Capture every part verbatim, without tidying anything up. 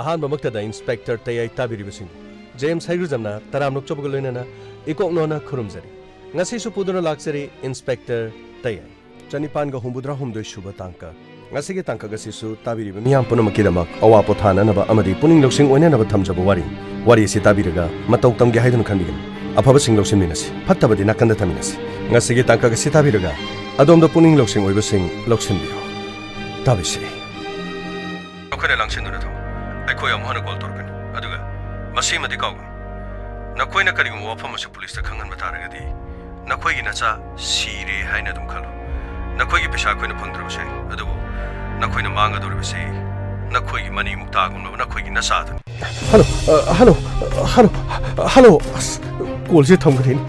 ꯑꯍꯥꯟꯕꯃꯛꯇꯗ inspector ꯇꯌꯥꯏ ꯇꯥꯕꯤꯔꯤꯕꯁꯤꯡ, James ꯍꯩꯒ꯭ꯔꯨꯖꯝꯅ ꯇꯔꯥꯝꯅ ꯑꯣꯛꯆꯕꯒ ꯂꯣꯏꯅꯅ ꯏꯀꯣꯛꯅꯣꯅ ꯈꯨꯔꯨꯝꯖꯔꯤ꯫ ꯉꯁꯤꯁꯨ ꯄꯨꯗꯨꯅ ꯂꯥꯛꯆꯔꯤ ꯏꯟꯁꯄꯦꯛꯇꯔ ꯇꯌꯥꯏ꯫ ꯆꯅꯤꯄꯥꯟꯒ ꯍꯨꯝꯐꯨꯇꯔꯥ ꯍꯨꯝꯗꯣꯏ ꯁꯨꯕ ꯇꯥꯡꯀꯛ꯫ ꯉꯁꯤꯒꯤ ꯇꯥꯡꯀꯛ ꯑꯁꯤꯁꯨ ꯇꯥꯕꯤꯔꯤꯕ ꯃꯤꯌꯥꯝ ꯄꯨꯝꯅꯃꯛꯀꯤꯗꯃꯛ ꯑꯋꯥ ꯄꯣꯊꯥꯅꯅꯕ ꯑꯃꯗꯤ ꯄꯨꯛꯅꯤꯡ ꯂꯧꯁꯤꯡ ꯑꯣꯏꯅꯅꯕ ꯊꯝꯖꯕ ꯋꯥꯔꯤ꯫ ꯋꯥꯔꯤ ꯑꯁꯤ ꯇꯥꯕꯤꯔꯒ ꯃꯇꯧ ꯇꯝꯒꯦ ꯍꯥꯏꯗꯨꯅ ꯈꯟꯕꯤꯒꯅꯨ꯫ ꯑꯐꯕꯁꯤꯡ ꯂꯧꯁꯤꯟꯃꯤꯟꯅꯁꯤ, ꯐꯠꯇꯕꯗꯤ ꯅꯥꯀꯟꯗ ꯊꯝꯃꯤꯟꯅꯁꯤ꯫ ꯉꯁꯤꯒꯤ ꯇꯥꯡꯀꯛ ꯑꯁꯤ ꯇꯥꯕꯤꯔꯒ ꯑꯗꯣꯝꯗ ꯄꯨꯛꯅꯤꯡ ꯂꯧꯁꯤꯡ ꯑꯣꯏꯕꯁꯤꯡ ꯂꯧꯁꯤꯟꯕꯤꯌꯨ꯫ ꯇꯥꯕꯤꯁꯤ꯫ ꯅꯈꯣꯏꯅ ꯂꯥꯡꯁꯤꯟꯗꯨꯅ ꯊꯝꯃꯨ꯫ ꯑꯩꯈꯣꯏ ꯑꯃꯨꯛ ꯍꯟꯅ ꯀꯣꯜ ꯇꯧꯔꯛꯀꯅꯤ꯫ ꯑꯗꯨꯒ ꯃꯁꯤꯃꯗꯤ ꯀꯥꯎꯒꯅꯨ꯫ ꯅꯈꯣꯏꯅ ꯀꯔꯤꯒꯨꯝꯕ ꯋꯥꯐꯝ ꯑꯁꯤ ꯄꯨꯂꯤꯁꯇ ꯈꯪꯍꯟꯕ ꯇꯥꯔꯒꯗꯤ, ꯅꯈꯣꯏꯒꯤ ꯅꯆꯥ ꯁꯤꯔꯦ ꯍꯥꯏꯅ ꯑꯗꯨꯝ ꯈꯜꯂꯨ꯫ ꯅꯈꯣꯏꯒꯤ ꯄꯩꯁꯥ ꯑꯩꯈꯣꯏꯅ ꯐꯪꯗ꯭ꯔꯕꯁꯨ ꯌꯥꯏ, ꯑꯗꯨꯕꯨ ꯅꯈꯣꯏꯅ ꯃꯥꯡꯒꯗꯧꯔꯤꯕꯁꯤ ꯅꯈꯣꯏꯒꯤ ꯃꯅꯤꯡꯃꯨꯛ ꯇꯥꯒꯨꯝꯂꯕ ꯅꯈꯣꯏꯒꯤ ꯅꯆꯥꯗꯨꯅꯤ꯫ ꯍꯜꯂꯣ, ꯑ, ꯍꯜꯂꯣ, ꯍꯜꯂꯣ, ꯍꯜꯂꯣ꯫ ꯑꯁ, ꯀꯣꯜꯁꯦ ꯊꯝꯈ꯭ꯔꯦꯅꯦ꯫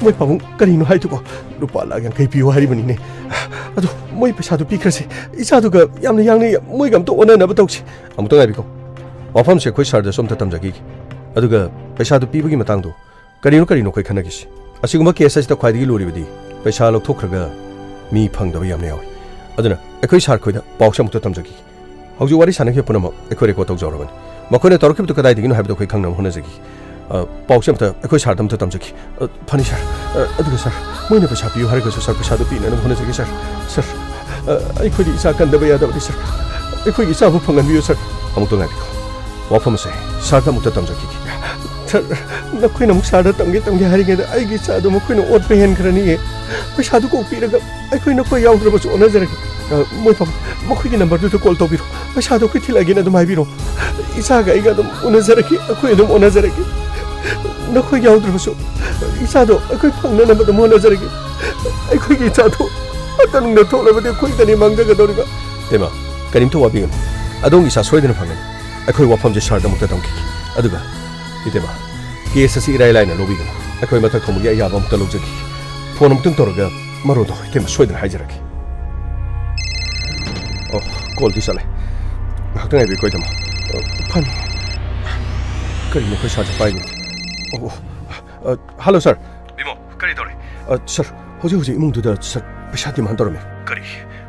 ꯃꯣꯏ ꯄꯥꯕꯨꯡ ꯀꯔꯤꯅꯣ ꯍꯥꯏꯗꯨꯕꯣ? ꯂꯨꯄꯥ ꯂꯥꯛ ꯌꯥꯡꯈꯩ ꯄꯤꯌꯨ ꯍꯥꯏꯔꯤꯕꯅꯤꯅꯦ꯫ ꯑꯗꯨ ꯃꯣꯏ ꯄꯩꯁꯥꯗꯨ ꯄꯤꯈ꯭ꯔꯁꯦ꯫ ꯏꯆꯥꯗꯨꯒ ꯌꯥꯝꯅ ꯌꯥꯡꯅ ꯃꯣꯏꯒ ꯑꯝꯇ ꯑꯣꯟꯅꯅꯕ ꯇꯧꯁꯤ꯫ ꯑꯃꯨꯛꯇ ꯉꯥꯏꯕꯤꯈꯣ꯫ ꯋꯥꯐꯝꯁꯦ ꯑꯩꯈꯣꯏ ꯁꯥꯔꯗꯁꯨ ꯑꯝꯇ ꯇꯝꯖꯈꯤꯒꯦ꯫ ꯑꯗꯨꯒ ꯄꯩꯁꯥꯗꯨ ꯄꯤꯕꯒꯤ ꯃꯇꯥꯡꯗꯣ ꯀꯔꯤꯅꯣ ꯀꯔꯤꯅꯣ ꯑꯩꯈꯣꯏ ꯈꯟꯅꯈꯤꯁꯤ꯫ ꯑꯁꯤꯒꯨꯝꯕ ꯀꯦꯁ ꯑꯁꯤꯗ ꯈ꯭ꯋꯥꯏꯗꯒꯤ ꯂꯨꯔꯤꯕꯗꯤ ꯄꯩꯁꯥ ꯂꯧꯊꯣꯛꯈ꯭ꯔꯒ ꯃꯤ ꯐꯪꯗꯕ ꯌꯥꯝꯅ ꯌꯥꯎꯏ꯫ ꯑꯗꯨꯅ ꯑꯩꯈꯣꯏ ꯁꯥꯔ ꯈꯣꯏꯗ ꯄꯥꯎꯁꯦ ꯑꯃꯨꯛꯇ ꯇꯝꯖꯈꯤꯒꯦ꯫ ꯍꯧꯖꯤꯛ ꯋꯥꯔꯤ ꯁꯥꯟꯅꯈꯤꯕ ꯄꯨꯝꯅꯃꯛ ꯑꯩꯈꯣꯏ ꯔꯦꯀꯣꯔꯗ ꯇꯧꯖꯍꯧꯔꯕꯅꯤ꯫ ꯃꯈꯣꯏꯅ ꯇꯧꯔꯛꯈꯤꯕꯗꯨ ꯀꯗꯥꯏꯗꯒꯤꯅꯣ ꯍꯥꯏꯕꯗꯨ ꯑꯩꯈꯣꯏ ꯈꯪꯅꯕ ꯍꯣꯠꯅꯖꯈꯤ꯫ ꯑ, ꯄꯥꯎꯁꯦ ꯑꯝꯇ ꯑꯩꯈꯣꯏ ꯁꯥꯔꯗ ꯑꯝꯇ ꯇꯝꯖꯈꯤ꯫ ꯑ, ꯐꯅꯤ ꯁꯥꯔ꯫ ꯑ, ꯑꯗꯨꯒ ꯁꯥꯔ, ꯃꯣꯏꯅ ꯄꯩꯁꯥ ꯄꯤꯌꯨ ꯍꯥꯏꯔꯒꯁꯨ ꯁꯥꯔ, ꯄꯩꯁꯥꯗꯨ ꯄꯤꯅꯅꯕ ꯍꯣꯠꯅꯖꯒꯦ ꯁꯥꯔ꯫ ꯁꯥꯔ, ꯑ, ꯑꯩꯈꯣꯏꯗꯤ ꯏꯆꯥ ꯀꯟꯗꯕ ꯌꯥꯗꯕꯅꯤ ꯁꯥꯔ꯫ ꯑꯩꯈꯣꯏꯒꯤ ꯏꯆꯥꯕꯨ ꯐꯪꯍꯟꯕꯤꯌꯨ ꯁꯥꯔ꯫ ꯑꯃꯨꯛꯇ ꯉꯥꯏꯕꯤꯌꯨ꯫ ꯋꯥꯐꯝ ꯑꯁꯦ ꯁꯥꯔꯗ ꯑꯃꯨꯛꯇ ꯇꯝꯖꯈꯤꯒꯦ꯫ ꯁꯥꯔ, ꯅꯈꯣꯏꯅ ꯑꯃꯨꯛ ꯁꯥꯔꯗ ꯇꯝꯒꯦ ꯇꯝꯒꯦ ꯍꯥꯏꯔꯤꯉꯩꯗ ꯑꯩꯒꯤ ꯏꯆꯥꯗꯣ ꯃꯈꯣꯏꯅ ꯑꯣꯠꯄ ꯍꯦꯟꯈ꯭ꯔꯅꯤꯌꯦ꯫ ꯄꯩꯁꯥꯗꯨ ꯀꯣꯛ ꯄꯤꯔꯒ ꯑꯩꯈꯣꯏ ꯅꯈꯣꯏ ꯌꯥꯎꯗ꯭ꯔꯕꯁꯨ ꯑꯣꯟꯅꯖꯔꯒꯦ꯫ ꯑ, ꯃꯣꯏ ꯄꯥꯕꯨꯡ, ꯃꯈꯣꯏꯒꯤ ꯅꯝꯕꯔꯗꯨꯗ ꯀꯣꯜ ꯇꯧꯕꯤꯔꯣ꯫ ꯄꯩꯁꯥꯗꯣ ꯑꯩꯈꯣꯏ ꯊꯤꯜꯂꯛꯑꯒꯦꯅ ꯑꯗꯨꯝ ꯍꯥꯏꯕꯤꯔꯣ꯫ ꯏꯆꯥꯒ ꯑꯩꯒ ꯑꯗꯨꯝ ꯎꯅꯖꯔꯛꯈꯤ, ꯑꯩꯈꯣꯏ ꯑꯗꯨꯝ ꯎꯅꯖꯔꯛꯈꯤ꯫ ꯅꯈꯣꯏ ꯌꯥꯎꯗ꯭ꯔꯕꯁꯨ ꯏꯆꯥꯗꯣ ꯑꯩꯈꯣꯏ ꯐꯪꯅꯅꯕ ꯑꯗꯨꯝ ꯍꯣꯠꯅꯖꯔꯛꯈꯤ꯫ ꯑꯩꯈꯣꯏꯒꯤ ꯏꯆꯥꯗꯣ ꯐꯠꯇ ꯅꯨꯡꯗ ꯊꯣꯛꯂꯕꯗꯤ ꯑꯩꯈꯣꯏꯗꯅꯤ ꯃꯥꯡꯖꯒꯗꯧꯔꯤꯕ꯫ ꯏꯇꯩꯃ, ꯀꯔꯤꯝꯇ ꯋꯥꯕꯤꯒꯅꯨ꯫ ꯑꯗꯣꯝꯒꯤ ꯏꯆꯥ ꯁꯣꯏꯗꯅ ꯐꯪꯒꯅꯤ꯫ ꯑꯩꯈꯣꯏ ꯋꯥꯐꯝꯁꯦ ꯁꯥꯔꯗ ꯑꯃꯨꯛꯇ ꯇꯝꯈꯤꯒꯦ꯫ ꯑꯗꯨꯒ ꯏꯇꯩꯃ, ꯀꯦꯁ ꯑꯁꯤ ꯏꯔꯥꯏ ꯂꯥꯏꯅ ꯂꯧꯕꯤꯒꯅꯨ꯫ ꯑꯩꯈꯣꯏ ꯃꯊꯛ ꯊꯣꯡꯕꯒꯤ ꯑꯌꯥꯕ ꯑꯃꯨꯛꯇ ꯂꯧꯖꯈꯤꯒꯦ꯫ ꯐꯣꯟ ꯑꯃꯨꯛꯇꯪ ꯇꯧꯔꯒ ꯃꯔꯣꯟꯗꯣ ꯏꯇꯩꯃ ꯁꯣꯏꯗꯅ ꯍꯥꯏꯖꯔꯛꯀꯦ꯫ ꯑꯣ, ꯀꯣꯜꯗꯤ ꯆꯠꯂꯦ꯫ ꯉꯥꯏꯍꯥꯛꯇꯪ ꯉꯥꯏꯕꯤꯌꯨꯀꯣ, ꯏꯇꯩꯃ꯫ ꯑ, ꯐꯅꯤ꯫ ꯀꯔꯤꯅꯣ ꯑꯩꯈꯣꯏ ꯁꯥꯔꯁꯦ ꯄꯥꯏꯗꯦ? ꯑꯣ, ꯑꯣ꯫ ꯑ, ꯍꯜꯂꯣ, ꯁꯥꯔ꯫ ꯕꯤꯃꯣ, ꯀꯔꯤ ꯇꯧꯔꯦ? ꯑ, ꯁꯥꯔ, ꯍꯧꯖꯤꯛ ꯍꯧꯖꯤꯛ ꯏꯃꯨꯡꯗꯨꯗ, ꯁꯥꯔ, ꯄꯩꯁꯥ ꯗꯤꯃꯥꯟ ꯇꯧꯔꯝꯃꯤ꯫ ꯀꯔꯤ?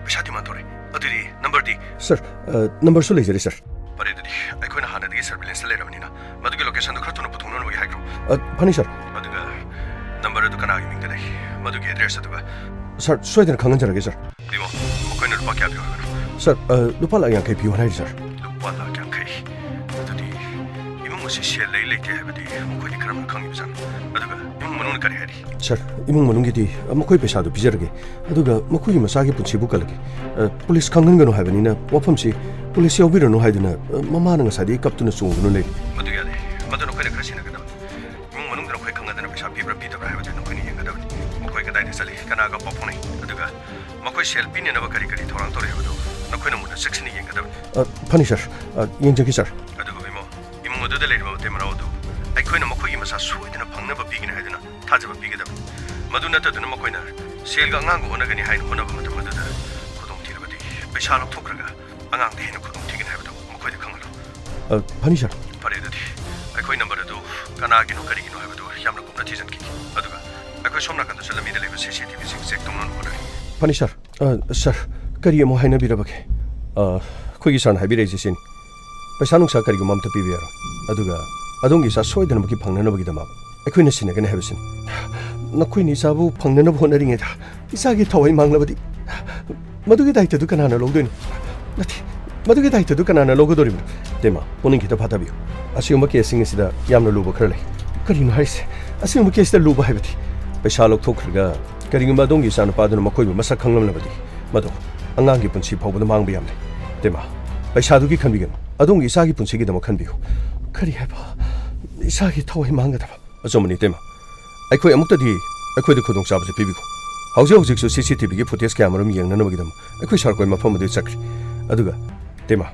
ꯄꯩꯁꯥ ꯃꯥꯟꯊꯣꯔꯦ꯫ ꯑꯗꯨꯗꯤ ꯅꯝꯕꯔꯗꯤ? ꯁꯥꯔ, ꯑ, ꯅꯝꯕꯔꯁꯨ ꯂꯩꯖꯔꯦ, ꯁꯥꯔ꯫ ꯐꯔꯦ, ꯑꯗꯨꯗꯤ ꯑꯩꯈꯣꯏꯅ ꯍꯥꯟꯅꯗꯒꯤ ꯁꯔꯚꯤꯂꯦꯟꯁꯇ ꯂꯩꯔꯕꯅꯤꯅ ꯃꯗꯨꯒꯤ ꯂꯣꯀꯦꯁꯟꯗꯨ ꯈꯔ ꯊꯨꯅ ꯄꯨꯊꯣꯛꯅꯅꯕꯒꯤ ꯍꯥꯏꯈ꯭ꯔꯣ꯫ ꯑ, ꯐꯅꯤ, ꯁꯥꯔ꯫ ꯑꯗꯨꯒ ꯅꯝꯕꯔ ꯑꯗꯨ ꯀꯅꯥꯒꯤ ꯃꯤꯡꯗ ꯂꯩ? ꯃꯗꯨꯒꯤ ꯑꯦꯗ꯭ꯔꯦꯁ ꯑꯗꯨꯒ? ꯁꯥꯔ, ꯁꯣꯏꯗꯅ ꯈꯪꯍꯟꯖꯔꯒꯦ, ꯁꯥꯔ꯫ ꯏꯕꯣ, ꯃꯈꯣꯏꯅ ꯂꯨꯄꯥ ꯀꯌꯥ ꯄꯤꯌꯨ ꯍꯥꯏꯕꯅꯣ? ꯁꯥꯔ, ꯑ, ꯂꯨꯄꯥ ꯂꯥꯈ ꯌꯥꯡꯈꯩ ꯄꯤꯌꯨ ꯍꯥꯏꯔꯤ, ꯁꯥꯔ꯫ ꯂꯨꯄꯥ ꯂꯥꯈ ꯌꯥꯡꯈꯩ? ꯑꯗꯨꯗꯤ ꯏꯃꯨꯡ ꯑꯁꯤ ꯁꯦꯜ ꯂꯩ ꯂꯩꯇꯦ ꯍꯥꯏꯕꯗꯤ ꯃꯈꯣꯏꯗꯤ ꯀꯔꯝꯅ ꯈꯪꯉꯤꯕꯖꯥꯠꯅꯣ? ꯑꯗꯨꯒ ꯏꯃꯨꯡ ꯃꯅꯨꯡꯅ ꯀꯔꯤ ꯍꯥꯏꯔꯤ? ꯁꯥꯔ, ꯏꯃꯨꯡ ꯃꯅꯨꯡꯒꯤꯗꯤ ꯃꯈꯣꯏ ꯄꯩꯁꯥꯗꯨ ꯄꯤꯖꯔꯒꯦ, ꯑꯗꯨꯒ ꯃꯈꯣꯏꯒꯤ ꯃꯆꯥꯒꯤ ꯄꯨꯟꯁꯤꯕꯨ ꯀꯜꯂꯒꯦ꯫ ꯑ, ꯄꯨꯂꯤꯁ ꯈꯪꯍꯟꯒꯅꯨ ꯍꯥꯏꯕꯅꯤꯅ ꯋꯥꯐꯝꯁꯤ ꯄꯨꯂꯤꯁ ꯌꯥꯎꯕꯤꯔꯅꯨ ꯍꯥꯏꯗꯨꯅ, ꯑ, ꯃꯃꯥꯅ ꯉꯁꯥꯏꯗꯒꯤ ꯀꯞꯇꯨꯅ ꯆꯣꯡꯗꯨꯅ ꯂꯩꯔꯤ꯫ ꯃꯗꯨ ꯌꯥꯗꯦ꯫ ꯃꯗꯨ ꯅꯈꯣꯏꯅ ꯈꯔ ꯁꯤꯟꯅꯒꯗꯕꯅꯤ꯫ ꯏꯃꯨꯡ ꯃꯅꯨꯡꯗ ꯅꯈꯣꯏ ꯈꯪꯅꯗꯅ ꯄꯩꯁꯥ ꯄꯤꯕ꯭ꯔꯥ ꯄꯤꯗꯕ꯭ꯔꯥ ꯍꯥꯏꯕꯗꯨ ꯅꯈꯣꯏꯅ ꯌꯦꯡꯒꯗꯕꯅꯤ꯫ ꯃꯈꯣꯏ ꯀꯗꯥꯏꯗ ꯆꯠꯂꯤ, ꯀꯅꯥꯒ ꯄꯥꯎ ꯐꯥꯎꯅꯩ, ꯑꯗꯨꯒ ꯃꯈꯣꯏ ꯁꯦꯜ ꯄꯤꯅꯅꯕ ꯀꯔꯤ ꯀꯔꯤ ꯊꯧꯔꯥꯡ ꯇꯧꯔꯤ ꯍꯥꯏꯕꯗꯨ ꯅꯈꯣꯏꯅ ꯃꯨꯟꯅ ꯆꯦꯛꯁꯤꯟꯅ ꯌꯦꯡꯒꯗꯕꯅꯤ꯫ ꯑ, ꯐꯅꯤ, ꯁꯥꯔ꯫ ꯑ, ꯌꯦꯡꯖꯒꯦ, ꯁꯥꯔ꯫ ꯑꯗꯨꯒ ꯏꯃꯣ, ꯏꯃꯨꯡ ꯑꯗꯨꯗ ꯂꯩꯔꯤꯕ ꯃꯇꯩ ꯃꯅꯥꯎ ꯑꯗꯨ ꯑꯩꯈꯣꯏꯅ ꯃꯈꯣꯏꯒꯤ ꯃꯆꯥ ꯁꯣꯏꯗꯅ ꯐꯪꯅꯕ ꯄꯤꯒꯅꯤ ꯍꯥꯏꯗꯨꯅ ꯊꯥꯖꯕ ꯄꯤꯒꯗꯕꯅꯤ꯫ ꯃꯗꯨ ꯅꯠꯇꯗꯨꯅ ꯃꯈꯣꯏꯅ ꯁꯦꯜꯒ ꯑꯉꯥꯡꯒ ꯑꯣꯟꯅꯒꯅꯤ ꯍꯥꯏꯅ ꯍꯣꯠꯅꯕ ꯃꯇꯝ ꯑꯗꯨꯗ ꯈꯨꯗꯣꯡꯊꯤꯔꯕꯗꯤ ꯄꯩꯁꯥ ꯂꯧꯊꯣꯛꯈ꯭ꯔꯒ ꯑꯉꯥꯡꯗ ꯍꯦꯟꯅ ꯈꯨꯗꯣꯡꯊꯤꯒꯅꯤ ꯍꯥꯏꯕꯗꯨ ꯃꯈꯣꯏꯗ ꯈꯪꯍꯜꯂꯨ꯫ ꯑ, ꯐꯅꯤ, ꯁꯥꯔ꯫ ꯐꯔꯦ, ꯑꯗꯨꯗꯤ ꯑꯩꯈꯣꯏ ꯅꯝꯕꯔ ꯑꯗꯨ ꯀꯅꯥꯒꯤꯅꯣ, ꯀꯔꯤꯒꯤꯅꯣ ꯍꯥꯏꯕꯗꯨ ꯌꯥꯝꯅ ꯀꯨꯞꯅ ꯊꯤꯖꯤꯟꯈꯤꯒꯦ꯫ ꯑꯗꯨꯒ ꯑꯩꯈꯣꯏ ꯁꯣꯝ ꯅꯥꯀꯟꯗꯁꯨ ꯂꯝꯕꯤꯗ ꯂꯩꯕ ꯁꯤ ꯁꯤ ꯇꯤ ꯚꯤꯁꯤꯡ ꯆꯦꯛ ꯇꯧꯅꯕ ꯍꯣꯠꯅꯔꯤ꯫ ꯐꯅꯤ, ꯁꯥꯔ꯫ ꯑ, ꯁꯥꯔ, ꯀꯔꯤ ꯑꯃꯨꯛ ꯍꯥꯏꯅꯕꯤꯔꯕꯒꯦ? ꯑ, ꯑꯩꯈꯣꯏꯒꯤ ꯁꯥꯔꯅ ꯍꯥꯏꯕꯤꯔꯛꯏꯁꯦ ꯁꯤꯅꯤ꯫ ꯄꯩꯁꯥ ꯅꯨꯡꯁꯥ ꯀꯔꯤꯒꯨꯝꯕ ꯑꯝꯇ ꯄꯤꯕ ꯌꯥꯔꯣꯏ꯫ ꯑꯗꯨꯒ ꯑꯗꯣꯝꯒꯤ ꯏꯆꯥ ꯁꯣꯏꯗꯅꯃꯛꯀꯤ ꯐꯪꯅꯅꯕꯒꯤꯗꯃꯛ ꯑꯩꯈꯣꯏꯅ ꯁꯤꯟꯅꯒꯅꯤ ꯍꯥꯏꯕꯁꯤꯅꯤ꯫ ꯅꯈꯣꯏꯅ ꯏꯆꯥꯕꯨ ꯐꯪꯅꯅꯕ ꯍꯣꯠꯅꯔꯤꯉꯩꯗ ꯏꯆꯥꯒꯤ ꯊꯋꯥꯏ ꯃꯥꯡꯂꯕꯗꯤ ꯃꯗꯨꯒꯤ ꯗꯥꯏꯇꯗꯨ ꯀꯅꯥꯅ ꯂꯧꯗꯣꯏꯅꯣ? ꯅꯠꯇꯦ, ꯃꯗꯨꯒꯤ ꯗꯥꯏꯇꯗꯨ ꯀꯅꯥꯅ ꯂꯧꯒꯗꯧꯔꯤꯕꯅꯣ? ꯇꯦꯃꯥ, ꯄꯨꯛꯅꯤꯡ ꯈꯤꯇ ꯐꯥꯊꯕꯤꯌꯨ꯫ ꯑꯁꯤꯒꯨꯝꯕ ꯀꯦꯁꯁꯤꯡ ꯑꯁꯤꯗ ꯌꯥꯝꯅ ꯂꯨꯕ ꯈꯔ ꯂꯩ꯫ ꯀꯔꯤꯅꯣ ꯍꯥꯏꯔꯤꯁꯦ? ꯑꯁꯤꯒꯨꯝꯕ ꯀꯦꯁꯇ ꯂꯨꯕ ꯍꯥꯏꯕꯗꯤ ꯄꯩꯁꯥ ꯂꯧꯊꯣꯛꯈ꯭ꯔꯒ ꯀꯔꯤꯒꯨꯝꯕ ꯑꯗꯣꯝꯒꯤ ꯏꯆꯥꯅꯨꯄꯥꯗꯨꯅ ꯃꯈꯣꯏꯕꯨ ꯃꯁꯛ ꯈꯪꯂꯝꯂꯕꯗꯤ ꯃꯗꯨ ꯑꯉꯥꯡꯒꯤ ꯄꯨꯟꯁꯤ ꯐꯥꯎꯕꯗ ꯃꯥꯡꯕ ꯌꯥꯝ ꯂꯩ꯫ ꯇꯦꯃꯥ, ꯄꯩꯁꯥꯗꯨꯒꯤ ꯈꯟꯕꯤꯒꯅꯨ, ꯑꯗꯣꯝꯒꯤ ꯏꯆꯥꯒꯤ ꯄꯨꯟꯁꯤꯒꯤꯗꯃꯛ ꯈꯟꯕꯤꯌꯨ꯫ ꯀꯔꯤ ꯍꯥꯏꯕ? ꯏꯆꯥꯒꯤ ꯊꯋꯥꯏ ꯃꯥꯡꯒꯗꯕ? ꯑꯆꯨꯝꯕꯅꯤ, ꯏꯇꯩꯃ꯫ ꯑꯩꯈꯣꯏ ꯑꯃꯨꯛꯇꯗꯤ ꯑꯩꯈꯣꯏꯗ ꯈꯨꯗꯣꯡꯆꯥꯕꯁꯦ ꯄꯤꯕꯤꯈꯣ꯫ ꯍꯧꯖꯤꯛ ꯍꯧꯖꯤꯛꯁꯨ ꯁꯤ ꯁꯤ ꯇꯤ ꯚꯤꯒꯤ ꯐꯨꯇꯦꯖ ꯀꯌꯥ ꯃꯔꯨꯝ ꯌꯦꯡꯅꯅꯕꯒꯤꯗꯃꯛ ꯑꯩꯈꯣꯏ ꯁꯥꯔ ꯀꯣꯏ ꯃꯐꯝ ꯑꯗꯨ ꯆꯠꯈ꯭ꯔꯦ꯫ ꯑꯗꯨꯒ, ꯏꯇꯩꯃ,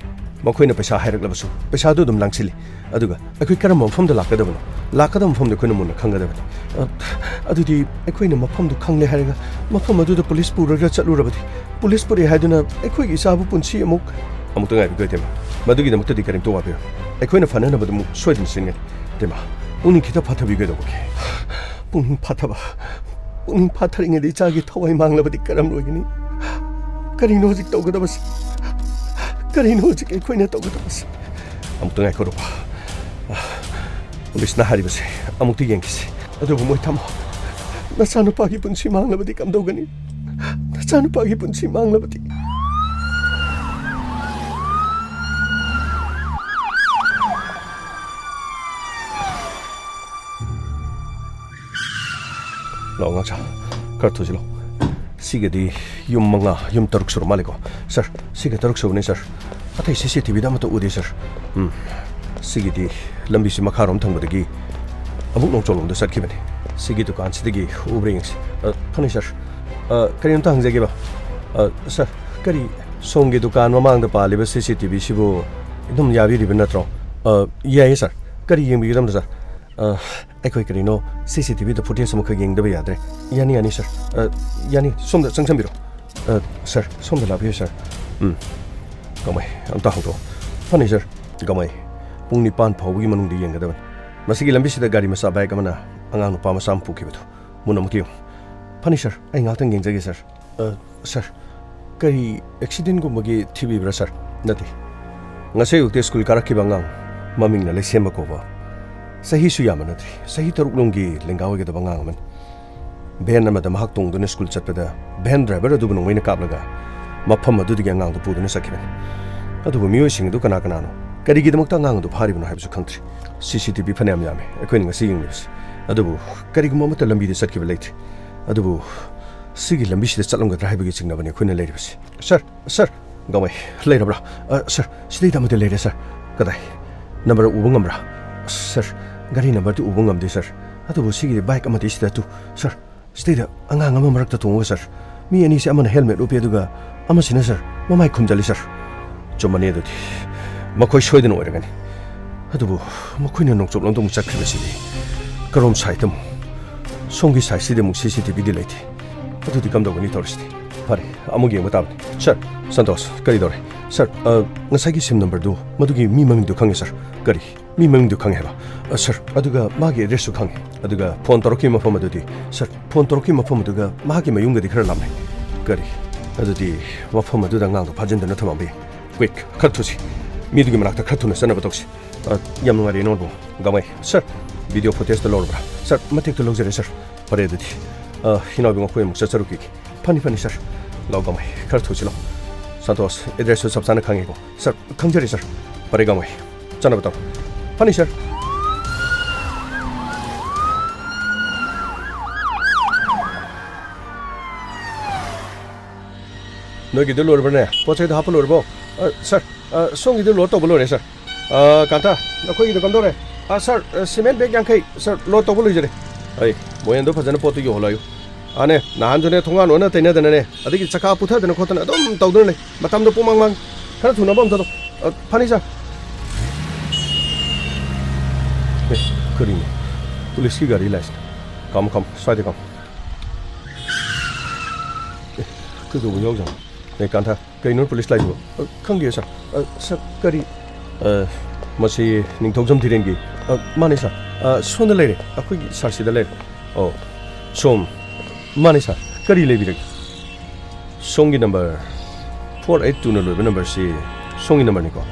ꯃꯈꯣꯏꯅ ꯄꯩꯁꯥ ꯍꯥꯏꯔꯛꯂꯕꯁꯨ ꯄꯩꯁꯥꯗꯨ ꯑꯗꯨꯝ ꯂꯥꯡꯁꯤꯜꯂꯤ꯫ ꯑꯗꯨꯒ ꯑꯩꯈꯣꯏ ꯀꯔꯝꯕ ꯃꯐꯝꯗ ꯂꯥꯛꯀꯗꯕꯅꯣ? ꯂꯥꯛꯀꯗꯕ ꯃꯐꯝꯗ ꯑꯩꯈꯣꯏꯅ ꯃꯨꯟꯅ ꯈꯪꯒꯗꯕꯅꯤ꯫ ꯑ, ꯑꯗꯨꯗꯤ ꯑꯩꯈꯣꯏꯅ ꯃꯐꯝꯗꯨ ꯈꯪꯂꯦ ꯍꯥꯏꯔꯒ ꯃꯐꯝ ꯑꯗꯨꯗ ꯄꯨꯂꯤꯁ ꯄꯨꯔꯒ ꯆꯠꯂꯨꯔꯕꯗꯤ ꯄꯨꯂꯤꯁ ꯄꯨꯔꯛꯑꯦ ꯍꯥꯏꯗꯨꯅ ꯑꯩꯈꯣꯏꯒꯤ ꯏꯆꯥꯕꯨ ꯄꯨꯟꯁꯤ ꯑꯃꯨꯛ ꯑꯃꯨꯛꯇ ꯉꯥꯏꯕꯤꯈꯣ, ꯏꯇꯩꯃ꯫ ꯃꯗꯨꯒꯤꯗꯃꯛꯇꯗꯤ ꯀꯔꯤꯝꯇ ꯋꯥꯕꯤꯔꯣꯏ꯫ ꯑꯩꯈꯣꯏꯅ ꯐꯅꯅꯕꯗꯨ ꯑꯃꯨꯛ ꯁꯣꯏꯗꯅ ꯁꯤꯟꯒꯅꯤ꯫ ꯏꯇꯩꯃ, ꯄꯨꯛꯅꯤꯡ ꯈꯤꯇ ꯐꯥꯊꯕꯤꯌꯨ, ꯀꯩꯗꯧꯕꯒꯦ? ꯄꯨꯛꯅꯤꯡ ꯐꯥꯊꯕ? ꯄꯨꯛꯅꯤꯡ ꯐꯥꯊꯔꯤꯉꯩꯗ ꯏꯆꯥꯒꯤ ꯊꯋꯥꯏ ꯃꯥꯡꯂꯕꯗꯤ ꯀꯔꯝ ꯂꯣꯏꯒꯅꯤ? ꯀꯔꯤꯅꯣ ꯍꯧꯖꯤꯛ ꯇꯧꯒꯗꯕꯁꯦ? ꯀꯔꯤꯅꯣ ꯍꯧꯖꯤꯛ ꯑꯩꯈꯣꯏꯅ ꯇꯧꯒꯗꯕꯁꯦ? ꯑꯃꯨꯛꯇ ꯉꯥꯏꯈꯣ, ꯔꯨꯄꯥ꯫ ꯄꯨꯂꯤꯁꯅ ꯍꯥꯏꯔꯤꯕꯁꯦ ꯑꯃꯨꯛꯇ ꯌꯦꯡꯈꯤꯁꯤ꯫ ꯑꯗꯨꯕꯨ ꯃꯣꯏ ꯊꯝꯃꯣ꯫ ꯅꯆꯥꯅꯨꯄꯥꯒꯤ ꯄꯨꯟꯁꯤ ꯃꯥꯡꯂꯕꯗꯤ ꯀꯝꯗꯧꯒꯅꯤ? ꯅꯆꯥꯅꯨꯄꯥꯒꯤ ꯄꯨꯟꯁꯤ ꯃꯥꯡꯂꯕꯗꯤ? ꯂꯥꯛꯑꯣ, ꯉꯥꯛꯆꯥ, ꯈꯔ ꯊꯨꯖꯤꯜꯂꯣ꯫ ꯁꯤꯒꯗꯤ ꯌꯨꯝ ꯃꯉꯥ, ꯌꯨꯝ ꯇꯔꯨꯛ ꯁꯨꯔ ꯃꯥꯜꯂꯦꯀꯣ꯫ ꯁꯥꯔ, ꯁꯤꯒ ꯇꯔꯨꯛ ꯁꯨꯕꯅꯤ, ꯁꯥꯔ꯫ ꯑꯇꯩ ꯁꯤ ꯁꯤ ꯇꯤ ꯚꯤꯗ ꯑꯃꯠꯇ ꯎꯗꯦ, ꯁꯥꯔ꯫ ꯎꯝ, ꯁꯤꯒꯤꯗꯤ ꯂꯝꯕꯤꯁꯤ ꯃꯈꯥꯔꯣꯝ ꯊꯪꯕꯗꯒꯤ ꯑꯕꯨꯛ ꯅꯣꯡꯆꯣꯛꯂꯣꯝꯗ ꯆꯠꯈꯤꯕꯅꯤ꯫ ꯁꯤꯒꯤ ꯗꯨꯀꯥꯟꯁꯤꯗꯒꯤ ꯎꯕ꯭ꯔꯥ ꯌꯦꯡꯁꯤ꯫ ꯑ, ꯐꯅꯤ, ꯁꯥꯔ꯫ ꯑ, ꯀꯔꯤꯝꯇ ꯍꯪꯖꯒꯦꯕ? ꯑ, ꯁꯥꯔ, ꯀꯔꯤ ꯁꯣꯝꯒꯤ ꯗꯨꯀꯥꯟ ꯃꯃꯥꯡꯗ ꯄꯥꯜꯂꯤꯕ ꯁꯤ ꯁꯤ ꯇꯤ ꯚꯤꯁꯤꯕꯨ ꯑꯗꯨꯝ ꯌꯥꯕꯤꯔꯤꯕ ꯅꯠꯇ꯭ꯔꯣ? ꯑ, ꯌꯥꯏꯌꯦ, ꯁꯥꯔ꯫ ꯀꯔꯤ ꯌꯦꯡꯕꯤꯒꯗꯕꯅꯣ, ꯁꯥꯔ? ꯑ, ꯑꯩꯈꯣꯏ ꯀꯔꯤꯅꯣ ꯁꯤ ꯁꯤ ꯇꯤ ꯚꯤꯗ ꯐꯨꯇꯦꯖ ꯑꯃꯈꯛ ꯌꯦꯡꯗꯕ ꯌꯥꯗ꯭ꯔꯦ꯫ ꯌꯥꯅꯤ, ꯌꯥꯅꯤ, ꯁꯥꯔ꯫ ꯑ, ꯌꯥꯅꯤ, ꯁꯣꯝꯗ ꯆꯪꯁꯟꯕꯤꯔꯣ꯫ ꯑ, ꯁꯥꯔ, ꯁꯣꯝꯗ ꯂꯥꯛꯄꯤꯌꯨ, ꯁꯥꯔ꯫ ꯎꯝ, ꯒꯃꯩ, ꯑꯝꯇ ꯍꯥꯡꯗꯣꯛꯑꯣ꯫ ꯐꯅꯤ, ꯁꯥꯔ꯫ ꯒꯃꯩ, ꯄꯨꯡ ꯅꯤꯄꯥꯟ ꯐꯥꯎꯕꯒꯤ ꯃꯅꯨꯡꯗ ꯌꯦꯡꯒꯗꯕꯅꯤ꯫ ꯃꯁꯤꯒꯤ ꯂꯝꯕꯤꯁꯤꯗ ꯒꯥꯔꯤ ꯃꯆꯥ ꯕꯥꯏꯛ ꯑꯃꯅ ꯑꯉꯥꯡ ꯅꯨꯄꯥ ꯃꯆꯥ ꯑꯃ ꯄꯨꯈꯤꯕꯗꯨ꯫ ꯃꯨꯟꯅ ꯑꯃꯨꯛꯇ ꯌꯦꯡꯉꯨ꯫ ꯐꯅꯤ, ꯁꯥꯔ, ꯑꯩ ꯉꯥꯛꯇꯪ ꯌꯦꯡꯖꯒꯦ, ꯁꯥꯔ꯫ ꯑ, ꯁꯥꯔ, ꯀꯔꯤ ꯑꯦꯛꯁꯤꯗꯦꯟꯒꯨꯝꯕꯒꯤ ꯊꯤꯕꯤꯕ꯭ꯔꯥ, ꯁꯥꯔ? ꯅꯠꯇꯦ꯫ ꯉꯁꯤ ꯑꯌꯨꯛꯇ ꯁ꯭ꯀꯨꯜ ꯀꯥꯔꯛꯈꯤꯕ ꯑꯉꯥꯡ, ꯃꯃꯤꯡꯅ ꯂꯩꯁꯦꯝꯕ ꯀꯧꯕ, ꯆꯍꯤꯁꯨ ꯌꯥꯝꯕ ꯅꯠꯇ꯭ꯔꯤ, ꯆꯍꯤ ꯇꯔꯨꯛ ꯂꯣꯝꯒꯤ ꯂꯦꯡꯒꯥ ꯑꯣꯏꯒꯗꯕ ꯑꯉꯥꯡ ꯑꯃꯅꯤ꯫ ꯚꯦꯟ ꯑꯃꯗ ꯃꯍꯥꯛ ꯇꯣꯡꯗꯨꯅ ꯁ꯭ꯀꯨꯜ ꯆꯠꯄꯗ, ꯚꯦꯟ ꯗ꯭ꯔꯥꯏꯚꯔ ꯑꯗꯨꯕꯨ ꯅꯣꯡꯃꯩꯅ ꯀꯥꯞꯂꯒ ꯃꯐꯝ ꯑꯗꯨꯗꯒꯤ ꯑꯉꯥꯡꯗꯨ ꯄꯨꯗꯨꯅ ꯆꯠꯈꯤꯕꯅꯤ꯫ ꯑꯗꯨꯕꯨ ꯃꯤꯑꯣꯏꯁꯤꯡ ꯑꯗꯨ ꯀꯅꯥ ꯀꯅꯥꯅꯣ, ꯀꯔꯤꯒꯤꯗꯃꯛꯇ ꯑꯉꯥꯡ ꯑꯗꯨ ꯐꯥꯔꯤꯕꯅꯣ ꯍꯥꯏꯕꯁꯨ ꯈꯪꯗ꯭ꯔꯤ꯫ ꯁꯤ ꯁꯤ ꯇꯤ ꯚꯤ ꯐꯅꯌꯥꯝ ꯌꯥꯝꯃꯤ ꯑꯩꯈꯣꯏꯅ ꯉꯁꯤ ꯌꯦꯡꯂꯤꯕꯁꯤ, ꯑꯗꯨꯕꯨ ꯀꯔꯤꯒꯨꯝꯕ ꯑꯃꯠꯇ ꯂꯝꯕꯤꯗ ꯆꯠꯈꯤꯕ ꯂꯩꯇ꯭ꯔꯤ꯫ ꯑꯗꯨꯕꯨ ꯁꯤꯒꯤ ꯂꯝꯕꯤꯁꯤꯗ ꯆꯠꯂꯝꯒꯗ꯭ꯔꯥ ꯍꯥꯏꯕꯒꯤ ꯆꯤꯡꯅꯕꯅꯤ ꯑꯩꯈꯣꯏꯅ ꯂꯩꯔꯤꯕꯁꯤ꯫ ꯁꯥꯔ, ꯁꯥꯔ, ꯒꯃꯩ, ꯂꯩꯔꯕ꯭ꯔꯥ? ꯑ, ꯁꯥꯔ, ꯁꯤꯗꯩꯗ ꯑꯃꯗꯤ ꯂꯩꯔꯦ, ꯁꯥꯔ꯫ ꯀꯗꯥꯏ? ꯅꯝꯕꯔ ꯎꯕ ꯉꯝꯕ꯭ꯔꯥ? ꯁꯥꯔ, ꯒꯥꯔꯤ ꯅꯝꯕꯔꯗꯤ ꯎꯕ ꯉꯝꯗꯦ, ꯁꯥꯔ꯫ ꯑꯗꯨꯕꯨ ꯁꯤꯒꯤ ꯕꯥꯏꯛ ꯑꯃꯗꯤ ꯁꯤꯗ ꯇꯨ, ꯁꯥꯔ, ꯁꯤꯗꯩꯗ ꯑꯉꯥꯡ ꯑꯃ ꯃꯔꯛꯇ ꯇꯣꯡꯉꯒ, ꯁꯥꯔ꯫ ꯃꯤ ꯑꯅꯤꯁꯦ ꯑꯃꯅ ꯍꯦꯜꯃꯦꯠ ꯎꯞꯄꯤ, ꯑꯗꯨꯒ ꯑꯃꯁꯤꯅ, ꯁꯥꯔ, ꯃꯃꯥꯏ ꯈꯨꯝꯖꯤꯜꯂꯤ, ꯁꯥꯔ꯫ ꯆꯨꯝꯃꯅꯤ ꯑꯗꯨꯗꯤ꯫ ꯃꯈꯣꯏ ꯁꯣꯏꯗꯅ ꯑꯣꯏꯔꯒꯅꯤ꯫ ꯑꯗꯨꯕꯨ ꯃꯈꯣꯏꯅ ꯅꯣꯡꯆꯨꯞꯂꯣꯝꯗ ꯑꯃꯨꯛ ꯆꯠꯈ꯭ꯔꯤꯕꯁꯤꯗꯤ ꯀꯔꯣꯝ ꯁꯥꯏꯠꯇ ꯑꯃꯨꯛ? ꯁꯣꯝꯒꯤ ꯁꯥꯏꯠꯁꯤꯗꯤ ꯑꯃꯨꯛ ꯁꯤ ꯁꯤ ꯇꯤ ꯚꯤꯗꯤ ꯂꯩꯇꯦ꯫ ꯑꯗꯨꯗꯤ ꯀꯝꯗꯧꯒꯅꯤ ꯇꯧꯔꯤꯁꯤꯗꯤ? ꯐꯔꯦ, ꯑꯃꯨꯛ ꯌꯦꯡꯕ ꯇꯥꯕꯅꯤ꯫ ꯁꯥꯔ, ꯁꯟꯇꯣꯁ, ꯀꯔꯤ ꯇꯧꯔꯦ? ꯁꯥꯔ, ꯑ, ꯉꯁꯥꯏꯒꯤ ꯁꯤꯝ ꯅꯝꯕꯔꯗꯨ, ꯃꯗꯨꯒꯤ ꯃꯤ ꯃꯃꯤꯡꯗꯨ ꯈꯪꯉꯦ, ꯁꯥꯔ꯫ ꯀꯔꯤ? ꯃꯤ ꯃꯃꯤꯡꯗꯨ ꯈꯪꯉꯦ ꯍꯥꯏꯕ? ꯑ, ꯁꯥꯔ, ꯑꯗꯨꯒ ꯃꯥꯒꯤ ꯑꯦꯗ꯭ꯔꯦꯁꯁꯨ ꯈꯪꯉꯦ꯫ ꯑꯗꯨꯒ ꯐꯣꯟ ꯇꯧꯔꯛꯈꯤꯕ ꯃꯐꯝ ꯑꯗꯨꯗꯤ, ꯁꯥꯔ, ꯐꯣꯟ ꯇꯧꯔꯛꯈꯤꯕ ꯃꯐꯝ ꯑꯗꯨꯒ ꯃꯍꯥꯛꯀꯤ ꯃꯌꯨꯝꯒꯗꯤ ꯈꯔ ꯂꯥꯞꯅꯩ꯫ ꯀꯔꯤ? ꯑꯗꯨꯗꯤ ꯃꯐꯝ ꯑꯗꯨꯗ ꯑꯉꯥꯡꯗꯣ ꯐꯥꯖꯤꯟꯗꯨꯅ ꯊꯝꯃꯝꯕ ꯌꯥꯏ꯫ ꯀ꯭ꯋꯤꯛ, ꯈꯔ ꯊꯨꯁꯤ꯫ ꯃꯤꯗꯨꯒꯤ ꯃꯅꯥꯛꯇ ꯈꯔ ꯊꯨꯅ ꯆꯠꯅꯕ ꯇꯧꯁꯤ꯫ ꯑ, ꯌꯥꯝ ꯅꯨꯡꯉꯥꯏꯔꯦ, ꯏꯅꯥꯎꯕꯨ꯫ ꯒꯥꯡꯃꯩ, ꯁꯥꯔ, ꯚꯤꯗꯤꯑꯣ ꯐꯨꯇꯦꯖꯇ ꯂꯧꯔꯕ꯭ꯔꯥ? ꯁꯥꯔ, ꯃꯇꯦꯛꯇ ꯂꯧꯖꯔꯦ, ꯁꯥꯔ꯫ ꯐꯔꯦ ꯑꯗꯨꯗꯤ꯫ ꯑ, ꯏꯅꯥꯎꯕꯤ, ꯃꯈꯣꯏ ꯑꯃꯨꯛ ꯆꯠꯆꯔꯨꯈꯤꯒꯦ꯫ ꯐꯅꯤ, ꯐꯅꯤ, ꯁꯥꯔ꯫ ꯂꯥꯎ, ꯒꯥꯡꯃꯩ, ꯈꯔ ꯊꯨꯁꯤ ꯂꯥꯎ꯫ ꯁꯟꯇꯣꯁ, ꯑꯦꯗ꯭ꯔꯦꯁꯁꯨ ꯆꯞ ꯆꯥꯅ ꯈꯪꯉꯦꯀꯣ? ꯁꯥꯔ, ꯈꯪꯖꯔꯦ, ꯁꯥꯔ꯫ ꯐꯔꯦ, ꯒꯥꯡꯃꯩ, ꯆꯠꯅꯕ ꯇꯧꯔꯣ꯫ ꯐꯅꯤ, ꯁꯥꯔ꯫ ꯅꯣꯏꯒꯤꯗꯨ ꯂꯣꯏꯔꯕꯅꯦ? ꯄꯣꯠ ꯆꯩꯗꯣ ꯍꯥꯞꯄ ꯂꯣꯏꯔꯕꯣ? ꯑ, ꯁꯥꯔ, ꯑ, ꯁꯣꯝꯒꯤꯗꯨ ꯂꯣꯗ ꯇꯧꯕ ꯂꯣꯏꯔꯦ, ꯁꯥꯔ꯫ ꯑ, ꯀꯥꯟꯇ, ꯅꯈꯣꯏꯒꯤꯗꯣ ꯀꯝꯗꯧꯔꯦ? ꯑ, ꯁꯥꯔ, ꯑ, ꯁꯤꯃꯦꯟ ꯕꯦꯒ ꯌꯥꯡꯈꯩ, ꯁꯥꯔ, ꯂꯣꯗ ꯇꯧꯕ ꯂꯣꯏꯖꯔꯦ꯫ ꯑꯩ, ꯃꯣꯌꯦꯟꯗꯣ ꯐꯖꯅ ꯄꯣꯠꯇꯨ ꯌꯧꯍꯜꯂꯣ ꯍꯥꯏꯌꯨ꯫ ꯑꯥꯅꯦ, ꯅꯍꯥꯟꯁꯨꯅꯦ, ꯊꯣꯡꯒꯥꯟ ꯑꯣꯟꯅ ꯇꯩꯅꯗꯅꯅꯦ, ꯑꯗꯒꯤ ꯆꯀꯥ ꯄꯨꯊꯗꯅ ꯈꯣꯠꯇꯅ ꯑꯗꯨꯝ ꯇꯧꯗꯨꯅ ꯂꯩ꯫ ꯃꯇꯝꯗꯣ ꯄꯨꯡꯃꯥꯡ ꯃꯥꯡ꯫ ꯈꯔ ꯊꯨꯅꯕ ꯑꯝꯇ ꯇꯧ꯫ ꯑ, ꯐꯅꯤ, ꯁꯥꯔ꯫ ꯑꯦ, ꯀꯔꯤꯅꯣ? ꯄꯨꯂꯤꯁꯀꯤ ꯒꯥꯔꯤ ꯂꯥꯛꯏꯁꯤꯅ꯫ ꯈꯥꯝꯃꯣ, ꯈꯥꯝꯃꯣ, ꯁ꯭ꯋꯥꯏꯗ ꯈꯥꯝꯃꯣ꯫ ꯑꯦ, ꯀꯩꯗꯧꯕ ꯌꯥꯎꯖꯥꯠꯅꯣ? ꯑꯦ, ꯀꯥꯟꯊ, ꯀꯩꯅꯣ ꯄꯨꯂꯤꯁ ꯂꯥꯛꯏꯁꯤꯕꯣ? ꯑ, ꯈꯪꯗꯦ, ꯁꯥꯔ꯫ ꯑ, ꯁꯥꯔ, ꯀꯔꯤ? ꯑ, ꯃꯁꯤ ꯅꯤꯡꯊꯧꯖꯝ ꯙꯤꯔꯦꯟꯒꯤ? ꯑ, ꯃꯥꯅꯦ, ꯁꯥꯔ꯫ ꯑ, ꯁꯣꯝꯗ ꯂꯩꯔꯦ, ꯑꯩꯈꯣꯏꯒꯤ ꯁꯥꯔꯁꯤꯗ ꯂꯩꯔꯦ꯫ ꯑꯣ, ꯁꯣꯝ꯫ ꯃꯥꯅꯦ, ꯁꯥꯔ꯫ ꯀꯔꯤ ꯂꯩꯕꯤꯔꯒꯦ? ꯁꯣꯝꯒꯤ ꯅꯝꯕꯔ ꯐꯣꯔ ꯑꯩꯠ ꯇꯨꯅ ꯂꯣꯏꯕ ꯅꯝꯕꯔꯁꯤ ꯁꯣꯝꯒꯤ ꯅꯝꯕꯔꯅꯤꯀꯣ?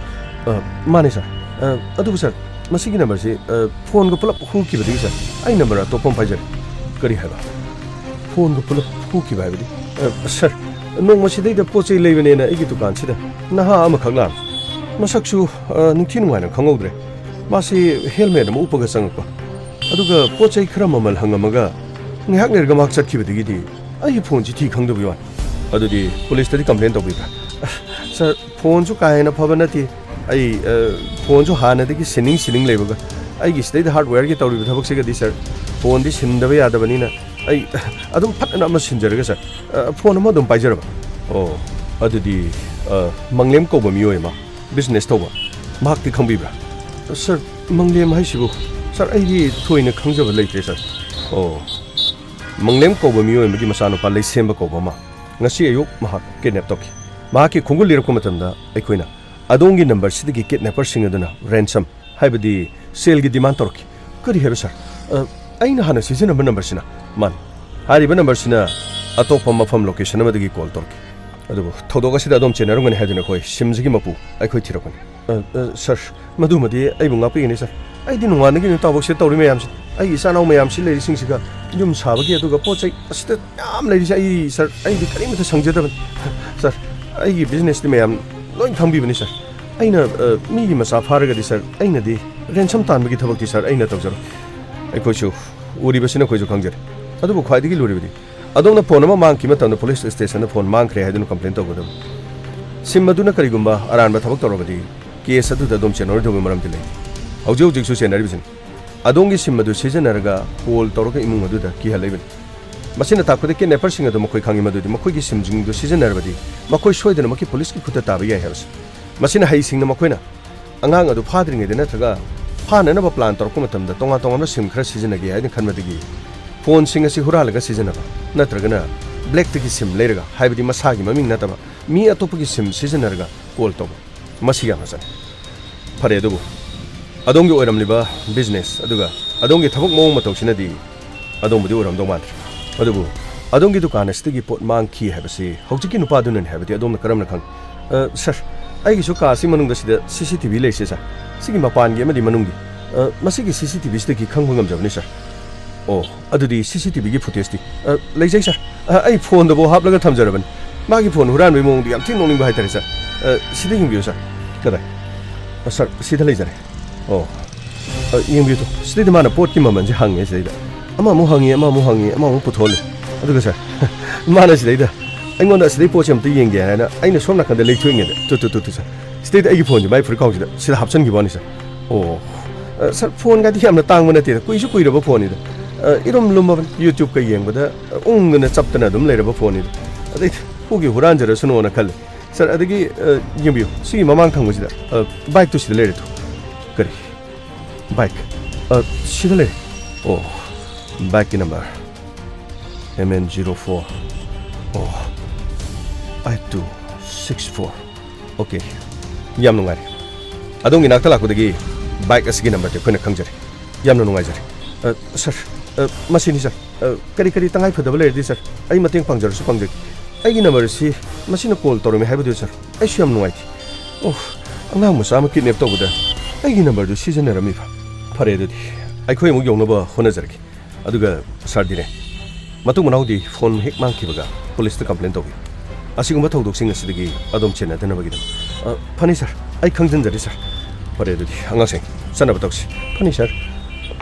ꯑ, ꯃꯥꯅꯦ, ꯁꯥꯔ꯫ ꯑ, ꯑꯗꯨꯕꯨ, ꯁꯥꯔ, ꯃꯁꯤꯒꯤ ꯅꯝꯕꯔꯁꯤ, ꯑ, ꯐꯣꯟꯒ ꯄꯨꯂꯞ ꯍꯨꯈꯤꯕꯗꯒꯤ, ꯁꯥꯔ, ꯑꯩ ꯅꯝꯕꯔ ꯑꯇꯣꯞꯄ ꯑꯃ ꯄꯥꯏꯖꯔꯦ꯫ ꯀꯔꯤ ꯍꯥꯏꯕ? ꯐꯣꯟꯒ ꯄꯨꯂꯞ ꯍꯨꯈꯤꯕ ꯍꯥꯏꯕꯗꯤ? ꯑ, ꯁꯥꯔ, ꯅꯣꯡꯃ ꯁꯤꯗꯩꯗ ꯄꯣꯠ ꯆꯩ ꯂꯩꯕꯅꯦꯅ ꯑꯩꯒꯤ ꯗꯨꯀꯥꯟꯁꯤꯗ ꯅꯍꯥ ꯑꯃꯈꯛ ꯂꯥꯛꯑꯝꯃꯤ꯫ ꯃꯁꯛꯁꯨ, ꯑ, ꯅꯤꯡꯊꯤ ꯅꯨꯡꯉꯥꯏꯅ ꯈꯪꯍꯧꯗ꯭ꯔꯦ꯫ ꯃꯥꯁꯤ ꯍꯦꯜꯃꯦꯠ ꯑꯃ ꯎꯞꯄꯒ ꯆꯪꯉꯛꯄ꯫ ꯑꯗꯨꯒ ꯄꯣꯠ ꯆꯩ ꯈꯔ ꯃꯃꯜ ꯍꯪꯉꯝꯃꯒ ꯉꯥꯏꯍꯥꯛ ꯂꯩꯔꯒ ꯃꯍꯥꯛ ꯆꯠꯈꯤꯕꯗꯒꯤꯗꯤ ꯑꯩꯒꯤ ꯐꯣꯟꯁꯤ ꯊꯤ ꯈꯪꯗꯕꯒꯤ ꯋꯥꯅꯤ꯫ ꯑꯗꯨꯗꯤ ꯄꯨꯂꯤꯁꯇꯗꯤ ꯀꯝꯄ꯭ꯂꯦꯟ ꯇꯧꯕꯤꯕ꯭ꯔꯥ? ꯑ, ꯁꯥꯔ, ꯐꯣꯟꯁꯨ ꯀꯥ ꯍꯦꯟꯅ ꯐꯕ ꯅꯠꯇꯦ꯫ ꯑꯩ, ꯑ, ꯐꯣꯟꯁꯨ ꯍꯥꯟꯅꯗꯒꯤ ꯁꯤꯟꯅꯤꯡ ꯁꯤꯟꯅꯤꯡ ꯂꯩꯕꯒ ꯑꯩꯒꯤ ꯁꯤꯗꯩꯗ ꯍꯥꯔꯗꯋꯦꯌꯔꯒꯤ ꯇꯧꯔꯤꯕ ꯊꯕꯛꯁꯤꯒꯗꯤ, ꯁꯥꯔ, ꯐꯣꯟꯗꯤ ꯁꯤꯟꯗꯕ ꯌꯥꯗꯕꯅꯤꯅ ꯑꯩ, ꯑ, ꯑꯗꯨꯝ ꯐꯠ ꯑꯅ ꯑꯃ ꯁꯤꯟꯖꯔꯒꯦ, ꯁꯥꯔ꯫ ꯑ, ꯐꯣꯟ ꯑꯃ ꯑꯗꯨꯝ ꯄꯥꯏꯖꯔꯕ? ꯑꯣ, ꯑꯗꯨꯗꯤ, ꯑ, ꯃꯪꯂꯦꯝ ꯀꯧꯕ ꯃꯤꯑꯣꯏ ꯑꯃ ꯕꯤꯖꯤꯅꯦꯁ ꯇꯧꯕ, ꯃꯍꯥꯛꯇꯤ ꯈꯪꯕꯤꯕ꯭ꯔꯥ? ꯁꯥꯔ, ꯃꯪꯂꯦꯝ ꯍꯥꯏꯁꯤꯕꯨ, ꯁꯥꯔ, ꯑꯩꯗꯤ ꯊꯣꯏꯅ ꯈꯪꯖꯕ ꯂꯩꯇ꯭ꯔꯦ, ꯁꯥꯔ꯫ ꯑꯣ, ꯃꯪꯂꯦꯝ ꯀꯧꯕ ꯃꯤꯑꯣꯏ ꯑꯃꯒꯤ ꯃꯆꯥꯅꯨꯄꯥ ꯂꯩꯁꯦꯝꯕ ꯀꯧꯕ ꯑꯃ ꯉꯁꯤ ꯑꯌꯨꯛ ꯃꯍꯥꯛ ꯀꯤꯗꯅꯦꯞ ꯇꯧꯈꯤ꯫ ꯃꯍꯥꯛꯀꯤ ꯈꯣꯡꯒꯨꯜ ꯂꯤꯔꯛꯄ ꯃꯇꯝꯗ ꯑꯩꯈꯣꯏꯅ ꯑꯗꯣꯝꯒꯤ ꯅꯝꯕꯔꯁꯤꯗꯒꯤ ꯀꯤꯗꯅꯦꯄꯔꯁꯤꯡ ꯑꯗꯨꯅ ꯔꯦꯟꯁꯝ, ꯍꯥꯏꯕꯗꯤ ꯁꯦꯜꯒꯤ ꯗꯤꯃꯥꯟ ꯇꯧꯔꯛꯈꯤ꯫ ꯀꯔꯤ ꯍꯥꯏꯕ, ꯁꯥꯔ? ꯑ, ꯑꯩꯅ ꯍꯥꯟꯅ ꯁꯤꯖꯤꯟꯅꯕ ꯅꯝꯕꯔꯁꯤꯅ? ꯃꯥꯅꯤ꯫ ꯍꯥꯏꯔꯤꯕ ꯅꯝꯕꯔꯁꯤꯅ ꯑꯇꯣꯞꯄ ꯃꯐꯝ ꯂꯣꯀꯦꯁꯟ ꯑꯃꯗꯒꯤ ꯀꯣꯜ ꯇꯧꯔꯛꯈꯤ꯫ ꯑꯗꯨꯕꯨ ꯊꯧꯗꯣꯛ ꯑꯁꯤꯗ ꯑꯗꯣꯝ ꯆꯦꯟꯅꯔꯝꯒꯅꯤ ꯍꯥꯏꯗꯨꯅ ꯑꯩꯈꯣꯏ ꯁꯤꯝꯁꯤꯒꯤ ꯃꯄꯨ ꯑꯩꯈꯣꯏ ꯊꯤꯔꯛꯄꯅꯤ꯫ ꯑ, ꯑ, ꯁꯥꯔ, ꯃꯗꯨꯃꯗꯤ ꯑꯩꯕꯨ ꯉꯥꯛꯄꯤꯒꯅꯤ, ꯁꯥꯔ꯫ ꯑꯩꯗꯤ ꯅꯣꯡꯉꯥꯟꯕꯗꯒꯤ ꯅꯨꯃꯤꯠ ꯇꯥꯐꯥꯎꯁꯤꯗ ꯇꯧꯔꯤ ꯃꯌꯥꯝꯁꯤ, ꯑꯩꯒꯤ ꯏꯆꯥ ꯏꯅꯥꯎ ꯃꯌꯥꯝꯁꯤ ꯂꯩꯔꯤꯁꯤꯡꯁꯤꯒ, ꯌꯨꯝ ꯁꯥꯕꯒꯤ, ꯑꯗꯨꯒ ꯄꯣꯠ ꯆꯩ ꯑꯁꯤꯗ ꯌꯥꯝ ꯂꯩꯔꯤꯁꯦ꯫ ꯑꯩ, ꯁꯥꯔ, ꯑꯩꯗꯤ ꯀꯔꯤꯃꯠꯇ ꯁꯪꯖꯗꯕꯅꯤ꯫ ꯁꯥꯔ, ꯑꯩꯒꯤ ꯕꯤꯖꯤꯅꯦꯁꯇꯤ ꯃꯌꯥꯝ ꯂꯣꯏ ꯈꯪꯕꯤꯕꯅꯤ, ꯁꯥꯔ꯫ ꯑꯩꯅ, ꯑ, ꯃꯤꯒꯤ ꯃꯆꯥ ꯐꯥꯔꯒꯗꯤ, ꯁꯥꯔ, ꯑꯩꯅꯗꯤ ꯔꯦꯟꯁꯝ ꯇꯥꯟꯕꯒꯤ ꯊꯕꯛꯇꯤ, ꯁꯥꯔ, ꯑꯩꯅ ꯇꯧꯖꯔꯣꯏ꯫ ꯑꯩꯈꯣꯏꯁꯨ ꯎꯔꯤꯕꯁꯤꯅ ꯑꯩꯈꯣꯏꯁꯨ ꯈꯪꯖꯔꯦ꯫ ꯑꯗꯨꯕꯨ ꯈ꯭ꯋꯥꯏꯗꯒꯤ ꯂꯨꯔꯤꯕꯗꯤ, ꯑꯗꯣꯝꯅ ꯐꯣꯟ ꯑꯃ ꯃꯥꯡꯈꯤꯕ ꯃꯇꯝꯗ ꯄꯨꯂꯤꯁ ꯁ꯭ꯇꯦꯁꯟꯗ ꯐꯣꯟ ꯃꯥꯡꯈ꯭ꯔꯦ ꯍꯥꯏꯗꯨꯅ ꯀꯝꯄ꯭ꯂꯦꯟ ꯇꯧꯒꯗꯕꯅꯤ꯫ ꯁꯤꯝ ꯑꯗꯨꯅ ꯀꯔꯤꯒꯨꯝꯕ ꯑꯔꯥꯟꯕ ꯊꯕꯛ ꯇꯧꯔꯕꯗꯤ, ꯀꯦꯁ ꯑꯗꯨꯗ ꯑꯗꯣꯝ ꯆꯦꯟꯅꯔꯣꯏꯗꯕꯒꯤ ꯃꯔꯝꯗꯤ ꯂꯩ꯫ ꯍꯧꯖꯤꯛ ꯍꯧꯖꯤꯛꯁꯨ ꯆꯦꯟꯅꯔꯤꯕꯁꯤꯅꯤ꯫ ꯑꯗꯣꯝꯒꯤ ꯁꯤꯝ ꯑꯗꯨ ꯁꯤꯖꯤꯟꯅꯔꯒ ꯀꯣꯜ ꯇꯧꯔꯒ ꯏꯃꯨꯡ ꯑꯗꯨꯗ ꯀꯤꯍꯜꯂꯛꯏꯕꯅꯤ꯫ ꯃꯁꯤꯅ ꯇꯥꯛꯄꯗꯤ ꯀꯤꯗꯅꯦꯄꯔꯁꯤꯡ ꯑꯗꯨ ꯃꯈꯣꯏ ꯈꯪꯏ ꯃꯗꯨꯗꯤ ꯃꯈꯣꯏꯒꯤ ꯁꯤꯝꯁꯤꯡꯗꯨ ꯁꯤꯖꯤꯟꯅꯔꯕꯗꯤ ꯃꯈꯣꯏ ꯁꯣꯏꯗꯅꯃꯛꯀꯤ ꯄꯨꯂꯤꯁꯀꯤ ꯈꯨꯠꯇ ꯇꯥꯕ ꯌꯥꯏ ꯍꯥꯏꯕꯁꯤ꯫ ꯃꯁꯤꯅ ꯍꯩꯁꯤꯡꯅ ꯃꯈꯣꯏꯅ ꯑꯉꯥꯡ ꯑꯗꯨ ꯐꯥꯗ꯭ꯔꯤꯉꯩꯗ ꯅꯠꯇ꯭ꯔꯒ ꯐꯥꯅꯅꯕ ꯄ꯭ꯂꯥꯟ ꯇꯧꯔꯛꯄ ꯃꯇꯝꯗ ꯇꯣꯉꯥꯟ ꯇꯣꯉꯥꯟꯕ ꯁꯤꯝ ꯈꯔ ꯁꯤꯖꯤꯟꯅꯒꯦ ꯍꯥꯏꯅ ꯈꯟꯕꯗꯒꯤ ꯐꯣꯟꯁꯤꯡ ꯑꯁꯤ ꯍꯨꯔꯥꯜꯂꯒ ꯁꯤꯖꯤꯟꯅꯕ ꯅꯠꯇ꯭ꯔꯒꯅ ꯕ꯭ꯂꯦꯛꯇꯒꯤ ꯁꯤꯝ ꯂꯩꯔꯒ, ꯍꯥꯏꯕꯗꯤ ꯃꯁꯥꯒꯤ ꯃꯃꯤꯡ ꯅꯠꯇꯕ ꯃꯤ ꯑꯇꯣꯞꯄꯒꯤ ꯁꯤꯝ ꯁꯤꯖꯤꯟꯅꯔꯒ ꯀꯣꯜ ꯇꯧꯕ, ꯃꯁꯤ ꯌꯥꯝꯅ ꯆꯠꯅꯩ꯫ ꯐꯔꯦ, ꯑꯗꯨꯕꯨ ꯑꯗꯣꯝꯒꯤ ꯑꯣꯏꯔꯝꯂꯤꯕ ꯕꯤꯖꯤꯅꯦꯁ ꯑꯗꯨꯒ ꯑꯗꯣꯝꯒꯤ ꯊꯕꯛ ꯃꯑꯣꯡ ꯃꯇꯧꯁꯤꯅꯗꯤ ꯑꯗꯣꯝꯕꯨꯗꯤ ꯑꯣꯏꯔꯝꯗꯧ ꯃꯥꯟꯗ꯭ꯔꯦ꯫ ꯑꯗꯨꯕꯨ ꯑꯗꯣꯝꯒꯤ ꯗꯨꯀꯥꯟ ꯑꯁꯤꯗꯒꯤ ꯄꯣꯠ ꯃꯥꯡꯈꯤ ꯍꯥꯏꯕꯁꯤ ꯍꯧꯖꯤꯛꯀꯤ ꯅꯨꯄꯥꯗꯨꯅꯅꯤ ꯍꯥꯏꯕꯗꯤ ꯑꯗꯣꯝꯅ ꯀꯔꯝꯅ ꯈꯪ-, ꯑ, ꯁꯥꯔ, ꯑꯩꯒꯤꯁꯨ ꯀꯥ ꯑꯁꯤ ꯃꯅꯨꯡꯗ ꯁꯤꯗ ꯁꯤ ꯁꯤ ꯇꯤ ꯚꯤ ꯂꯩꯔꯤꯁꯦ, ꯁꯥꯔ꯫ ꯁꯤꯒꯤ ꯃꯄꯥꯟꯒꯤ ꯑꯃꯗꯤ ꯃꯅꯨꯡꯒꯤ꯫ ꯑ, ꯃꯁꯤꯒꯤ ꯁꯤ ꯁꯤ ꯇꯤ ꯚꯤꯁꯤꯗꯒꯤ ꯈꯪꯕ ꯉꯝꯖꯕꯅꯤ, ꯁꯥꯔ꯫ ꯑꯣ, ꯑꯗꯨꯗꯤ ꯁꯤ ꯁꯤ ꯇꯤ ꯚꯤꯒꯤ ꯐꯨꯇꯦꯖꯇꯤ? ꯑ, ꯂꯩꯖꯩ, ꯁꯥꯔ꯫ ꯑ, ꯑꯩ ꯐꯣꯟꯗꯐꯥꯎ ꯍꯥꯞꯂꯒ ꯊꯝꯖꯔꯕꯅꯤ꯫ ꯃꯥꯒꯤ ꯐꯣꯟ ꯍꯨꯔꯥꯟꯕꯒꯤ ꯃꯑꯣꯡꯗꯤ ꯌꯥꯝ ꯊꯤꯅ ꯅꯣꯛꯅꯤꯡꯕ ꯍꯥꯏꯇꯥꯔꯦ, ꯁꯥꯔ꯫ ꯑ, ꯁꯤꯗ ꯌꯦꯡꯕꯤꯌꯨ, ꯁꯥꯔ꯫ ꯀꯗꯥꯏ? ꯑ, ꯁꯥꯔ, ꯁꯤꯗ ꯂꯩꯖꯔꯦ꯫ ꯑꯣ꯫ ꯑ, ꯌꯦꯡꯕꯤꯌꯨ ꯇꯨ, ꯁꯤꯗꯩꯗ ꯃꯥꯅ ꯄꯣꯠꯀꯤ ꯃꯃꯜꯁꯦ ꯍꯪꯉꯦ ꯁꯤꯗꯩꯗ꯫ ꯑꯃꯃꯨꯛ ꯍꯪꯉꯤ, ꯑꯃꯃꯨꯛ ꯍꯪꯉꯤ, ꯑꯃꯃꯨꯛ ꯄꯨꯊꯣꯛꯍꯜꯂꯤ꯫ ꯑꯗꯨꯒ ꯁꯥꯔ, ꯃꯥꯅ ꯁꯤꯗꯩꯗ ꯑꯩꯉꯣꯟꯗ ꯑꯁꯤꯗꯩ ꯄꯣꯠꯁꯦ ꯑꯝꯇ ꯌꯦꯡꯒꯦ ꯍꯥꯏꯅ ꯑꯩꯅ ꯁꯣꯝ ꯅꯥꯀꯟꯗ ꯂꯩꯊꯣꯛꯏꯉꯩꯗ, ꯇꯨ, ꯇꯨ, ꯇꯨ, ꯇꯨ, ꯁꯥꯔ, ꯁꯤꯗꯩꯗ ꯑꯩꯒꯤ ꯐꯣꯟꯁꯦ ꯃꯥꯏ ꯐꯨꯔꯤꯠ ꯈꯥꯎꯁꯤꯗ ꯁꯤꯗ ꯍꯥꯞꯆꯤꯟꯈꯤꯕ ꯋꯥꯅꯤ, ꯁꯥꯔ꯫ ꯑꯣ, ꯑ, ꯁꯥꯔ, ꯐꯣꯟꯒꯗꯤ ꯌꯥꯝꯅ ꯇꯥꯡꯕ ꯅꯠꯇꯦꯗ, ꯀꯨꯏꯁꯨ ꯀꯨꯏꯔꯕ ꯐꯣꯟꯅꯤꯗ꯫ ꯑ, ꯏꯔꯨꯝ ꯂꯨꯝꯃꯕꯅꯤ, YouTube-ꯀ ꯌꯦꯡꯕꯗ, ꯑ, ꯎꯪꯗꯅ ꯆꯞꯇꯅ ꯑꯗꯨꯝ ꯂꯩꯔꯕ ꯐꯣꯟꯅꯤꯗ꯫ ꯑꯗꯩ ꯍꯨꯒꯤ ꯍꯨꯔꯥꯟꯖꯔꯁꯅꯣꯅ ꯈꯜꯂꯦ꯫ ꯁꯥꯔ, ꯑꯗꯒꯤ, ꯑ, ꯌꯦꯡꯕꯤꯌꯨ, ꯁꯤꯒꯤ ꯃꯃꯥꯡ ꯊꯪꯕꯁꯤꯗ, ꯑ, ꯕꯥꯏꯛꯇꯨ ꯁꯤꯗ ꯂꯩꯔꯦ ꯇꯨ꯫ ꯀꯔꯤ? ꯕꯥꯏꯛ? ꯑ, ꯁꯤꯗ ꯂꯩꯔꯦ꯫ ꯑꯣ, ꯕꯥꯏꯛꯀꯤ number M N zero four. ꯑꯣ, five two six four. Okay, ꯌꯥꯝ ꯅꯨꯡꯉꯥꯏꯔꯦ꯫ ꯑꯗꯣꯝꯒꯤ ꯅꯥꯛꯇ ꯂꯥꯛꯄꯗꯒꯤ ꯕꯥꯏꯛ ꯑꯁꯤꯒꯤ ꯅꯝꯕꯔꯗꯤ ꯑꯩꯈꯣꯏꯅ ꯈꯪꯖꯔꯦ꯫ ꯌꯥꯝꯅ ꯅꯨꯡꯉꯥꯏꯖꯔꯦ꯫ ꯑ, ꯁꯥꯔ, ꯑ, ꯃꯁꯤꯅꯤ, ꯁꯥꯔ꯫ ꯑ, ꯀꯔꯤ ꯀꯔꯤ ꯇꯉꯥꯏ ꯐꯗꯕ ꯂꯩꯔꯗꯤ, ꯁꯥꯔ, ꯑꯩ ꯃꯇꯦꯡ ꯄꯥꯡꯖꯔꯁꯨ ꯄꯥꯡꯖꯒꯦ꯫ ꯑꯩꯒꯤ ꯅꯝꯕꯔꯁꯤ ꯃꯁꯤꯅ ꯀꯣꯜ ꯇꯧꯔꯝꯃꯤ ꯍꯥꯏꯕꯗꯨ, ꯁꯥꯔ, ꯑꯩꯁꯨ ꯌꯥꯝ ꯅꯨꯡꯉꯥꯏꯇꯦ꯫ ꯑꯣ, ꯑꯉꯥꯡ ꯃꯆꯥ ꯑꯃ ꯀꯤꯗꯅꯦꯞ ꯇꯧꯕꯗ ꯑꯩꯒꯤ ꯅꯝꯕꯔꯗꯨ ꯁꯤꯖꯤꯟꯅꯔꯝꯃꯤꯕ꯫ ꯐꯔꯦ, ꯑꯗꯨꯗꯤ ꯑꯩꯈꯣꯏ ꯑꯃꯨꯛ ꯌꯧꯅꯕ ꯍꯣꯠꯅꯖꯔꯒꯦ꯫ ꯑꯗꯨꯒ ꯁꯥꯔ ꯗꯤꯔꯦꯟ, ꯃꯇꯨꯡ ꯃꯅꯥꯎꯗꯤ ꯐꯣꯟ ꯍꯦꯛ ꯃꯥꯡꯈꯤꯕꯒ ꯄꯨꯂꯤꯁꯇ ꯀꯝꯄ꯭ꯂꯦꯟ ꯇꯧꯕꯤꯌꯨ꯫ ꯑꯁꯤꯒꯨꯝꯕ ꯊꯧꯗꯣꯛꯁꯤꯡ ꯑꯁꯤꯗꯒꯤ ꯑꯗꯣꯝ ꯆꯦꯟꯅꯗꯅꯕꯒꯤꯗꯃꯛ꯫ ꯑ, ꯐꯅꯤ ꯁꯥꯔ, ꯑꯩ ꯈꯪꯖꯟꯖꯔꯦ ꯁꯥꯔ꯫ ꯐꯔꯦ, ꯑꯗꯨꯗꯤ ꯑꯉꯥꯡꯁꯤꯡ, ꯆꯠꯅꯕ ꯇꯧꯁꯤ꯫ ꯐꯅꯤ ꯁꯥꯔ꯫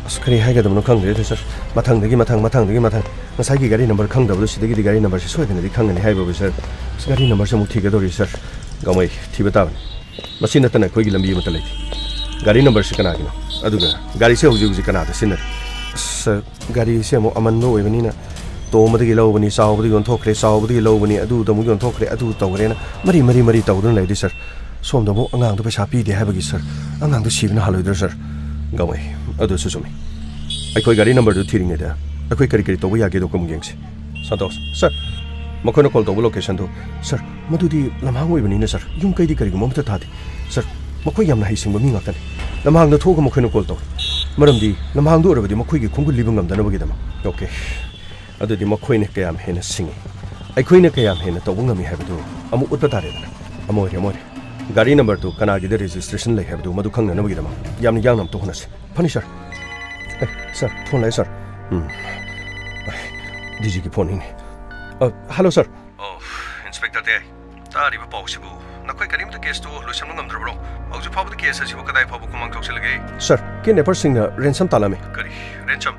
ꯑꯁ, ꯀꯔꯤ ꯍꯥꯏꯒꯗꯕꯅꯣ ꯈꯪꯗ꯭ꯔꯦꯗ ꯁꯥꯔ꯫ ꯃꯊꯪꯗꯒꯤ ꯃꯊꯪ, ꯃꯊꯪꯗꯒꯤ ꯃꯊꯪ꯫ ꯉꯁꯥꯏꯒꯤ ꯒꯥꯔꯤ ꯅꯝꯕꯔ ꯈꯪꯗꯕꯗꯣ ꯁꯤꯗꯒꯤꯗꯤ ꯒꯥꯔꯤ ꯅꯝꯕꯔꯁꯦ ꯁꯣꯏꯗꯅꯗꯤ ꯈꯪꯒꯅꯤ ꯍꯥꯏꯕꯕꯨ ꯁꯥꯔ꯫ ꯑꯁ, ꯒꯥꯔꯤ ꯅꯝꯕꯔꯁꯦ ꯑꯃꯨꯛ ꯊꯤꯒꯗꯧꯔꯤ ꯁꯥꯔ꯫ ꯒꯥꯡꯃꯩ, ꯊꯤꯕ ꯇꯥꯕꯅꯤ꯫ ꯃꯁꯤ ꯅꯠꯇꯅ ꯑꯩꯈꯣꯏꯒꯤ ꯂꯝꯕꯤ ꯑꯃꯠꯇ ꯂꯩꯇꯦ꯫ ꯒꯥꯔꯤ ꯅꯝꯕꯔꯁꯤ ꯀꯅꯥꯒꯤꯅꯣ? ꯑꯗꯨꯒ ꯒꯥꯔꯤꯁꯦ ꯍꯧꯖꯤꯛ ꯍꯧꯖꯤꯛ ꯀꯅꯥꯗ ꯁꯤꯖꯤꯟꯅꯔꯤ? ꯁꯥꯔ, ꯒꯥꯔꯤꯁꯦ ꯑꯃꯨꯛ ꯑꯃꯟꯕ ꯑꯣꯏꯕꯅꯤꯅ ꯇꯣꯝꯕꯗꯒꯤ ꯂꯧꯕꯅꯤ, ꯆꯥꯎꯕꯗꯒꯤ ꯌꯣꯟꯊꯣꯛꯈ꯭ꯔꯦ, ꯆꯥꯎꯕꯗꯒꯤ ꯂꯧꯕꯅꯤ, ꯑꯗꯨꯗ ꯑꯃꯨꯛ ꯌꯣꯟꯊꯣꯛꯈ꯭ꯔꯦ, ꯑꯗꯨ ꯇꯧꯈ꯭ꯔꯦꯅ ꯃꯔꯤ, ꯃꯔꯤ, ꯃꯔꯤ ꯇꯧꯗꯨꯅ ꯂꯩꯔꯗꯤ ꯁꯥꯔ, ꯁꯣꯝꯗ ꯑꯃꯨꯛ ꯑꯉꯥꯡꯗꯣ ꯄꯩꯁꯥ ꯄꯤꯗꯦ ꯍꯥꯏꯕꯒꯤ ꯁꯥꯔ, ꯑꯉꯥꯡꯗꯣ ꯁꯤꯕꯅ ꯍꯥꯜꯂꯣꯏꯗ꯭ꯔꯥ ꯁꯥꯔ? ꯒꯥꯡꯃꯩ, ꯑꯗꯨꯁꯨ ꯆꯨꯝꯃꯤ꯫ ꯑꯩꯈꯣꯏ ꯒꯥꯔꯤ ꯅꯝꯕꯔꯗꯨ ꯊꯤꯔꯤꯉꯩꯗ ꯑꯩꯈꯣꯏ ꯀꯔꯤ ꯀꯔꯤ ꯇꯧꯕ ꯌꯥꯒꯦꯗꯣ ꯑꯃꯨꯛ ꯌꯦꯡꯁꯤ꯫ ꯁꯟꯇꯣꯁ, ꯁꯥꯔ, ꯃꯈꯣꯏꯅ ꯀꯣꯜ ꯇꯧꯕ ꯂꯣꯀꯦꯁꯟꯗꯨ, ꯁꯥꯔ, ꯃꯗꯨꯗꯤ ꯂꯝꯍꯥꯡ ꯑꯣꯏꯕꯅꯤꯅ ꯁꯥꯔ, ꯌꯨꯝ ꯀꯩꯗꯤ ꯀꯔꯤꯒꯨꯝꯕ ꯑꯃꯠꯇ ꯊꯥꯗꯦ꯫ ꯁꯥꯔ, ꯃꯈꯣꯏ ꯌꯥꯝꯅ ꯍꯩꯁꯤꯡꯕ ꯃꯤ ꯉꯥꯛꯇꯅꯤ꯫ ꯂꯝꯍꯥꯡꯗ ꯊꯣꯛꯑꯒ ꯃꯈꯣꯏꯅ ꯀꯣꯜ ꯇꯧꯔꯦ꯫ ꯃꯔꯝꯗꯤ ꯂꯝꯍꯥꯡꯗ ꯑꯣꯏꯔꯕꯗꯤ ꯃꯈꯣꯏꯒꯤ ꯈꯣꯡꯒꯨꯜ ꯂꯤꯕ ꯉꯝꯗꯅꯕꯒꯤꯗꯃꯛ꯫ ꯑꯣꯀꯦ꯫ ꯑꯗꯨꯗꯤ ꯃꯈꯣꯏꯅ ꯀꯌꯥꯝ ꯍꯦꯟꯅ ꯁꯤꯡꯉꯤ, ꯑꯩꯈꯣꯏꯅ ꯀꯌꯥꯝ ꯍꯦꯟꯅ ꯇꯧꯕ ꯉꯝꯃꯤ ꯍꯥꯏꯕꯗꯨ ꯑꯃꯨꯛ ꯎꯠꯄ ꯇꯥꯔꯦꯗꯅ꯫ ꯑꯃ ꯑꯣꯏꯔꯦ, ꯑꯃ ꯑꯣꯏꯔꯦ꯫ ꯒꯥꯔꯤ ꯅꯝꯕꯔꯗꯨ ꯀꯅꯥꯒꯤꯗ ꯔꯦꯖꯤꯁꯇ꯭ꯔꯦꯁꯟ ꯂꯩ ꯍꯥꯏꯕꯗꯨ ꯃꯗꯨ ꯈꯪꯅꯅꯕꯒꯤꯗꯃꯛ ꯌꯥꯝꯅ ꯌꯥꯡꯅ ꯑꯝꯇ ꯍꯣꯠꯅꯁꯤ꯫ ꯐꯅꯤ, ꯁꯥꯔ꯫ ꯑꯦ, ꯁꯥꯔ, ꯐꯣꯟ ꯂꯥꯛꯑꯦ, ꯁꯥꯔ꯫ ꯎꯝ꯫ ꯑꯦ, ꯗꯤ ꯖꯤꯒꯤ ꯐꯣꯟꯅꯤꯅꯦ꯫ ꯑ, ꯍꯜꯂꯣ, ꯁꯥꯔ꯫ ꯑꯣ, ꯏꯟꯁꯄꯦꯛꯇꯔ ꯇꯦ, ꯇꯥꯔꯤꯕ ꯄꯥꯎꯁꯤꯕꯨ ꯅꯈꯣꯏ ꯀꯔꯤꯝꯇ ꯀꯦꯁꯇꯨ ꯂꯣꯏꯁꯤꯟꯕ ꯉꯝꯗ꯭ꯔꯕ꯭ꯔꯣ? ꯍꯧꯖꯤꯛ ꯐꯥꯎꯕꯗ ꯀꯦꯁ ꯑꯁꯤꯕꯨ ꯀꯗꯥꯏ ꯐꯥꯎꯕ ꯈꯨꯃꯥꯡ ꯊꯣꯛꯆꯤꯜꯂꯒꯦ? ꯁꯥꯔ, ꯀꯤꯗꯅꯦꯄꯔꯁꯤꯡꯅ ꯔꯦꯟꯁꯝ ꯇꯥꯜꯂꯝꯃꯤ꯫ ꯀꯔꯤ? ꯔꯦꯟꯁꯝ?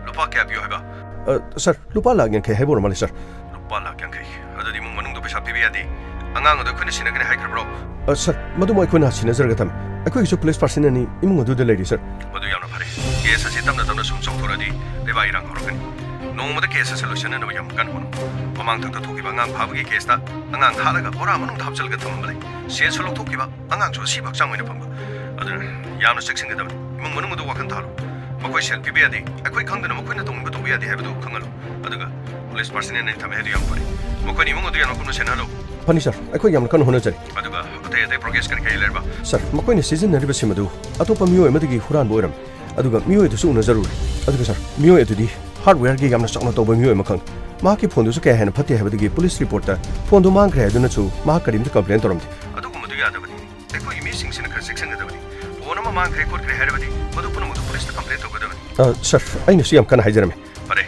ꯂꯨꯄꯥ ꯀꯌꯥ ꯄꯤꯌꯨ ꯍꯥꯏꯕ? ꯑ, ꯁꯥꯔ, ꯂꯨꯄꯥ ꯂꯥꯈ ꯌꯥꯡꯈꯩ ꯍꯥꯏꯕ ꯑꯣꯏꯔ ꯃꯥꯜꯂꯦ, ꯁꯥꯔ꯫ ꯂꯨꯄꯥ ꯂꯥꯈ ꯌꯥꯡꯈꯩ? ꯑꯗꯨꯗꯤ ꯏꯃꯨꯡ ꯃꯅꯨꯡꯗ ꯄꯩꯁꯥ ꯄꯤꯕ ꯌꯥꯗꯦ꯫ ꯑꯉꯥꯡ ꯑꯗꯨ ꯑꯩꯈꯣꯏꯅ ꯁꯤꯟꯅꯒꯅꯤ ꯍꯥꯏꯈ꯭ꯔꯕ꯭ꯔꯣ? ꯑ, ꯁꯥꯔ, ꯃꯗꯨꯃ ꯑꯩꯈꯣꯏꯅ ꯁꯤꯟꯅꯖꯔꯒ ꯊꯝꯃꯤ꯫ ꯑꯩꯈꯣꯏꯒꯤꯁꯨ ꯄꯨꯂꯤꯁ ꯄꯥꯔꯁꯟ ꯑꯅꯤ ꯏꯃꯨꯡ ꯑꯗꯨꯗ ꯂꯩꯔꯤ, ꯁꯥꯔ꯫ ꯃꯗꯨ ꯌꯥꯝꯅ ꯐꯔꯦ꯫ ꯀꯦꯁ ꯑꯁꯤ ꯇꯞꯅ ꯇꯞꯅ ꯁꯨꯝ ꯆꯥꯎꯊꯣꯔꯛꯑꯗꯤ ꯂꯩꯕꯥꯛ ꯏꯔꯥꯡ ꯍꯧꯔꯛꯀꯅꯤ꯫ ꯅꯣꯡꯃꯗ ꯀꯦꯁ ꯑꯁꯤ ꯂꯣꯏꯁꯤꯟꯅꯅꯕ ꯌꯥꯝ ꯀꯟꯅ ꯍꯣꯠꯅꯧ꯫ ꯃꯃꯥꯡ ꯊꯛꯇ ꯊꯣꯛꯈꯤꯕ ꯑꯉꯥꯡ ꯐꯥꯕꯒꯤ ꯀꯦꯁꯇ ꯑꯉꯥꯡ ꯍꯥꯠꯂꯒ ꯕꯣꯔꯥ ꯃꯅꯨꯡꯗ ꯍꯥꯞꯆꯤꯜꯂꯒ ꯊꯝꯃꯝꯕ ꯂꯩ꯫ ꯁꯦꯜꯁꯨ ꯂꯧꯊꯣꯛꯈꯤꯕ, ꯑꯉꯥꯡꯁꯨ ꯑꯁꯤꯕ ꯍꯛꯆꯥꯡ ꯑꯣꯏꯅ ꯐꯪꯕ꯫ ꯑꯗꯨꯅ ꯌꯥꯝꯅ ꯆꯦꯛꯁꯤꯟꯒꯗꯕꯅꯤ꯫ ꯏꯃꯨꯡ ꯃꯅꯨꯡ ꯑꯗꯨ ꯋꯥꯈꯜ ꯊꯥꯔꯣ꯫ ꯃꯈꯣꯏ ꯁꯦꯜ ꯄꯤꯕ ꯌꯥꯗꯦ, ꯑꯩꯈꯣꯏ ꯈꯪꯗꯅ ꯃꯈꯣꯏꯅ ꯇꯧꯅꯤꯡꯕ ꯇꯧꯕ ꯌꯥꯗꯦ ꯍꯥꯏꯕꯗꯨ ꯈꯪꯍꯜꯂꯨ꯫ ꯑꯗꯨꯒ ꯄꯨꯂꯤꯁ ꯄꯥꯔꯁꯟꯅꯦꯜ ꯑꯅꯤ ꯊꯝꯃꯦ ꯍꯥꯏꯗꯨ ꯌꯥꯝ ꯐꯔꯦ꯫ ꯃꯈꯣꯏꯅ ꯏꯃꯨꯡ ꯑꯗꯨ ꯌꯥꯝꯅ ꯀꯨꯞꯅ ꯁꯦꯟꯅꯍꯜꯂꯨ꯫ ꯐꯅꯤ, ꯁꯥꯔ, ꯑꯩꯈꯣꯏ ꯌꯥꯝꯅ ꯀꯟꯅ ꯍꯣꯠꯅꯖꯔꯤ꯫ ꯑꯗꯨꯒ ꯑꯇꯩ ꯑꯇꯩ ꯄ꯭ꯔꯣꯒ꯭ꯔꯦꯁ ꯀꯔꯤ ꯀꯔꯤ ꯂꯩꯔꯕ? ꯁꯥꯔ, ꯃꯈꯣꯏꯅ ꯁꯤꯖꯤꯟꯅꯔꯤꯕ ꯁꯤꯝ ꯑꯗꯨ ꯑꯇꯣꯞꯄ ꯃꯤꯑꯣꯏ ꯑꯃꯗꯒꯤ ꯍꯨꯔꯥꯟꯕ ꯑꯣꯏꯔꯝꯃꯤ꯫ ꯑꯗꯨꯒ ꯃꯤꯑꯣꯏ ꯑꯗꯨꯁꯨ ꯎꯅꯖꯔꯨꯔꯦ꯫ ꯑꯗꯨꯒ ꯁꯥꯔ, ꯃꯤꯑꯣꯏ ꯑꯗꯨꯗꯤ ꯍꯥꯔꯗꯋꯦꯌꯔꯒꯤ ꯌꯥꯝꯅ ꯆꯥꯎꯅ ꯇꯧꯕ ꯃꯤꯑꯣꯏ ꯑꯃꯈꯛꯅꯤ꯫ ꯃꯍꯥꯛꯀꯤ ꯐꯣꯟꯗꯨꯁꯨ ꯀꯌꯥ ꯍꯦꯟꯅ ꯐꯠꯇꯦ ꯍꯥꯏꯕꯗꯒꯤ ꯄꯨꯂꯤꯁ ꯔꯤꯄꯣꯔꯠꯇ ꯐꯣꯟꯗꯨ ꯃꯥꯡꯈ꯭ꯔꯦ ꯍꯥꯏꯗꯨꯅꯁꯨ ꯃꯍꯥꯛ ꯀꯔꯤꯝꯇ ꯀꯝꯄ꯭ꯂꯦꯟ ꯇꯧꯔꯝꯗꯦ꯫ ꯑꯗꯨꯒꯨꯝꯕꯗꯨ ꯌꯥꯗꯕꯅꯤ꯫ ꯑꯩꯈꯣꯏꯒꯤ ꯃꯤꯁꯤꯡꯁꯤꯅ ꯈꯔ ꯆꯦꯛꯁꯤꯟꯒꯗꯕꯅꯤ꯫ ꯐꯣꯟ ꯑꯃ ꯃꯥꯡꯈ꯭ꯔꯦ ꯈꯣꯠꯈ꯭ꯔꯦ ꯍꯥꯏꯔꯕꯗꯤ ꯃꯗꯨ ꯄꯨꯝꯅꯃꯛꯇꯨ ꯄꯨꯂꯤꯁꯇ ꯀꯝꯄ꯭ꯂꯦꯟ ꯇꯧꯒꯗꯕꯅꯤ꯫ ꯑ, ꯁꯥꯔ, ꯑꯩꯅꯁꯨ ꯌꯥꯝ ꯀꯟꯅ ꯍꯥꯏꯖꯔꯝꯃꯤ꯫ ꯐꯔꯦ,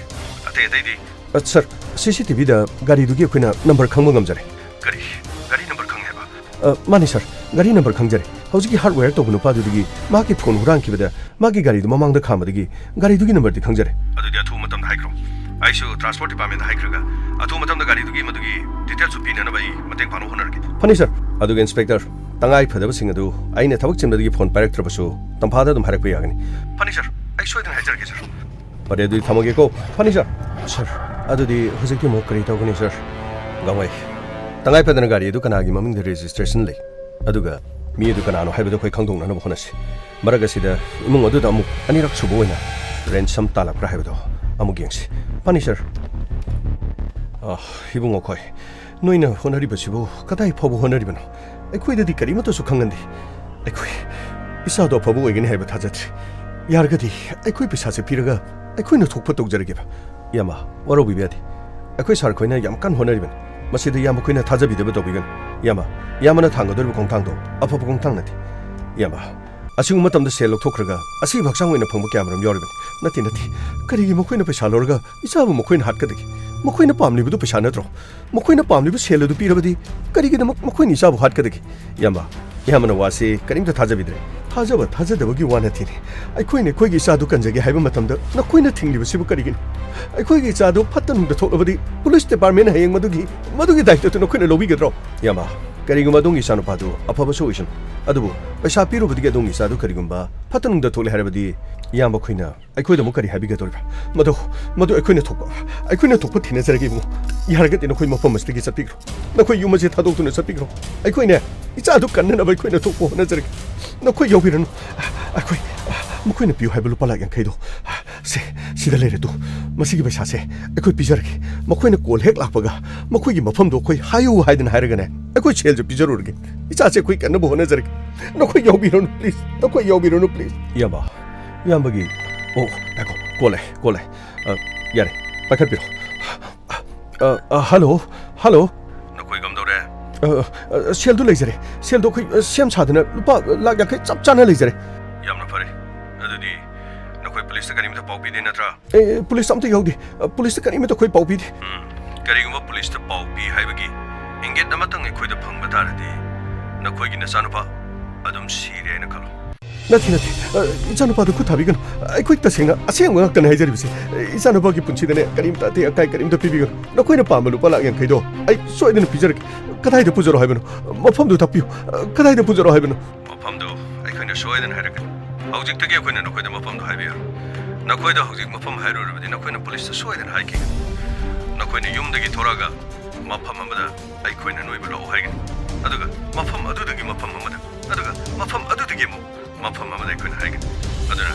ꯑꯇꯩ ꯑꯇꯩꯗꯤ? ꯑ, ꯁꯥꯔ, ꯁꯤ ꯁꯤ ꯇꯤ ꯚꯤꯗ ꯒꯥꯔꯤꯗꯨꯒꯤ ꯑꯩꯈꯣꯏꯅ ꯅꯝꯕꯔ ꯈꯪꯕ ꯉꯝꯖꯔꯦ꯫ ꯀꯔꯤ? ꯒꯥꯔꯤ ꯅꯝꯕꯔ ꯈꯪꯉꯦ ꯍꯥꯏꯕ? ꯑ, ꯃꯥꯅꯤ ꯁꯥꯔ, ꯒꯥꯔꯤ ꯅꯝꯕꯔ ꯈꯪꯖꯔꯦ꯫ ꯍꯧꯖꯤꯛꯀꯤ ꯍꯥꯔꯗꯋꯦꯌꯔ ꯇꯧꯕ ꯅꯨꯄꯥꯗꯨꯗꯒꯤ ꯃꯍꯥꯛꯀꯤ ꯐꯣꯟ ꯍꯨꯔꯥꯟꯈꯤꯕꯗ ꯃꯥꯒꯤ ꯒꯥꯔꯤꯗꯨ ꯃꯃꯥꯡꯗ ꯈꯥꯝꯕꯗꯒꯤ ꯒꯥꯔꯤꯗꯨꯒꯤ ꯅꯝꯕꯔꯗꯤ ꯈꯪꯖꯔꯦ꯫ ꯑꯗꯨꯗꯤ ꯑꯊꯨꯕ ꯃꯇꯝꯗ ꯍꯥꯏꯈ꯭ꯔꯣ꯫ ꯑꯩꯁꯨ ꯇ꯭ꯔꯥꯟꯁꯄꯣꯔꯠ ꯗꯤꯄꯥꯔꯠꯃꯦꯟꯗ ꯍꯥꯏꯈ꯭ꯔꯒ ꯑꯊꯨꯕ ꯃꯇꯝꯗ ꯒꯥꯔꯤꯗꯨꯒꯤ ꯃꯗꯨꯒꯤ ꯗꯤꯇꯦꯜꯁꯨ ꯄꯤꯅꯅꯕ ꯑꯩ ꯃꯇꯦꯡ ꯄꯥꯡꯅꯕ ꯍꯣꯠꯅꯔꯒꯦ꯫ ꯐꯅꯤ ꯁꯥꯔ꯫ ꯑꯗꯨꯒ ꯏꯟꯁꯄꯦꯛꯇꯔ, ꯇꯉꯥꯏ ꯐꯗꯕꯁꯤꯡ ꯑꯗꯨ ꯑꯩꯅ ꯊꯕꯛ ꯆꯤꯟꯕꯗꯒꯤ ꯐꯣꯟ ꯄꯥꯏꯔꯛꯇ꯭ꯔꯕꯁꯨ ꯇꯝꯐꯥꯗ ꯑꯗꯨꯝ ꯍꯥꯏꯔꯛꯄ ꯌꯥꯒꯅꯤ꯫ ꯐꯅꯤ ꯁꯥꯔ, ꯑꯩ ꯁꯣꯏꯗꯅ ꯍꯥꯏꯖꯔꯛꯀꯦ ꯁꯥꯔ꯫ ꯐꯔꯦ, ꯑꯗꯨꯗꯤ ꯊꯝꯃꯒꯦꯀꯣ꯫ ꯐꯅꯤ ꯁꯥꯔ꯫ ꯁꯥꯔ, ꯑꯗꯨꯗꯤ ꯍꯧꯖꯤꯛꯇꯤ ꯑꯃꯨꯛ ꯀꯔꯤ ꯇꯧꯒꯅꯤ ꯁꯥꯔ? ꯒꯥꯡꯃꯩ, ꯇꯉꯥꯏ ꯐꯗꯅ ꯒꯥꯔꯤ ꯑꯗꯨ ꯀꯅꯥꯒꯤ ꯃꯃꯤꯡꯗ ꯔꯦꯖꯤꯁꯇ꯭ꯔꯦꯁꯟ ꯂꯩ, ꯑꯗꯨꯒ ꯃꯤ ꯑꯗꯨ ꯀꯅꯥꯅꯣ ꯍꯥꯏꯕꯗꯨ ꯑꯩꯈꯣꯏ ꯈꯪꯗꯣꯛꯅꯅꯕ ꯍꯣꯠꯅꯁꯤ꯫ ꯃꯔꯛ ꯑꯁꯤꯗ ꯏꯃꯨꯡ ꯑꯗꯨꯗ ꯑꯃꯨꯛ ꯑꯅꯤꯔꯛ ꯁꯨꯕ ꯑꯣꯏꯅ ꯔꯦꯟꯁꯝ ꯇꯥꯜꯂꯛꯄ꯭ꯔꯥ ꯍꯥꯏꯕꯗꯣ ꯑꯃꯨꯛ ꯌꯦꯡꯁꯤ꯫ ꯐꯅꯤ ꯁꯥꯔ꯫ ꯑ, ꯏꯕꯨꯡꯉꯣ ꯈꯣꯏ, ꯅꯣꯏꯅ ꯍꯣꯠꯅꯔꯤꯕꯁꯤꯕꯨ ꯀꯗꯥꯏ ꯐꯥꯎꯕ ꯍꯣꯠꯅꯔꯤꯕꯅꯣ? ꯑꯩꯈꯣꯏꯗꯗꯤ ꯀꯔꯤꯃꯠꯇꯁꯨ ꯈꯪꯍꯟꯗꯦ꯫ ꯑꯩꯈꯣꯏ ꯏꯆꯥꯗꯣ ꯑꯐꯕ ꯑꯣꯏꯒꯅꯤ ꯍꯥꯏꯕ ꯊꯥꯖꯗ꯭ꯔꯤ꯫ ꯌꯥꯔꯒꯗꯤ ꯑꯩꯈꯣꯏ ꯄꯩꯁꯥꯁꯦ ꯄꯤꯔꯒ ꯑꯩꯈꯣꯏꯅ ꯊꯣꯛꯄ ꯇꯧꯖꯔꯒꯦꯕ꯫ ꯏꯌꯥꯝꯕ, ꯋꯥꯔꯧꯕꯤꯕ ꯌꯥꯗꯦ꯫ ꯑꯩꯈꯣꯏ ꯁꯥꯔ ꯈꯣꯏꯅ ꯌꯥꯝ ꯀꯟꯅ ꯍꯣꯠꯅꯔꯤꯕꯅꯤ꯫ ꯃꯁꯤꯗ ꯏꯌꯥꯝꯕ ꯈꯣꯏꯅ ꯊꯥꯖꯕꯤꯗꯕ ꯇꯧꯕꯤꯒꯅꯨ꯫ ꯏꯌꯥꯝꯕ, ꯏꯌꯥꯝꯕꯅ ꯊꯥꯡꯒꯗꯧꯔꯤꯕ ꯈꯣꯡꯊꯥꯡꯗꯣ ꯑꯐꯕ ꯈꯣꯡꯊꯥꯡ ꯅꯠꯇꯦ꯫ ꯏꯌꯥꯝꯕ, ꯑꯁꯤꯒꯨꯝꯕ ꯃꯇꯝꯗ ꯁꯦꯜ ꯂꯧꯊꯣꯛꯈ꯭ꯔꯒ ꯑꯁꯤꯕ ꯍꯛꯆꯥꯡ ꯑꯣꯏꯅ ꯐꯪꯕ ꯀꯌꯥꯃꯔꯨꯝ ꯌꯥꯎꯔꯤꯕꯅꯤ꯫ ꯅꯠꯇꯦ, ꯅꯠꯇꯦ꯫ ꯀꯔꯤꯒꯤ ꯃꯈꯣꯏꯅ ꯄꯩꯁꯥ ꯂꯧꯔꯒ ꯏꯆꯥꯕꯨ ꯃꯈꯣꯏꯅ ꯍꯥꯠꯀꯗꯒꯦ? ꯃꯈꯣꯏꯅ ꯄꯥꯝꯂꯤꯕꯗꯨ ꯄꯩꯁꯥ ꯅꯠꯇ꯭ꯔꯣ? ꯃꯈꯣꯏꯅ ꯄꯥꯝꯂꯤꯕ ꯁꯦꯜ ꯑꯗꯨ ꯄꯤꯔꯕꯗꯤ ꯀꯔꯤꯒꯤꯗꯃꯛ ꯃꯈꯣꯏꯅ ꯏꯆꯥꯕꯨ ꯍꯥꯠꯀꯗꯒꯦ? ꯏꯌꯥꯝꯕ, ꯏꯌꯥꯝꯕꯅ ꯋꯥꯁꯤ ꯀꯔꯤꯝꯇ ꯊꯥꯖꯕꯤꯗ꯭ꯔꯦ꯫ ꯊꯥꯖꯕ ꯊꯥꯖꯗꯕꯒꯤ ꯋꯥ ꯅꯠꯇꯦꯅꯦ꯫ ꯑꯩꯈꯣꯏꯅ ꯑꯩꯈꯣꯏꯒꯤ ꯏꯆꯥꯗꯨ ꯀꯟꯖꯒꯦ ꯍꯥꯏꯕ ꯃꯇꯝꯗ ꯅꯈꯣꯏꯅ ꯊꯤꯡꯂꯤꯕꯁꯤꯕꯨ ꯀꯔꯤꯒꯤꯅꯣ? ꯑꯩꯈꯣꯏꯒꯤ ꯏꯆꯥꯗꯨ ꯐꯠꯇ ꯅꯨꯡꯗ ꯊꯣꯛꯂꯕꯗꯤ ꯄꯨꯂꯤꯁ ꯗꯤꯄꯥꯔꯠꯃꯦꯟꯅ ꯍꯌꯦꯡ ꯃꯗꯨꯒꯤ, ꯃꯗꯨꯒꯤ ꯗꯥꯏꯇ꯭ꯋꯗꯨ ꯅꯈꯣꯏꯅ ꯂꯧꯕꯤꯒꯗ꯭ꯔꯣ? ꯏꯌꯥꯝꯕ, ꯀꯔꯤꯒꯨꯝꯕ ꯑꯗꯣꯝꯒꯤ ꯏꯆꯥꯅꯨꯄꯥꯗꯨ ꯑꯐꯕꯁꯨ ꯑꯣꯏꯁꯅꯨ, ꯑꯗꯨꯕꯨ ꯄꯩꯁꯥ ꯄꯤꯔꯨꯕꯗꯒꯤ ꯑꯗꯣꯝꯒꯤ ꯏꯆꯥꯗꯨ ꯀꯔꯤꯒꯨꯝꯕ ꯐꯠꯇ ꯅꯨꯡꯗ ꯊꯣꯛꯂꯦ ꯍꯥꯏꯔꯕꯗꯤ ꯏꯌꯥꯝꯕ ꯑꯩꯈꯣꯏꯅ ꯑꯩꯈꯣꯏꯗ ꯑꯃꯨꯛ ꯀꯔꯤ ꯍꯥꯏꯕꯤꯒꯗꯧꯔꯤꯕ? ꯃꯗꯨ, ꯃꯗꯨ ꯑꯩꯈꯣꯏꯅ ꯊꯣꯛꯄ, ꯑꯩꯈꯣꯏꯅ ꯊꯣꯛꯄ ꯊꯦꯡꯅꯖꯔꯒꯦ ꯏꯕꯨꯡꯉꯣ꯫ ꯌꯥꯔꯒꯗꯤ ꯅꯈꯣꯏ ꯃꯐꯝ ꯑꯁꯤꯗꯒꯤ ꯆꯠꯄꯤꯈ꯭ꯔꯣ꯫ ꯅꯈꯣꯏ ꯌꯨꯝ ꯑꯁꯤ ꯊꯥꯗꯣꯛꯇꯨꯅ ꯆꯠꯄꯤꯈ꯭ꯔꯣ꯫ ꯑꯩꯈꯣꯏꯅꯦ, ꯏꯆꯥꯗꯨ ꯀꯟꯅꯅꯕ ꯑꯩꯈꯣꯏꯅ ꯊꯣꯛꯄ ꯍꯣꯠꯅꯖꯔꯒꯦ꯫ ꯅꯈꯣꯏ ꯌꯥꯎꯕꯤꯔꯅꯨ꯫ ꯑꯩꯈꯣꯏ, ꯃꯈꯣꯏꯅ ꯄꯤꯌꯨ ꯍꯥꯏꯕ ꯂꯨꯄꯥ ꯂꯥꯛ ꯌꯥꯡꯈꯩꯗꯣ ꯁꯦ, ꯁꯤꯗ ꯂꯩꯔꯦ ꯇꯨ꯫ ꯃꯁꯤꯒꯤ ꯄꯩꯁꯥꯁꯦ ꯑꯩꯈꯣꯏ ꯄꯤꯖꯔꯒꯦ꯫ ꯃꯈꯣꯏꯅ ꯀꯣꯜ ꯍꯦꯛ ꯂꯥꯛꯄꯒ ꯃꯈꯣꯏꯒꯤ ꯃꯐꯝꯗꯣ ꯑꯩꯈꯣꯏ ꯍꯥꯏꯌꯨ ꯍꯥꯏꯗꯅ ꯍꯥꯏꯔꯒꯅꯦ, ꯑꯩꯈꯣꯏ ꯁꯦꯜꯁꯦ ꯄꯤꯖꯔꯨꯔꯒꯦ꯫ ꯏꯆꯥꯁꯦ ꯑꯩꯈꯣꯏ ꯀꯟꯅꯕ ꯍꯣꯠꯅꯖꯔꯒꯦ꯫ ꯅꯈꯣꯏ ꯌꯥꯎꯕꯤꯔꯅꯨ, please꯫ ꯅꯈꯣꯏ ꯌꯥꯎꯕꯤꯔꯅꯨ, please꯫ ꯏꯌꯥꯝꯕ, ꯏꯌꯥꯝꯕꯒꯤ, ꯑꯣ, ꯉꯥꯏꯈꯣ, ꯀꯣꯜ ꯂꯥꯛꯑꯦ, ꯀꯣꯜ ꯂꯥꯛꯑꯦ꯫ ꯑ, ꯌꯥꯔꯦ, ꯄꯥꯏꯈꯠꯄꯤꯔꯣ꯫ ꯑ, ꯑ, ꯍꯜꯂꯣ, ꯍꯜꯂꯣ꯫ ꯅꯈꯣꯏ ꯀꯝꯗꯧꯔꯦ? ꯑ, ꯑ, ꯁꯦꯜꯗꯨ ꯂꯩꯖꯔꯦ꯫ ꯁꯦꯜꯗꯣ ꯑꯩꯈꯣꯏ, ꯑ, ꯁꯦꯝ ꯁꯥꯗꯅ ꯂꯨꯄꯥ ꯂꯥꯈ ꯌꯥꯡꯈꯩ ꯆꯞ ꯆꯥꯅ ꯂꯩꯖꯔꯦ꯫ ꯌꯥꯝꯅ ꯐꯔꯦ꯫ ꯑꯗꯨꯗꯤ ꯅꯈꯣꯏ ꯄꯨꯂꯤꯁꯇ ꯀꯔꯤꯝꯇ ꯄꯥꯎ ꯄꯤꯗꯦ ꯅꯠꯇ꯭ꯔꯥ? ꯑꯦ, ꯄꯨꯂꯤꯁ ꯑꯝꯇ ꯌꯧꯗꯦ꯫ ꯑ, ꯄꯨꯂꯤꯁꯇ ꯀꯔꯤꯃꯠꯇ ꯑꯩꯈꯣꯏ ꯄꯥꯎ ꯄꯤꯗꯦ꯫ ꯎꯝ, ꯀꯔꯤꯒꯨꯝꯕ ꯄꯨꯂꯤꯁꯇ ꯄꯥꯎ ꯄꯤ ꯍꯥꯏꯕꯒꯤ ꯏꯪꯒꯤꯠ ꯑꯃꯇꯪ ꯑꯩꯈꯣꯏꯗ ꯐꯪꯕ ꯇꯥꯔꯗꯤ, ꯅꯈꯣꯏꯒꯤ ꯅꯆꯥꯅꯨꯄꯥ ꯑꯗꯨꯝ ꯁꯤꯔꯦ ꯍꯥꯏꯅ ꯈꯜꯂꯣ꯫ ꯅꯠꯇꯦ, ꯅꯠꯇꯦ꯫ ꯑ, ꯏꯆꯥꯅꯨꯄꯥꯗꯨ ꯈꯨꯠ ꯊꯥꯕꯤꯒꯅꯨ꯫ ꯑꯩꯈꯣꯏ ꯇꯁꯦꯡꯅ ꯑꯁꯦꯡꯕ ꯉꯥꯛꯇꯅꯦ ꯍꯥꯏꯖꯔꯤꯕꯁꯦ꯫ ꯏꯆꯥꯅꯨꯄꯥꯒꯤ ꯄꯨꯟꯁꯤꯗꯅꯦ ꯀꯔꯤꯝꯇ ꯑꯇꯦꯛ ꯑꯀꯥꯏ ꯀꯔꯤꯝꯇ ꯄꯤꯕꯤꯒꯅꯨ꯫ ꯅꯈꯣꯏꯅ ꯄꯥꯝꯕ ꯂꯨꯄꯥ ꯂꯥꯈ ꯌꯥꯡꯈꯩꯗꯣ ꯑꯩ ꯁꯣꯏꯗꯅ ꯄꯤꯖꯔꯛꯀꯦ꯫ ꯀꯗꯥꯏꯗ ꯄꯨꯖꯔꯣ ꯍꯥꯏꯕꯅꯣ? ꯃꯐꯝꯗꯨ ꯇꯥꯛꯄꯤꯌꯨ꯫ ꯑ, ꯀꯗꯥꯏꯗ ꯄꯨꯖꯔꯣ ꯍꯥꯏꯕꯅꯣ? ꯃꯐꯝꯗꯨ ꯑꯩꯈꯣꯏꯅ ꯁꯣꯏꯗꯅ ꯍꯥꯏꯔꯛꯀꯅꯤ꯫ ꯍꯧꯖꯤꯛꯇꯒꯤ ꯑꯩꯈꯣꯏꯅ ꯅꯈꯣꯏꯗ ꯃꯐꯝꯗꯨ ꯍꯥꯏꯕ ꯌꯥꯔꯣꯏ꯫ ꯅꯈꯣꯏꯗ ꯍꯧꯖꯤꯛ ꯃꯐꯝ ꯍꯥꯏꯔꯨꯔꯕꯗꯤ ꯅꯈꯣꯏꯅ ꯄꯨꯂꯤꯁꯇ ꯁꯣꯏꯗꯅ ꯍꯥꯏꯈꯤꯒꯅꯤ꯫ ꯅꯈꯣꯏꯅ ꯌꯨꯝꯗꯒꯤ ꯊꯣꯔꯛꯑꯒ ꯃꯐꯝ ꯑꯃꯗ ꯑꯩꯈꯣꯏꯅ ꯅꯣꯏꯕꯨ ꯂꯥꯛꯑꯣ ꯍꯥꯏꯒꯅꯤ꯫ ꯑꯗꯨꯒ ꯃꯐꯝ ꯑꯗꯨꯗꯒꯤ ꯃꯐꯝ ꯑꯃꯗ, ꯑꯗꯨꯒ ꯃꯐꯝ ꯑꯗꯨꯗꯒꯤ ꯑꯃꯨꯛ ꯃꯐꯝ ꯑꯃꯗ ꯑꯩꯈꯣꯏꯅ ꯍꯥꯏꯒꯅꯤ꯫ ꯑꯗꯨꯅ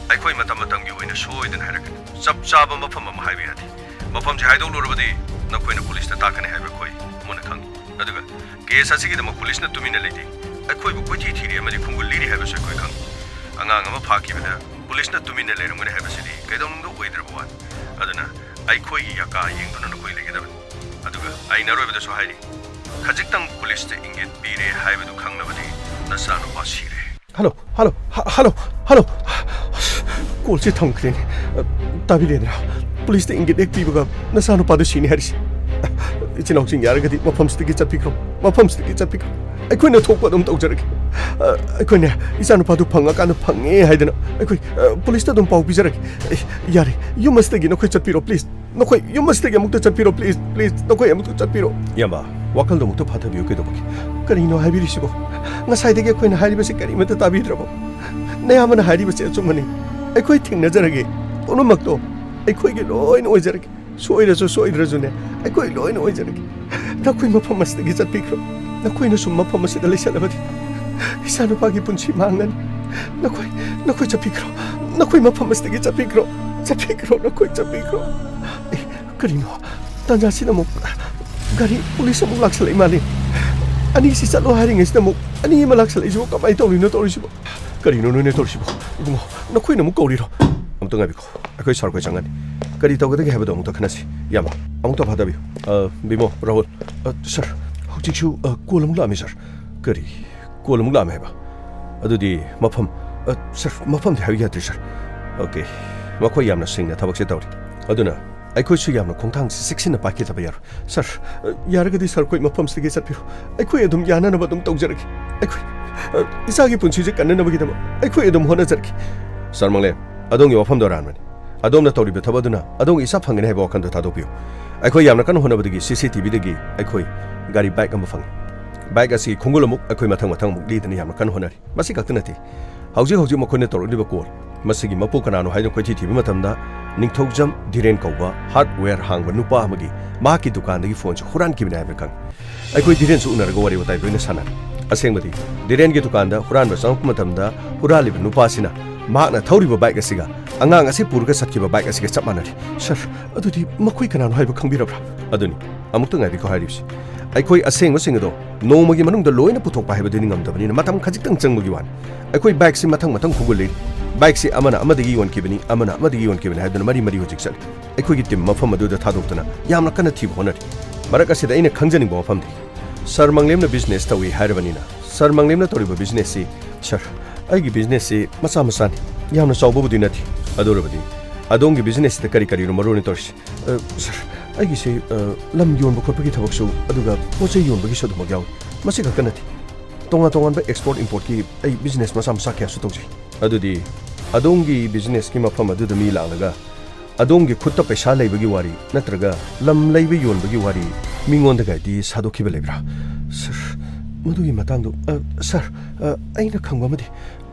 ꯑꯩꯈꯣꯏ ꯃꯇꯝ ꯃꯇꯝꯒꯤ ꯑꯣꯏꯅ ꯁꯣꯏꯗꯅ ꯍꯥꯏꯔꯛꯀꯅꯤ꯫ ꯆꯞ ꯆꯥꯕ ꯃꯐꯝ ꯑꯃ ꯍꯥꯏꯕ ꯌꯥꯗꯦ꯫ ꯃꯐꯝꯁꯦ ꯍꯥꯏꯗꯣꯛꯂꯨꯔꯕꯗꯤ ꯅꯈꯣꯏꯅ ꯄꯨꯂꯤꯁꯇ ꯇꯥꯛꯀꯅꯤ ꯍꯥꯏꯕ ꯑꯩꯈꯣꯏ ꯃꯨꯟꯅ ꯈꯪꯏ꯫ ꯑꯗꯨꯒ ꯀꯦꯁ ꯑꯁꯤꯒꯤꯗꯃꯛ ꯄꯨꯂꯤꯁꯅ ꯇꯨꯃꯤꯟꯅ ꯂꯩꯇꯦ꯫ ꯑꯩꯈꯣꯏꯕꯨ ꯀꯣꯏꯊꯤ ꯊꯤꯔꯤ ꯑꯃꯗꯤ ꯈꯣꯡꯒꯨꯜ ꯂꯤꯔꯤ ꯍꯥꯏꯕꯁꯨ ꯑꯩꯈꯣꯏ ꯈꯪꯏ꯫ ꯑꯉꯥꯡ ꯑꯃ ꯐꯥꯈꯤꯕꯗ ꯄꯨꯂꯤꯁꯅ ꯇꯨꯃꯤꯟꯅ ꯂꯩꯔꯝꯒꯅꯤ ꯍꯥꯏꯕꯁꯤꯗꯤ ꯀꯩꯗꯧꯅꯨꯡꯗ ꯑꯣꯏꯗ꯭ꯔꯕ ꯋꯥꯅꯤ꯫ ꯑꯗꯨꯅ ꯑꯩꯈꯣꯏꯒꯤ ꯌꯥꯀꯥ ꯌꯦꯡꯗꯨꯅ ꯅꯈꯣꯏ ꯂꯩꯒꯗꯕꯅꯤ꯫ ꯑꯗꯨꯒ ꯑꯩꯅ ꯑꯔꯣꯏꯕꯗꯁꯨ ꯍꯥꯏꯔꯤ, ꯈꯖꯤꯛꯇꯪ ꯄꯨꯂꯤꯁꯇ ꯏꯪꯒꯤꯠ ꯄꯤꯔꯦ ꯍꯥꯏꯕꯗꯨ ꯈꯪꯂꯕꯗꯤ ꯅꯆꯥꯅꯨꯄꯥ ꯁꯤꯔꯦ꯫ ꯍꯜꯂꯣ, ꯍꯜꯂꯣ, ꯍ-, ꯍꯜꯂꯣ, ꯍꯜꯂꯣ꯫ ꯀꯣꯜꯁꯦ ꯊꯝꯈ꯭ꯔꯦꯅꯦ꯫ ꯑ, ꯇꯥꯕꯤꯔꯦꯗ꯭ꯔꯥ? ꯄꯨꯂꯤꯁꯇ ꯏꯪꯒꯤꯠ ꯍꯦꯛ ꯄꯤꯕꯒ ꯅꯆꯥꯅꯨꯄꯥꯗꯨ ꯁꯤꯅꯤ ꯍꯥꯏꯔꯤꯁꯦ꯫ ꯏꯆꯤꯟ ꯏꯅꯥꯎꯁꯤꯡ ꯌꯥꯔꯒꯗꯤ ꯃꯐꯝꯁꯤꯗꯒꯤ ꯆꯠꯄꯤꯈ꯭ꯔꯣ, ꯃꯐꯝꯁꯤꯗꯒꯤ ꯆꯠꯄꯤꯈ꯭ꯔꯣ꯫ ꯑꯩꯈꯣꯏꯅ ꯊꯣꯛꯄ ꯑꯗꯨꯝ ꯇꯧꯖꯔꯒꯦ꯫ ꯑ, ꯑꯩꯈꯣꯏꯅꯦ, ꯏꯆꯥꯅꯨꯄꯥꯗꯨ ꯐꯪꯉꯀꯥꯟꯗ ꯐꯪꯉꯦ ꯍꯥꯏꯗꯅ ꯑꯩꯈꯣꯏ, ꯑ, ꯄꯨꯂꯤꯁꯇ ꯑꯗꯨꯝ ꯄꯥꯎ ꯄꯤꯖꯔꯒꯦ꯫ ꯑꯩ, ꯌꯥꯔꯦ, ꯌꯨꯝ ꯑꯁꯤꯗꯒꯤ ꯅꯈꯣꯏ ꯆꯠꯄꯤꯔꯣ, ꯄ꯭ꯂꯤꯖ꯫ ꯅꯈꯣꯏ ꯌꯨꯝ ꯑꯁꯤꯗꯒꯤ ꯑꯃꯨꯛꯇ ꯆꯠꯄꯤꯔꯣ, ꯄ꯭ꯂꯤꯖ, ꯄ꯭ꯂꯤꯖ, ꯅꯈꯣꯏ ꯑꯃꯨꯛꯇ ꯆꯠꯄꯤꯔꯣ꯫ ꯏꯌꯥꯝꯕ, ꯋꯥꯈꯜꯗꯣ ꯑꯃꯨꯛꯇ ꯐꯥꯊꯕꯤꯌꯨ, ꯀꯩꯗꯧꯕꯒꯤ? ꯀꯔꯤꯅꯣ ꯍꯥꯏꯕꯤꯔꯤꯁꯤꯕꯣ? ꯉꯁꯥꯏꯗꯒꯤ ꯑꯩꯈꯣꯏꯅ ꯍꯥꯏꯔꯤꯕꯁꯤ ꯀꯔꯤꯃꯠꯇ ꯇꯥꯕꯤꯗ꯭ꯔꯕꯣ? ꯅꯌꯥꯝꯕꯅ ꯍꯥꯏꯔꯤꯕꯁꯤ ꯑꯆꯨꯝꯕꯅꯤ꯫ ꯑꯩꯈꯣꯏ ꯊꯦꯡꯅꯖꯔꯒꯦ, ꯄꯨꯝꯅꯃꯛꯇꯣ ꯑꯩꯈꯣꯏꯒꯤ ꯂꯣꯏꯅ ꯑꯣꯏꯖꯔꯒꯦ꯫ ꯁꯣꯏꯔꯁꯨ ꯁꯣꯏꯗ꯭ꯔꯁꯨꯅꯦ, ꯑꯩꯈꯣꯏ ꯂꯣꯏꯅ ꯑꯣꯏꯖꯔꯒꯦ꯫ ꯅꯈꯣꯏ ꯃꯐꯝ ꯑꯁꯤꯗꯒꯤ ꯆꯠꯄꯤꯈ꯭ꯔꯣ꯫ ꯅꯈꯣꯏꯅ ꯁꯨꯝ ꯃꯐꯝ ꯑꯁꯤꯗ ꯂꯩꯁꯜꯂꯕꯗꯤ ꯏꯆꯥꯅꯨꯄꯥꯒꯤ ꯄꯨꯟꯁꯤ ꯃꯥꯡꯒꯅꯤ꯫ ꯅꯈꯣꯏ, ꯅꯈꯣꯏ ꯆꯠꯄꯤꯈ꯭ꯔꯣ꯫ ꯅꯈꯣꯏ ꯃꯐꯝ ꯑꯁꯤꯗꯒꯤ ꯆꯠꯄꯤꯈ꯭ꯔꯣ꯫ ꯆꯠꯄꯤꯈ꯭ꯔꯣ, ꯅꯈꯣꯏ ꯆꯠꯄꯤꯈ꯭ꯔꯣ꯫ ꯑꯦ, ꯀꯔꯤꯅꯣ? ꯇꯥꯟꯖꯥꯁꯤꯗ ꯑꯃꯨꯛ ꯒꯥꯔꯤ ꯄꯨꯂꯤꯁ ꯑꯃꯨꯛ ꯂꯥꯛꯁꯜꯂꯛꯏ ꯃꯥꯜꯂꯤ꯫ ꯑꯅꯤꯁꯤ ꯆꯠꯂꯣ ꯍꯥꯏꯔꯤꯉꯩꯁꯤꯗ ꯑꯃꯨꯛ ꯑꯅꯤ ꯑꯃ ꯂꯥꯛꯁꯜꯂꯛꯏꯁꯤꯕꯨ ꯀꯃꯥꯏꯅ ꯇꯧꯔꯤꯅꯣ ꯇꯧꯔꯤꯁꯤꯕꯨ? ꯀꯔꯤꯅꯣ ꯅꯣꯏꯅ ꯇꯧꯔꯤꯁꯤꯕꯨ? ꯏꯕꯨꯡꯉꯣ, ꯅꯈꯣꯏꯅ ꯑꯃꯨꯛ ꯀꯧꯔꯤꯔꯣ? ꯑꯝꯇ ꯉꯥꯏꯕꯤꯈꯣ, ꯑꯩꯈꯣꯏ ꯁꯥꯔ ꯈꯣꯏ ꯆꯪꯒꯅꯤ꯫ ꯀꯔꯤ ꯇꯧꯒꯗꯒꯦ ꯍꯥꯏꯕꯗꯣ ꯑꯃꯨꯛꯇ ꯈꯟꯅꯁꯤ, ꯏꯌꯥꯝꯕ꯫ ꯑꯃꯨꯛꯇ ꯐꯥꯊꯕꯤꯌꯨ꯫ ꯑ, ꯕꯤꯃꯣ, ꯔꯥꯍꯨꯜ꯫ ꯑ, ꯁꯥꯔ, ꯍꯧꯖꯤꯛꯁꯨ, ꯑ, ꯀꯣꯜ ꯑꯃꯨꯛ ꯂꯥꯛꯑꯝꯃꯤ, ꯁꯥꯔ꯫ ꯀꯔꯤ? ꯀꯣꯜ ꯑꯃꯨꯛ ꯂꯥꯛꯑꯝꯃꯦ ꯍꯥꯏꯕ? ꯑꯗꯨꯗꯤ ꯃꯐꯝ, ꯑ, ꯁꯥꯔ, ꯃꯐꯝꯗꯤ ꯍꯥꯏꯕ ꯌꯥꯗ꯭ꯔꯤ, ꯁꯥꯔ꯫ ꯑꯣꯀꯦ, ꯃꯈꯣꯏ ꯌꯥꯝꯅ ꯁꯤꯡꯅ ꯊꯕꯛꯁꯦ ꯇꯧꯔꯤ꯫ ꯑꯗꯨꯅ ꯑꯩꯈꯣꯏꯁꯨ ꯌꯥꯝꯅ ꯈꯣꯡꯊꯥꯡꯁꯦ ꯆꯦꯛꯁꯤꯟꯅ ꯄꯥꯏꯈꯤꯗꯕ ꯌꯥꯔꯣꯏ꯫ ꯁꯥꯔ, ꯑ, ꯌꯥꯔꯒꯗꯤ ꯁꯥꯔ, ꯑꯩꯈꯣꯏ ꯃꯐꯝꯁꯤꯗꯒꯤ ꯆꯠꯄꯤꯔꯣ꯫ ꯑꯩꯈꯣꯏ ꯑꯗꯨꯝ ꯌꯥꯅꯅꯕ ꯑꯗꯨꯝ ꯇꯧꯖꯔꯒꯦ꯫ ꯑꯩꯈꯣꯏ, ꯑ, ꯏꯆꯥꯒꯤ ꯄꯨꯟꯁꯤꯁꯦ ꯀꯟꯅꯅꯕꯒꯤꯗꯃꯛ ꯑꯩꯈꯣꯏ ꯑꯗꯨꯝ ꯍꯣꯠꯅꯖꯔꯒꯦ꯫ ꯁꯥꯔ ꯃꯪꯂꯦꯝ, ꯑꯗꯣꯝꯒꯤ ꯋꯥꯐꯝꯗꯣ ꯑꯔꯥꯟꯕꯅꯤ꯫ ꯑꯗꯣꯝꯅ ꯇꯧꯔꯤꯕ ꯊꯕꯛ ꯑꯗꯨꯅ ꯑꯗꯣꯝꯒꯤ ꯏꯆꯥ ꯐꯪꯒꯅꯤ ꯍꯥꯏꯕ ꯋꯥꯈꯜꯗꯣ ꯊꯥꯗꯣꯛꯄꯤꯌꯨ꯫ ꯑꯩꯈꯣꯏ ꯌꯥꯝꯅ ꯀꯟꯅ ꯍꯣꯠꯅꯕꯗꯒꯤ ꯁꯤ ꯁꯤ ꯇꯤ ꯚꯤꯗꯒꯤ ꯑꯩꯈꯣꯏ ꯒꯥꯔꯤ ꯕꯥꯏꯛ ꯑꯃ ꯐꯪꯉꯤ꯫ ꯕꯥꯏꯛ ꯑꯁꯤꯒꯤ ꯈꯣꯡꯒꯨꯜ ꯑꯃꯨꯛ ꯑꯩꯈꯣꯏ ꯃꯊꯪ ꯃꯊꯪ ꯑꯃꯨꯛ ꯂꯤꯗꯅ ꯌꯥꯝꯅ ꯀꯟꯅ ꯍꯣꯠꯅꯔꯤ꯫ ꯃꯁꯤ ꯈꯛꯇ ꯅꯠꯇꯦ, ꯍꯧꯖꯤꯛ ꯍꯧꯖꯤꯛ ꯃꯈꯣꯏꯅ ꯇꯧꯔꯛꯂꯤꯕ ꯀꯣꯜ, ꯃꯁꯤꯒꯤ ꯃꯄꯨ ꯀꯅꯥꯅꯣ ꯍꯥꯏꯗꯨꯅ ꯀꯣꯏꯊꯤ ꯊꯤꯕ ꯃꯇꯝꯗ, ꯅꯤꯡꯊꯧꯖꯝ ꯙꯤꯔꯦꯟ ꯀꯧꯕ ꯍꯥꯔꯗꯋꯦꯌꯔ ꯍꯥꯡꯕ ꯅꯨꯄꯥ ꯑꯃꯒꯤ, ꯃꯍꯥꯛꯀꯤ ꯗꯨꯀꯥꯟꯗꯒꯤ ꯐꯣꯟꯁꯨ ꯍꯨꯔꯥꯟꯈꯤꯕꯅꯤ ꯍꯥꯏꯕ ꯈꯪꯉꯤ꯫ ꯑꯩꯈꯣꯏ ꯙꯤꯔꯦꯟꯁꯨ ꯎꯅꯔꯒ ꯋꯥꯔꯤ ꯋꯥꯇꯥꯏ ꯂꯣꯏꯅ ꯁꯥꯟꯅꯔꯦ꯫ ꯑꯁꯦꯡꯕꯗꯤ, ꯙꯤꯔꯦꯟꯒꯤ ꯗꯨꯀꯥꯟꯗ ꯍꯨꯔꯥꯟꯕ ꯆꯪꯂꯛꯄ ꯃꯇꯝꯗ, ꯍꯨꯔꯥꯜꯂꯤꯕ ꯅꯨꯄꯥ ꯑꯁꯤꯅ ꯃꯍꯥꯛꯅ ꯊꯧꯔꯤꯕ ꯕꯥꯏꯛ ꯑꯁꯤꯒ ꯑꯉꯥꯡ ꯑꯁꯤ ꯄꯨꯔꯒ ꯆꯠꯈꯤꯕ ꯕꯥꯏꯛ ꯑꯁꯤꯒ ꯆꯞ ꯃꯥꯟꯅꯔꯤ꯫ ꯁꯥꯔ, ꯑꯗꯨꯗꯤ ꯃꯈꯣꯏ ꯀꯅꯥꯅꯣ ꯍꯥꯏꯕ ꯈꯪꯕꯤꯔꯕ꯭ꯔꯥ? ꯑꯗꯨꯅꯤ, ꯑꯃꯨꯛꯇ ꯉꯥꯏꯕꯤꯈꯣ ꯍꯥꯏꯔꯤꯕꯁꯤ꯫ ꯑꯩꯈꯣꯏ ꯑꯁꯦꯡꯕꯁꯤꯡ ꯑꯗꯣ ꯅꯣꯡꯃꯒꯤ ꯃꯅꯨꯡꯗ ꯂꯣꯏꯅ ꯄꯨꯊꯣꯛꯄ ꯍꯥꯏꯕꯗꯨꯗꯤ ꯉꯝꯗꯕꯅꯤꯅ, ꯃꯇꯝ ꯈꯖꯤꯛꯇꯪ ꯆꯪꯕꯒꯤ ꯋꯥꯅꯤ꯫ ꯑꯩꯈꯣꯏ ꯕꯥꯏꯛꯁꯤ ꯃꯊꯪ ꯃꯊꯪ ꯈꯣꯡꯒꯨꯜ ꯂꯤꯔꯤ꯫ ꯕꯥꯏꯛꯁꯤ ꯑꯃꯅ ꯑꯃꯗꯒꯤ ꯌꯣꯟꯈꯤꯕꯅꯤ, ꯑꯃꯅ ꯑꯃꯗꯒꯤ ꯌꯣꯟꯈꯤꯕꯅꯤ ꯍꯥꯏꯗꯨꯅ ꯃꯔꯤ ꯃꯔꯤ ꯍꯧꯖꯤꯛ ꯆꯠꯂꯤ꯫ ꯑꯩꯈꯣꯏꯒꯤ ꯇꯤꯝ ꯃꯐꯝ ꯑꯗꯨꯗ ꯊꯥꯗꯣꯛꯇꯨꯅ ꯌꯥꯝꯅ ꯀꯟꯅ ꯊꯤꯕ ꯍꯣꯠꯅꯔꯤ꯫ ꯃꯔꯛ ꯑꯁꯤꯗ ꯑꯩꯅ ꯈꯪꯖꯅꯤꯡꯕ ꯋꯥꯐꯝꯗꯤ, ꯁꯥꯔ ꯃꯪꯂꯦꯝꯅ ꯕꯤꯖꯤꯅꯦꯁ ꯇꯧꯏ ꯍꯥꯏꯔꯕꯅꯤꯅ, ꯁꯥꯔ ꯃꯪꯂꯦꯝꯅ ꯇꯧꯔꯤꯕ ꯕꯤꯖꯤꯅꯦꯁꯁꯤ, ꯁꯥꯔ, ꯑꯩꯒꯤ ꯕꯤꯖꯤꯅꯦꯁꯁꯤ ꯃꯆꯥ ꯃꯆꯥꯅꯤ, ꯌꯥꯝꯅ ꯆꯥꯎꯕꯕꯨꯗꯤ ꯅꯠꯇꯦ꯫ ꯑꯗꯨ ꯑꯣꯏꯔꯕꯗꯤ ꯑꯗꯣꯝꯒꯤ ꯕꯤꯖꯤꯅꯦꯁꯁꯤꯗ ꯀꯔꯤ ꯀꯔꯤꯅꯣ ꯃꯔꯨ ꯑꯣꯏꯅ ꯇꯧꯔꯤꯁꯤ? ꯑ, ꯁꯥꯔ, ꯑꯩꯒꯤꯁꯤ, ꯑ, ꯂꯝ ꯌꯣꯟꯕ ꯈꯣꯠꯄꯒꯤ ꯊꯕꯛꯁꯨ, ꯑꯗꯨꯒ ꯄꯣꯠ ꯆꯩ ꯌꯣꯟꯕꯒꯤꯁꯨ ꯑꯗꯨꯃꯛ ꯌꯥꯎꯏ꯫ ꯃꯁꯤ ꯈꯛꯇ ꯅꯠꯇꯦ, ꯇꯣꯉꯥꯟ ꯇꯣꯉꯥꯟꯕ ꯑꯦꯛꯁꯄꯣꯔꯠ ꯏꯝꯄꯣꯔꯠꯀꯤ ꯑꯩ ꯕꯤꯖꯤꯅꯦꯁ ꯃꯆꯥ ꯃꯆꯥ ꯀꯌꯥꯁꯨ ꯇꯧꯖꯩ꯫ ꯑꯗꯨꯗꯤ ꯑꯗꯣꯝꯒꯤ ꯕꯤꯖꯤꯅꯦꯁꯀꯤ ꯃꯐꯝ ꯑꯗꯨꯗ ꯃꯤ ꯂꯥꯛꯂꯒ ꯑꯗꯣꯝꯒꯤ ꯈꯨꯠꯇ ꯄꯩꯁꯥ ꯂꯩꯕꯒꯤ ꯋꯥꯔꯤ ꯅꯠꯇ꯭ꯔꯒ ꯂꯝ ꯂꯩꯕ ꯌꯣꯟꯕꯒꯤ ꯋꯥꯔꯤ ꯃꯤꯉꯣꯟꯗꯒꯗꯤ ꯁꯥꯗꯣꯛꯈꯤꯕ ꯂꯩꯕ꯭ꯔꯥ? ꯁꯥꯔ, ꯃꯗꯨꯒꯤ ꯃꯇꯥꯡꯗꯣ, ꯑ, ꯁꯥꯔ, ꯑ, ꯑꯩꯅ ꯈꯪꯕ ꯑꯃꯗꯤ,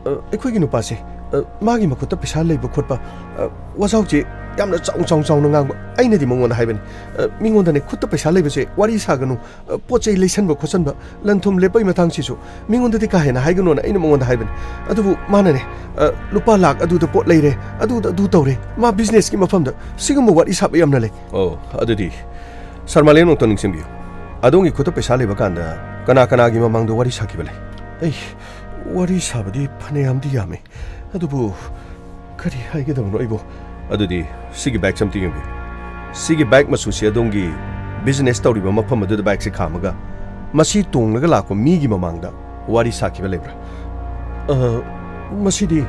ꯑ, ꯑꯩꯈꯣꯏꯒꯤ ꯅꯨꯄꯥꯁꯦ, ꯑ, ꯃꯥꯒꯤ ꯃꯈꯨꯠꯇ ꯄꯩꯁꯥ ꯂꯩꯕ ꯈꯣꯠꯄ, ꯑ, ꯋꯥꯖꯥꯎꯁꯦ ꯌꯥꯝꯅ ꯆꯥꯎ ꯆꯥꯎ ꯆꯥꯎꯅ ꯉꯥꯡꯕ꯫ ꯑꯩꯅꯗꯤ ꯃꯉꯣꯟꯗ ꯍꯥꯏꯕꯅꯤ, ꯑ, ꯃꯤꯉꯣꯟꯗꯅꯦ ꯈꯨꯠꯇ ꯄꯩꯁꯥ ꯂꯩꯕꯁꯦ ꯋꯥꯔꯤ ꯁꯥꯒꯅꯨ, ꯑ, ꯄꯣꯠ ꯆꯩ ꯂꯩꯁꯟꯕ ꯈꯣꯠꯆꯟꯕ, ꯂꯟ ꯊꯨꯝ ꯂꯦꯞꯄꯒꯤ ꯃꯇꯥꯡꯁꯤꯁꯨ ꯃꯤꯉꯣꯟꯗꯗꯤ ꯀꯥ ꯍꯦꯟꯅ ꯍꯥꯏꯒꯅꯣꯅ ꯑꯩꯅ ꯃꯉꯣꯟꯗ ꯍꯥꯏꯕꯅꯤ꯫ ꯑꯗꯨꯕꯨ ꯃꯥꯅꯅꯦ, ꯑ, ꯂꯨꯄꯥ ꯂꯥꯛ ꯑꯗꯨꯗ ꯄꯣꯠ ꯂꯩꯔꯦ, ꯑꯗꯨꯗ ꯑꯗꯨ ꯇꯧꯔꯦ, ꯃꯥ ꯕꯤꯖꯤꯅꯦꯁꯀꯤ ꯃꯐꯝꯗ ꯁꯤꯒꯨꯝꯕ ꯋꯥꯔꯤ ꯁꯥꯕ ꯌꯥꯝꯅ ꯂꯩ꯫ ꯑꯣ, ꯑꯗꯨꯗꯤ ꯁꯥꯔ ꯃꯥꯂꯦꯝ ꯑꯃꯨꯛꯇ ꯅꯤꯡꯁꯤꯡꯕꯤꯌꯨ꯫ ꯑꯗꯣꯝꯒꯤ ꯈꯨꯠꯇ ꯄꯩꯁꯥ ꯂꯩꯕ ꯀꯥꯟꯗ ꯀꯅꯥ ꯀꯅꯥꯒꯤ ꯃꯃꯥꯡꯗ ꯋꯥꯔꯤ ꯁꯥꯈꯤꯕ ꯂꯩ? ꯑꯩ ꯋꯥꯔꯤ ꯁꯥꯕꯗꯤ ꯐꯅꯌꯥꯝꯗꯤ ꯌꯥꯝꯃꯤ, ꯑꯗꯨꯕꯨ ꯀꯔꯤ ꯍꯥꯏꯒꯗꯕꯅꯣ ꯑꯩꯕꯨ? ꯑꯗꯨꯗꯤ ꯁꯤꯒꯤ ꯕꯦꯒꯁꯦ ꯑꯝꯇ ꯌꯦꯡꯕꯤꯌꯨ꯫ ꯁꯤꯒꯤ ꯕꯦꯒ ꯃꯆꯨꯁꯤ ꯑꯗꯣꯝꯒꯤ ꯕꯤꯖꯤꯅꯦꯁ ꯇꯧꯔꯤꯕ ꯃꯐꯝ ꯑꯗꯨꯗ ꯕꯦꯒꯁꯦ ꯈꯥꯝꯃꯒ ꯃꯁꯤ ꯇꯣꯡꯂꯒ ꯂꯥꯛꯄ ꯃꯤꯒꯤ ꯃꯃꯥꯡꯗ ꯋꯥꯔꯤ ꯁꯥꯈꯤꯕ ꯂꯩꯕ꯭ꯔꯥ? ꯑ, ꯃꯁꯤꯗꯤ,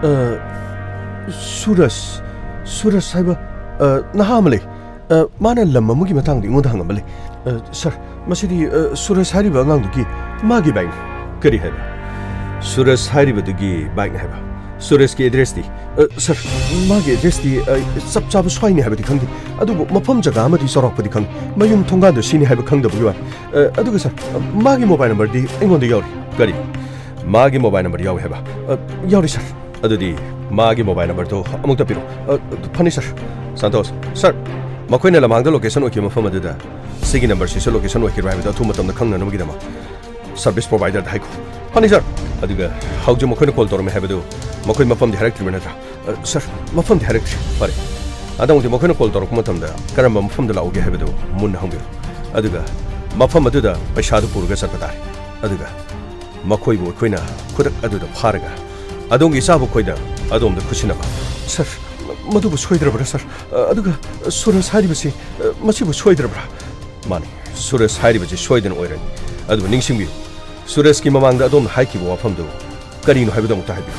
ꯑ, ꯁꯨꯔꯖ, ꯁꯨꯔꯖ ꯍꯥꯏꯕ, ꯑ, ꯅꯍꯥ ꯑꯃ ꯂꯩ꯫ ꯑ, ꯃꯥꯅ ꯂꯝ ꯑꯃꯒꯤ ꯃꯇꯥꯡꯗ ꯑꯩꯉꯣꯟꯗ ꯍꯪꯉꯝꯕ ꯂꯩ꯫ ꯑ, ꯁꯥꯔ, ꯃꯁꯤꯗꯤ, ꯑ, ꯁꯨꯔꯖ ꯍꯥꯏꯔꯤꯕ ꯑꯉꯥꯡꯗꯨꯒꯤ ꯃꯥꯒꯤ ꯕꯥꯏꯛꯅꯤ꯫ ꯀꯔꯤ ꯍꯥꯏꯕ? ꯁꯨꯔꯖ ꯍꯥꯏꯔꯤꯕꯗꯨꯒꯤ ꯕꯥꯏꯛꯅꯤ ꯍꯥꯏꯕ? ꯁꯨꯔꯖꯀꯤ ꯑꯦꯗ꯭ꯔꯦꯁꯇꯤ? ꯑ, ꯁꯥꯔ, ꯃꯥꯒꯤ ꯑꯦꯗ꯭ꯔꯦꯁꯇꯤ, ꯑ, ꯆꯞ ꯆꯥꯕ ꯁ꯭ꯋꯥꯏꯅꯤ ꯍꯥꯏꯕꯗꯤ ꯈꯪꯗꯦ, ꯑꯗꯨꯕꯨ ꯃꯐꯝ ꯖꯒꯥ ꯑꯃꯗꯤ ꯆꯥꯎꯔꯥꯛꯄꯗꯤ ꯈꯪꯉꯤ꯫ ꯃꯌꯨꯝ ꯊꯣꯡꯒꯥꯟꯗꯣ ꯁꯤꯅꯤ ꯍꯥꯏꯕ ꯈꯪꯗꯕꯒꯤ ꯋꯥꯅꯤ꯫ ꯑ, ꯑꯗꯨꯒ ꯁꯥꯔ, ꯑ, ꯃꯥꯒꯤ ꯃꯣꯕꯥꯏꯜ ꯅꯝꯕꯔꯗꯤ ꯑꯩꯉꯣꯟꯗ ꯌꯥꯎꯔꯤ꯫ ꯀꯔꯤ? ꯃꯥꯒꯤ ꯃꯣꯕꯥꯏꯜ ꯅꯝꯕꯔ ꯌꯥꯎꯏ ꯍꯥꯏꯕ? ꯑ, ꯌꯥꯎꯔꯤ ꯁꯥꯔ꯫ ꯑꯗꯨꯗꯤ ꯃꯥꯒꯤ ꯃꯣꯕꯥꯏꯜ ꯅꯝꯕꯔꯗꯣ ꯑꯃꯨꯛꯇ ꯄꯤꯔꯛꯑꯣ꯫ ꯑ, ꯐꯅꯤ ꯁꯥꯔ꯫ ꯁꯥꯟꯇꯣꯁ, ꯁꯥꯔ, ꯃꯈꯣꯏꯅ ꯂꯝꯍꯥꯡꯗ ꯂꯣꯀꯦꯁꯟ ꯑꯣꯏꯈꯤꯕ ꯃꯐꯝ ꯑꯗꯨꯗ ꯁꯤꯒꯤ ꯅꯝꯕꯔꯁꯤꯁꯨ ꯂꯣꯀꯦꯁꯟ ꯑꯣꯏꯈꯤꯕ꯭ꯔꯥ ꯍꯥꯏꯕꯗꯨ ꯑꯊꯨꯕ ꯃꯇꯝꯗ ꯈꯪꯅꯅꯕꯒꯤꯗꯃꯛ ꯁꯔꯚꯤꯁ ꯄ꯭ꯔꯣꯚꯥꯏꯗꯔꯗ ꯍꯥꯏꯈꯣ꯫ ꯐꯅꯤ ꯁꯥꯔ꯫ ꯑꯗꯨꯒ ꯍꯧꯖꯤꯛ ꯃꯈꯣꯏꯅ ꯀꯣꯜ ꯇꯧꯔꯝꯃꯦ ꯍꯥꯏꯕꯗꯨ ꯃꯈꯣꯏ ꯃꯐꯝꯗꯤ ꯍꯥꯏꯔꯛꯇ꯭ꯔꯤꯕ ꯅꯠꯇ꯭ꯔꯥ? ꯑ, ꯁꯥꯔ, ꯃꯐꯝꯗꯤ ꯍꯥꯏꯔꯛꯇ꯭ꯔꯤ꯫ ꯐꯔꯦ꯫ ꯑꯗꯣꯝꯒꯤ ꯃꯈꯣꯏꯅ ꯀꯣꯜ ꯇꯧꯔꯛꯄ ꯃꯇꯝꯗ ꯀꯔꯝꯕ ꯃꯐꯝꯗ ꯂꯥꯛꯎꯒꯦ ꯍꯥꯏꯕꯗꯨ ꯃꯨꯟꯅ ꯍꯪꯕꯤꯌꯨ꯫ ꯑꯗꯨꯒ ꯃꯐꯝ ꯑꯗꯨꯗ ꯄꯩꯁꯥꯗꯨ ꯄꯨꯔꯒ ꯆꯠꯄ ꯇꯥꯔꯦ꯫ ꯑꯗꯨꯒ ꯃꯈꯣꯏꯕꯨ ꯑꯩꯈꯣꯏꯅ ꯈꯨꯗꯛ ꯑꯗꯨꯗ ꯐꯥꯔꯒ ꯑꯗꯣꯝꯒꯤ ꯏꯆꯥꯕꯨ ꯑꯩꯈꯣꯏꯗ ꯑꯗꯣꯝꯗ ꯈꯨꯠꯁꯤꯟꯅꯕ꯫ ꯁꯥꯔ, ꯃꯗꯨꯕꯨ ꯁꯣꯏꯗ꯭ꯔꯕ꯭ꯔꯥ, ꯁꯥꯔ? ꯑ, ꯑꯗꯨꯒ ꯁꯨꯔꯖ ꯍꯥꯏꯔꯤꯕꯁꯤ, ꯑ, ꯃꯁꯤꯕꯨ ꯁꯣꯏꯗ꯭ꯔꯕ꯭ꯔꯥ? ꯃꯥꯅꯤ, ꯁꯨꯔꯖ ꯍꯥꯏꯔꯤꯕꯁꯤ ꯁꯣꯏꯗꯅ ꯑꯣꯏꯔꯅꯤ꯫ ꯑꯗꯨꯕꯨ ꯅꯤꯡꯁꯤꯡꯕꯤꯌꯨ, ꯁꯨꯔꯖꯀꯤ ꯃꯃꯥꯡꯗ ꯑꯗꯣꯝꯅ ꯍꯥꯏꯈꯤꯕ ꯋꯥꯐꯝꯗꯨ ꯀꯔꯤꯅꯣ ꯍꯥꯏꯕꯗꯨ ꯑꯃꯨꯛꯇ ꯍꯥꯏꯕꯤꯌꯨ꯫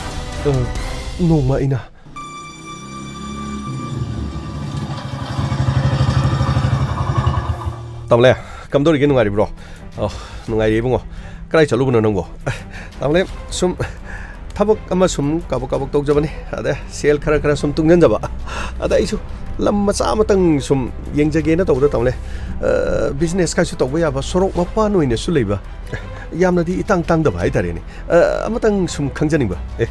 ꯑ, ꯅꯣꯡꯃ ꯑꯩꯅ ꯇꯥꯃꯣꯂꯦ, ꯀꯝꯗꯧꯔꯤꯒꯦ? ꯅꯨꯡꯉꯥꯏꯔꯤꯕ꯭ꯔꯣ? ꯑꯣ, ꯅꯨꯡꯉꯥꯏꯔꯤ ꯏꯕꯨꯡꯉꯣ꯫ ꯀꯗꯥꯏ ꯆꯠꯂꯨꯕꯅꯣ ꯅꯪꯕꯣ? ꯇꯥꯃꯣꯂꯦ, ꯁꯨꯝ ꯊꯕꯛ ꯑꯃ ꯁꯨꯝ ꯀꯥꯕꯛ ꯀꯥꯕꯛ ꯇꯧꯖꯕꯅꯤ꯫ ꯑꯗ ꯁꯦꯜ ꯈꯔ ꯈꯔ ꯁꯨꯝ ꯇꯨꯡꯁꯤꯟꯖꯕ꯫ ꯑꯗ ꯑꯩꯁꯨ ꯂꯝ ꯃꯆꯥ ꯑꯃꯇꯪ ꯁꯨꯝ ꯌꯦꯡꯖꯒꯦꯅ ꯇꯧꯕꯗ, ꯇꯥꯃꯣꯂꯦ, ꯑ, ꯕꯤꯖꯤꯅꯦꯁ ꯀꯥꯏꯁꯨ ꯇꯧꯕ ꯌꯥꯕ, ꯁꯣꯔꯣꯛ ꯃꯄꯥꯟ ꯑꯣꯏꯅꯁꯨ ꯂꯩꯕ, ꯌꯥꯝꯅꯗꯤ ꯏꯇꯥꯡ ꯇꯥꯡꯗꯕ ꯍꯥꯏꯇꯥꯔꯦꯅꯦ꯫ ꯑ, ꯑꯃꯇꯪ ꯁꯨꯝ ꯈꯪꯖꯅꯤꯡꯕ꯫ ꯑꯦ,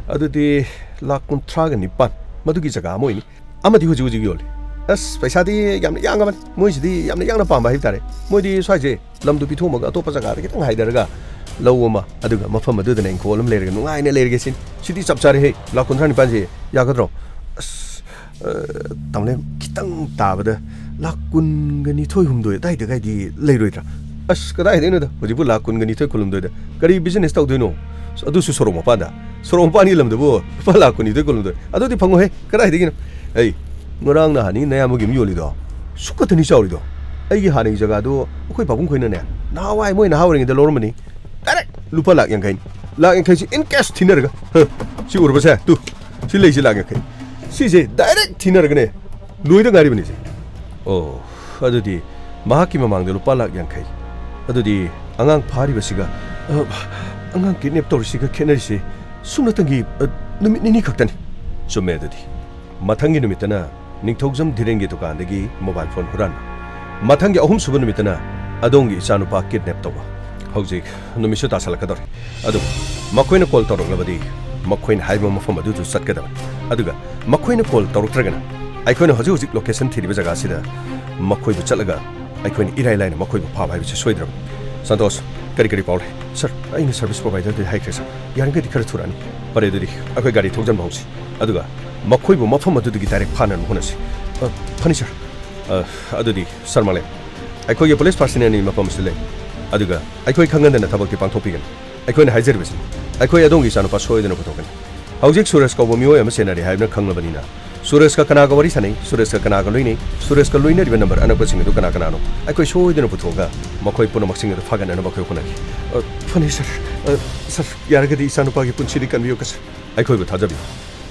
ꯑꯗꯨꯗꯤ ꯂꯥꯛ ꯀꯨꯟꯊ꯭ꯔꯥꯒ ꯅꯤꯄꯥꯟ, ꯃꯗꯨꯒꯤ ꯖꯒꯥ ꯑꯃ ꯑꯣꯏꯅꯤ꯫ ꯑꯃꯗꯤ ꯍꯧꯖꯤꯛ ꯍꯧꯖꯤꯛ ꯌꯣꯜꯂꯤ꯫ ꯑꯁ, ꯄꯩꯁꯥꯗꯤ ꯌꯥꯝꯅ ꯌꯥꯡꯉꯕꯅꯤ꯫ ꯃꯣꯏꯁꯤꯗꯤ ꯌꯥꯝꯅ ꯌꯥꯡꯅ ꯄꯥꯝꯕ ꯍꯥꯏꯕ ꯇꯥꯔꯦ꯫ ꯃꯣꯏꯗꯤ ꯁ꯭ꯋꯥꯏꯁꯦ ꯂꯝꯗꯨ ꯄꯤꯊꯣꯛꯑꯝꯃꯒ ꯑꯇꯣꯞꯄ ꯖꯒꯥꯗ ꯈꯤꯇꯪ ꯍꯥꯏꯊꯔꯒ ꯂꯧ ꯑꯃ, ꯑꯗꯨꯒ ꯃꯐꯝ ꯑꯗꯨꯗꯅ ꯏꯪꯈꯣꯜ ꯑꯃ ꯂꯩꯔꯒ ꯅꯨꯡꯉꯥꯏꯅ ꯂꯩꯔꯒꯦ ꯁꯤꯅꯤ꯫ ꯁꯤꯗꯤ ꯆꯞ ꯆꯥꯔꯦꯍꯦ꯫ ꯂꯥꯛ ꯀꯨꯟꯊ꯭ꯔꯥ ꯅꯤꯄꯥꯟꯁꯦ ꯌꯥꯒꯗ꯭ꯔꯣ? ꯑꯁ, ꯑ, ꯇꯥꯃꯣꯂꯦ, ꯈꯤꯇꯪ ꯇꯥꯕꯗ ꯂꯥꯛ ꯀꯨꯟꯒ ꯅꯤꯊꯣꯏ, ꯍꯨꯝꯗꯣꯏ ꯑꯗꯥꯏꯗꯒꯥꯏꯗꯤ ꯂꯩꯔꯣꯏꯗ꯭ꯔꯥ? ꯑꯁ, ꯀꯗꯥꯏꯗꯩꯅꯣꯗ, ꯍꯧꯖꯤꯛꯄꯨ ꯂꯥꯛ ꯀꯨꯟꯒ ꯅꯤꯊꯣꯏ ꯈꯨꯜꯂꯝꯗꯣꯏꯗ ꯀꯔꯤ business ꯇꯧꯗꯣꯏꯅꯣ? ꯑꯗꯨꯁꯨ ꯁꯣꯔꯣꯛ ꯃꯄꯥꯟꯗ, ꯁꯣꯔꯣꯛ ꯃꯄꯥꯟꯒꯤ ꯂꯝꯗꯨꯕꯨ ꯂꯨꯄꯥ ꯂꯥꯛ ꯀꯨꯟꯅꯤꯊꯣꯏ ꯈꯨꯜꯂꯝꯗꯣꯏ? ꯑꯗꯨꯗꯤ ꯐꯪꯉꯣꯏꯍꯦ, ꯀꯗꯥꯏꯗꯒꯤꯅꯣ? ꯑꯩ ꯉꯔꯥꯡ ꯅꯍꯥꯟꯅꯤ ꯅꯌꯥꯝꯕꯒꯤ ꯑꯃ ꯌꯣꯜꯂꯤꯗꯣ, ꯁꯨꯛꯀꯠꯇꯅꯤ ꯆꯥꯎꯔꯤꯗꯣ꯫ ꯑꯩꯒꯤ ꯍꯥꯟꯅꯒꯤ ꯖꯒꯥꯗꯣ ꯑꯩꯈꯣꯏ ꯄꯥꯕꯨꯡ ꯈꯣꯏꯅꯅꯦ, ꯅꯍꯥꯟꯋꯥꯏ ꯃꯣꯏ ꯅꯍꯥ ꯑꯣꯏꯔꯤꯉꯩꯗ ꯂꯧꯔꯝꯕꯅꯤ꯫ Direct ꯂꯨꯄꯥ ꯂꯥꯛ ꯌꯥꯡꯈꯩꯅꯤ꯫ ꯂꯥꯛ ꯌꯥꯡꯈꯩꯁꯤ in cash ꯊꯤꯅꯔꯒ, ꯍ, ꯁꯤ ꯎꯔꯕꯁꯦ? ꯇꯨ, ꯁꯤ ꯂꯩꯁꯤ ꯂꯥꯛ ꯌꯥꯡꯈꯩ꯫ ꯁꯤꯁꯦ direct ꯊꯤꯅꯔꯒꯅꯦ, ꯂꯣꯏꯗ ꯉꯥꯏꯔꯤꯕꯅꯤꯁꯦ꯫ ꯑꯣ, ꯑꯗꯨꯗꯤ ꯃꯍꯥꯛꯀꯤ ꯃꯃꯥꯡꯗ ꯂꯨꯄꯥ ꯂꯥꯛ ꯌꯥꯡꯈꯩ꯫ ꯑꯗꯨꯗꯤ ꯑꯉꯥꯡ ꯐꯥꯔꯤꯕꯁꯤꯒ, ꯑ, ꯑꯉꯥꯡ kidnap ꯇꯧꯔꯤꯁꯤꯒ ꯈꯦꯠꯅꯔꯤꯁꯦ ꯁꯨꯞꯅꯇꯪꯒꯤ, ꯑ, ꯅꯨꯃꯤꯠ ꯅꯤꯅꯤ ꯈꯛꯇꯅꯤ꯫ ꯆꯨꯝꯃꯦ ꯑꯗꯨꯗꯤ꯫ ꯃꯊꯪꯒꯤ ꯅꯨꯃꯤꯠꯇꯅ ꯅꯤꯡꯊꯧꯖꯝ ꯙꯤꯔꯦꯟꯒꯤ ꯗꯨꯀꯥꯟꯗꯒꯤ mobile phone ꯍꯨꯔꯥꯟꯕ꯫ ꯃꯊꯪꯒꯤ ꯑꯍꯨꯝꯁꯨꯕ ꯅꯨꯃꯤꯠꯇꯅ ꯑꯗꯣꯝꯒꯤ ꯏꯆꯥꯅꯨꯄꯥ kidnap ꯇꯧꯕ꯫ ꯍꯧꯖꯤꯛ ꯅꯨꯃꯤꯠꯁꯨ ꯇꯥꯁꯜꯂꯛꯀꯗꯧꯔꯦ꯫ ꯑꯗꯨꯕꯨ ꯃꯈꯣꯏꯅ call ꯇꯧꯔꯛꯂꯕꯗꯤ ꯃꯈꯣꯏꯅ ꯍꯥꯏꯕ ꯃꯐꯝ ꯑꯗꯨꯗ ꯆꯠꯀꯗꯕꯅꯤ꯫ ꯑꯗꯨꯒ ꯃꯈꯣꯏꯅ call ꯇꯧꯔꯛꯇ꯭ꯔꯒꯅ ꯑꯩꯈꯣꯏꯅ ꯍꯧꯖꯤꯛ ꯍꯧꯖꯤꯛ location ꯊꯤꯔꯤꯕ ꯖꯒꯥꯁꯤꯗ ꯃꯈꯣꯏꯕꯨ ꯆꯠꯂꯒ ꯑꯩꯈꯣꯏꯅ ꯏꯔꯥꯏ ꯂꯥꯏꯅ ꯃꯈꯣꯏꯕꯨ ꯐꯥꯕ ꯍꯥꯏꯕꯁꯤ ꯁꯣꯏꯗ꯭ꯔꯕꯅꯤ꯫ ꯁꯟꯇꯣꯁ, ꯀꯔꯤ ꯀꯔꯤ ꯄꯥꯎ ꯂꯩ? Sir, ꯑꯩꯅ service providerꯗ ꯍꯥꯏꯈ꯭ꯔꯦ, sir꯫ ꯌꯥꯔꯤꯈꯩꯗꯤ ꯈꯔ ꯊꯨꯔꯛꯑꯅꯤ꯫ ꯐꯔꯦ, ꯑꯗꯨꯗꯤ ꯑꯩꯈꯣꯏ ꯒꯥꯔꯤ ꯊꯧꯖꯤꯟꯕ ꯍꯧꯁꯤ꯫ ꯑꯗꯨꯒ ꯃꯈꯣꯏꯕꯨ ꯃꯐꯝ ꯑꯗꯨꯗꯒꯤ direct ꯐꯥꯅꯅꯕ ꯍꯣꯠꯅꯁꯤ꯫ ꯑ, ꯐꯅꯤ, sir꯫ ꯑ, ꯑꯗꯨꯗꯤ, sir ꯃꯥꯂꯦꯝ, ꯑꯩꯈꯣꯏꯒꯤ police personnelꯅꯤ ꯃꯐꯝ ꯑꯁꯤꯗ ꯂꯩ꯫ ꯑꯗꯨꯒ ꯑꯩꯈꯣꯏ ꯈꯪꯍꯟꯗꯅ ꯊꯕꯛꯇꯤ ꯄꯥꯡꯊꯣꯛꯄꯤꯒꯅꯤ꯫ ꯑꯩꯈꯣꯏꯅ ꯍꯥꯏꯖꯔꯤꯕꯁꯤ, ꯑꯩꯈꯣꯏ ꯑꯗꯣꯝꯒꯤ ꯏꯆꯥꯅꯨꯄꯥ ꯁꯣꯏꯗꯅ ꯄꯨꯊꯣꯛꯀꯅꯤ꯫ ꯍꯧꯖꯤꯛ ꯁꯨꯔꯦꯁ ꯀꯧꯕ ꯃꯤꯑꯣꯏ ꯑꯃ ꯁꯦꯟꯅꯔꯤ ꯍꯥꯏꯕꯅ ꯈꯪꯂꯕꯅꯤꯅ, ꯁꯨꯔꯦꯁꯀ ꯀꯅꯥꯒ ꯋꯥꯔꯤ ꯁꯥꯟꯅꯩ, ꯁꯨꯔꯦꯁꯀ ꯀꯅꯥꯒ ꯂꯣꯏꯅꯩ, ꯁꯨꯔꯦꯁꯀ ꯂꯣꯏꯅꯔꯤꯕ number ꯑꯅꯛꯄꯁꯤꯡ ꯑꯗꯨ ꯀꯅꯥ ꯀꯅꯥꯅꯣ, ꯑꯩꯈꯣꯏ ꯁꯣꯏꯗꯅ ꯄꯨꯊꯣꯛꯑꯒ ꯃꯈꯣꯏ ꯄꯨꯝꯅꯃꯛꯁꯤꯡ ꯑꯗꯨ ꯐꯥꯒꯠꯅꯅꯕ ꯑꯩꯈꯣꯏ ꯍꯣꯠꯅꯒꯦ꯫ ꯑ, ꯐꯅꯤ, sir꯫ ꯑ, sir, ꯌꯥꯔꯒꯗꯤ ꯏꯆꯥꯅꯨꯄꯥꯒꯤ ꯄꯨꯟꯁꯤꯗꯤ ꯀꯟꯕꯤꯌꯨ, sir꯫ ꯑꯩꯈꯣꯏꯕꯨ ꯊꯥꯖꯕꯤꯌꯨ꯫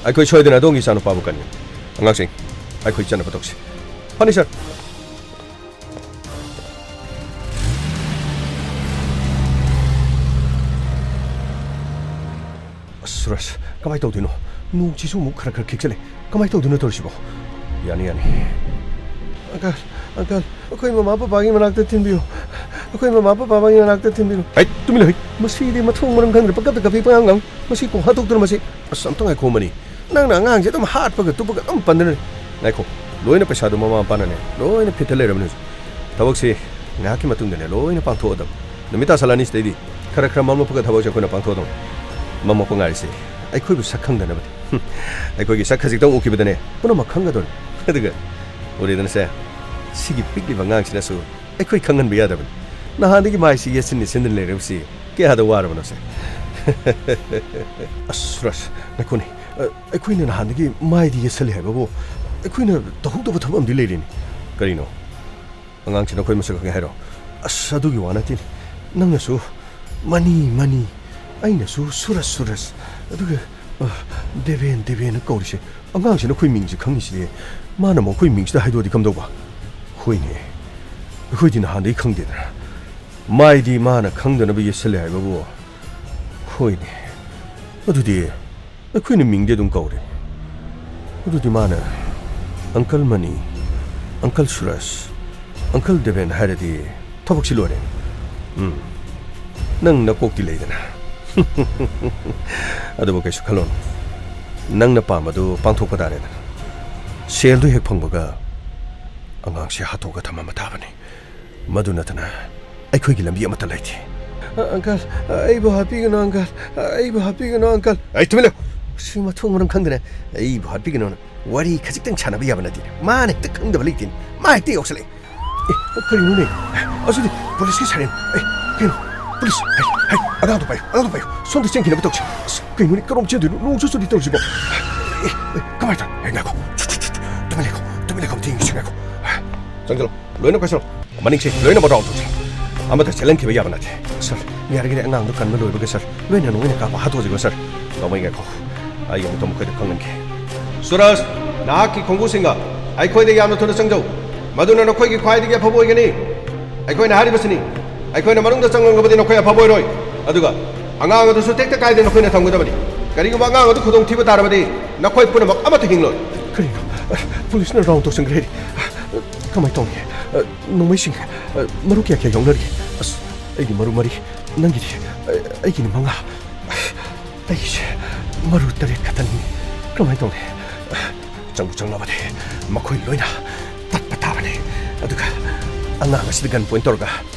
ꯑꯩꯈꯣꯏ ꯁꯣꯏꯗꯅ ꯑꯗꯣꯝꯒꯤ ꯏꯆꯥꯅꯨꯄꯥꯕꯨ ꯀꯟꯒꯅꯤ꯫ ꯑꯉꯥꯡꯁꯤꯡ, ꯑꯩꯈꯣꯏ ꯆꯠꯅꯕ ꯇꯧꯁꯤ꯫ ꯐꯅꯤ, sir꯫ ꯑꯁ, ꯁꯨꯔꯦꯁ, ꯀꯃꯥꯏ ꯇꯧꯗꯣꯏꯅꯣ? ꯅꯣꯡꯁꯤꯁꯨ ꯑꯃꯨꯛ ꯈꯔ ꯈꯔ ꯈꯤꯛꯆꯜꯂꯦ꯫ ꯀꯃꯥꯏ ꯇꯧꯗꯣꯏꯅꯣ ꯇꯧꯔꯤꯁꯤꯕꯣ? ꯌꯥꯅꯤ, ꯌꯥꯅꯤ꯫ Uncle, uncle, ꯑꯩꯈꯣꯏ ꯃꯃꯥ ꯄꯄꯥꯒꯤ ꯃꯅꯥꯛꯇ ꯊꯤꯟꯕꯤꯌꯨ꯫ ꯑꯩꯈꯣꯏ ꯃꯃꯥ ꯄꯄꯥꯒꯤ ꯃꯅꯥꯛꯇ ꯊꯤꯟꯕꯤꯌꯨ꯫ ꯍꯩꯠ, ꯇꯨꯃꯤꯟ ꯂꯩꯌꯨ, ꯍꯩꯠ꯫ ꯃꯁꯤꯗꯤ ꯃꯊꯣꯡ ꯃꯔꯝ ꯈꯪꯗ꯭ꯔꯦ, ꯄꯪꯀꯞꯇ ꯀꯞꯄꯤ, ꯄꯉꯥꯡ ꯉꯥꯡ꯫ ꯃꯁꯤ ꯀꯣꯛ ꯍꯥꯠꯇꯣꯛꯇꯅ ꯃꯁꯤ꯫ ꯑꯁ, ꯑꯝꯇ ꯉꯥꯏꯈꯣ, ꯃꯅꯤ꯫ ꯅꯪꯅ ꯑꯉꯥꯡꯁꯦ ꯑꯗꯨꯝ ꯍꯥꯠꯄꯒ ꯇꯨꯞꯄꯒ ꯑꯗꯨꯝ ꯄꯟꯗꯅ ꯂꯩ꯫ ꯉꯥꯏꯈꯣ, ꯂꯣꯏꯅ ꯄꯩꯁꯥꯗꯣ ꯃꯃꯥ ꯃꯄꯥꯅꯅꯦ, ꯂꯣꯏꯅ ꯐꯤꯠꯇ ꯂꯩꯔꯕꯅꯦ ꯍꯧꯖꯤꯛ꯫ ꯊꯕꯛꯁꯤ ꯉꯥꯏꯍꯥꯛꯀꯤ ꯃꯇꯨꯡꯗꯅꯦ, ꯂꯣꯏꯅ ꯄꯥꯡꯊꯣꯛꯑꯗꯕꯅꯤ꯫ ꯅꯨꯃꯤꯠ ꯇꯥꯁꯜꯂꯛꯑꯅꯤ ꯁꯤꯗꯩꯗꯤ꯫ ꯈꯔ ꯈꯔ ꯃꯝꯃꯛꯄꯒ ꯊꯕꯛꯁꯦ ꯑꯩꯈꯣꯏꯅ ꯄꯥꯡꯊꯣꯛꯑꯗꯕꯅꯤ꯫ ꯃꯝꯃꯛꯄ ꯉꯥꯏꯔꯤꯁꯦ ꯑꯩꯈꯣꯏꯕꯨ ꯁꯛ ꯈꯪꯗꯅꯕꯅꯤ꯫ ꯍꯨꯝ, ꯑꯩꯈꯣꯏꯒꯤ ꯁꯛ ꯈꯖꯤꯛꯇꯪ ꯎꯈꯤꯕꯗꯅꯦ, ꯄꯨꯝꯅꯃꯛ ꯈꯪꯒꯗꯧꯔꯤ꯫ ꯑꯗꯨꯒ ꯎꯔꯦꯗꯅꯁꯦ, ꯁꯤꯒꯤ ꯄꯤꯛꯂꯤꯕ ꯑꯉꯥꯡꯁꯤꯅꯁꯨ ꯑꯩꯈꯣꯏ ꯈꯪꯍꯟꯕ ꯌꯥꯗꯕꯅꯤ꯫ ꯅꯍꯥꯟꯗꯒꯤ ꯃꯥꯏꯁꯤ ꯌꯦꯠꯁꯤꯟꯅ ꯌꯦꯠꯁꯤꯟꯅ ꯂꯩꯔꯕꯁꯤ ꯀꯌꯥꯗ ꯋꯥꯔꯕꯅꯣꯁꯦ? ꯑꯁ, ꯁꯨꯔꯖ, ꯉꯥꯏꯈꯣꯅꯦ꯫ ꯑ, ꯑꯩꯈꯣꯏꯅ ꯅꯍꯥꯟꯗꯒꯤ ꯃꯥꯏꯗꯤ ꯌꯦꯠꯁꯜꯂꯤ ꯍꯥꯏꯕꯕꯨ ꯑꯩꯈꯣꯏꯅ ꯇꯧꯍꯧꯗꯕ ꯊꯕꯛ ꯑꯃꯗꯤ ꯂꯩꯔꯤꯅꯤ꯫ ꯀꯔꯤꯅꯣ? ꯑꯉꯥꯡꯁꯤ ꯅꯈꯣꯏ ꯃꯁꯛ ꯈꯪꯉꯦ ꯍꯥꯏꯔꯣ? ꯑꯁ, ꯑꯗꯨꯒꯤ ꯋꯥ ꯅꯠꯇꯦꯅꯦ꯫ ꯅꯪꯅꯁꯨ ꯃꯅꯤ, ꯃꯅꯤ, ꯑꯩꯅꯁꯨ ꯁꯨꯔꯖ, ꯁꯨꯔꯖ, ꯑꯗꯨꯒ, ꯑ, ꯗꯦꯕꯦꯟ, ꯗꯦꯕꯦꯟꯅ ꯀꯧꯔꯤꯁꯦ꯫ ꯑꯉꯥꯡꯁꯤꯅ ꯑꯩꯈꯣꯏ ꯃꯤꯡꯁꯦ ꯈꯪꯉꯤꯁꯤꯗꯤ꯫ ꯃꯥꯅ ꯑꯃꯨꯛ ꯑꯩꯈꯣꯏ ꯃꯤꯡꯁꯤꯗ ꯍꯥꯏꯗꯣꯛꯑꯗꯤ ꯀꯝꯗꯧꯕ? ꯍꯣꯏꯅꯦ, ꯑꯩꯈꯣꯏꯗꯤ ꯅꯍꯥꯟꯗꯒꯤ ꯈꯪꯗꯦꯗꯅ꯫ ꯃꯥꯏꯗꯤ ꯃꯥꯅ ꯈꯪꯗꯅꯕ ꯌꯦꯠꯁꯜꯂꯦ ꯍꯥꯏꯕꯕꯨ꯫ ꯍꯣꯏꯅꯦ, ꯑꯗꯨꯗꯤ ꯑꯩꯈꯣꯏꯅ ꯃꯤꯡꯗꯤ ꯑꯗꯨꯝ ꯀꯧꯔꯦ꯫ ꯑꯗꯨꯗꯤ ꯃꯥꯅ "ꯑꯪꯀꯜ ꯃꯅꯤ, ꯑꯪꯀꯜ ꯁꯨꯔꯖ, ꯑꯪꯀꯜ ꯗꯦꯕꯦꯟ" ꯍꯥꯏꯔꯗꯤ ꯊꯕꯛꯁꯤ ꯂꯣꯏꯔꯦ꯫ ꯎꯝ, ꯅꯪ ꯅꯀꯣꯛꯇꯤ ꯂꯩꯗꯅ꯫ ꯑꯗꯨꯕꯨ ꯀꯩꯁꯨ ꯈꯜꯂꯨꯅꯨ, ꯅꯪꯅ ꯄꯥꯝꯕꯗꯨ ꯄꯥꯡꯊꯣꯛꯄ ꯇꯥꯔꯦꯗꯅ꯫ ꯁꯦꯜꯗꯨ ꯍꯦꯛ ꯐꯪꯕꯒ ꯑꯉꯥꯡꯁꯦ ꯍꯥꯠꯇꯣꯛꯑꯒ ꯊꯝꯃꯝꯕ ꯇꯥꯕꯅꯤ꯫ ꯃꯗꯨ ꯅꯠꯇꯅ ꯑꯩꯈꯣꯏꯒꯤ ꯂꯝꯕꯤ ꯑꯃꯠꯇ ꯂꯩꯇꯦ꯫ ꯑ, ꯑꯪꯀꯜ, ꯑꯩꯕꯨ ꯍꯥꯠꯄꯤꯒꯅꯨ, ꯑꯪꯀꯜ꯫ ꯑꯩꯕꯨ ꯍꯥꯠꯄꯤꯒꯅꯨ, ꯑꯪꯀꯜ꯫ ꯑꯩ ꯇꯨꯃꯤꯟ ꯂꯩꯌꯨ꯫ ꯁꯤ ꯃꯊꯣꯡ ꯃꯔꯝ ꯈꯪꯗꯅ ꯑꯩꯕꯨ ꯍꯥꯠꯄꯤꯒꯅꯨꯅ ꯋꯥꯔꯤ ꯈꯖꯤꯛꯇꯪ ꯁꯥꯟꯅꯕ ꯌꯥꯕ ꯅꯠꯇꯦ꯫ ꯃꯥꯅ ꯍꯦꯛꯇ ꯈꯪꯗꯕ ꯂꯩꯇꯦ꯫ ꯃꯥ ꯍꯦꯛꯇ ꯌꯥꯎꯁꯜꯂꯛꯑꯦ꯫ ꯑꯦ, ꯀꯔꯤꯅꯣꯅꯦ? ꯑꯁꯤꯗꯤ ꯄꯨꯂꯤꯁꯀꯤ siren꯫ ꯑꯦ, ꯀꯩꯅꯣ? ꯄꯨꯂꯤꯁ! ꯍꯩ, ꯍꯩ, ꯑꯉꯥꯡꯗꯣ ꯄꯥꯏꯌꯨ, ꯑꯉꯥꯡꯗꯣ ꯄꯥꯏꯌꯨ꯫ ꯁꯣꯝꯗ ꯆꯦꯟꯈꯤꯅꯕ ꯇꯧꯁꯤ꯫ ꯑꯁ, ꯀꯩꯅꯣꯅꯦ? ꯀꯔꯣꯝ ꯆꯦꯟꯗꯣꯏꯅꯣ? ꯅꯣꯡꯁꯨ ꯆꯨꯔꯤ ꯇꯧꯔꯤꯁꯤꯕꯣ꯫ ꯑꯦ, ꯑꯦ, ꯀꯃꯥꯏꯅ ꯇꯧ-, ꯑꯦ, ꯉꯥꯏꯈꯣ꯫ ꯇꯨꯃꯤꯟ ꯂꯩꯈꯣ, ꯇꯨꯃꯤꯟ ꯂꯩꯈꯣ, ꯑꯝꯇ ꯌꯦꯡꯈꯤꯁꯤ, ꯉꯥꯏꯈꯣ꯫ ꯆꯪꯁꯤꯜꯂꯣ꯫ ꯂꯣꯏꯅ ꯀꯣꯏꯁꯜꯂꯣ꯫ ꯃꯅꯤꯡꯁꯦ ꯂꯣꯏꯅꯃꯛ round ꯇꯧꯁꯤꯜꯂꯣ꯫ ꯑꯃꯠꯇ ꯆꯦꯜꯍꯟꯈꯤꯕ ꯌꯥꯕ ꯅꯠꯇꯦ꯫ ꯁꯥꯔ, ꯌꯥꯔꯒꯗꯤ ꯑꯉꯥꯡꯗꯣ ꯀꯟꯕ ꯂꯣꯏꯕꯒ, ꯁꯥꯔ, ꯂꯣꯏꯅ ꯂꯣꯏꯅ ꯀꯥꯞꯄ ꯍꯥꯠꯇꯣꯛꯑꯁꯤꯀꯣ, ꯁꯥꯔ꯫ ꯅꯣꯡꯃꯩ ꯉꯥꯏꯈꯣ꯫ ꯑꯩ ꯑꯃꯨꯛꯇ ꯃꯈꯣꯏꯗ ꯈꯪꯍꯟꯒꯦ꯫ ꯁꯨꯔꯖ, ꯅꯍꯥꯛꯀꯤ ꯈꯣꯡꯕꯨꯁꯤꯡꯒ ꯑꯩꯈꯣꯏꯗ ꯌꯥꯝꯅ ꯊꯨꯅ ꯆꯪꯖꯧ꯫ ꯃꯗꯨꯅ ꯅꯈꯣꯏꯒꯤ ꯈ꯭ꯋꯥꯏꯗꯒꯤ ꯑꯐꯕ ꯑꯣꯏꯒꯅꯤ꯫ ꯑꯩꯈꯣꯏꯅ ꯍꯥꯏꯔꯤꯕꯁꯤꯅꯤ, ꯑꯩꯈꯣꯏꯅ ꯃꯅꯨꯡꯗ ꯆꯪꯂꯝꯂꯕꯗꯤ ꯅꯈꯣꯏ ꯑꯐꯕ ꯑꯣꯏꯔꯣꯏ꯫ ꯑꯗꯨꯒ ꯑꯉꯥꯡ ꯑꯗꯨꯁꯨ ꯇꯦꯛꯇ ꯀꯥꯏꯗꯅ ꯅꯈꯣꯏꯅ ꯊꯝꯒꯗꯕꯅꯤ꯫ ꯀꯔꯤꯒꯨꯝꯕ ꯑꯉꯥꯡ ꯑꯗꯨ ꯈꯨꯗꯣꯡꯊꯤꯕ ꯇꯥꯔꯕꯗꯤ ꯅꯈꯣꯏ ꯄꯨꯝꯅꯃꯛ ꯑꯃꯠꯇ ꯍꯤꯡꯂꯣꯏ꯫ ꯀꯔꯤꯅꯣ? ꯄꯨꯂꯤꯁꯅ round ꯇꯧꯁꯤꯟꯈ꯭ꯔꯦ꯫ ꯀꯃꯥꯏꯅ ꯇꯧꯅꯤ? ꯅꯣꯡꯃꯩꯁꯤꯡ, ꯃꯔꯨ ꯀꯌꯥ ꯀꯌꯥ ꯌꯥꯎꯅꯔꯤ? ꯑꯁ, ꯑꯩꯒꯤ ꯃꯔꯨ ꯃꯔꯤ, ꯅꯪꯒꯤꯗꯤ? ꯑꯩꯒꯤꯅ ꯃꯉꯥ꯫ ꯑꯩꯒꯤꯁꯦ ꯃꯔꯨ ꯇꯔꯦꯠ ꯈꯛꯇꯅꯤ꯫ ꯀꯃꯥꯏꯅ ꯇꯧꯅꯤ? ꯆꯪꯕꯨ ꯆꯪꯂꯕꯗꯤ ꯃꯈꯣꯏ ꯂꯣꯏꯅ ꯇꯠꯄ ꯇꯥꯕꯅꯤ꯫ ꯑꯗꯨꯒ ꯑꯉꯥꯡ ꯑꯁꯤꯗ gun point ꯇꯧꯔꯒ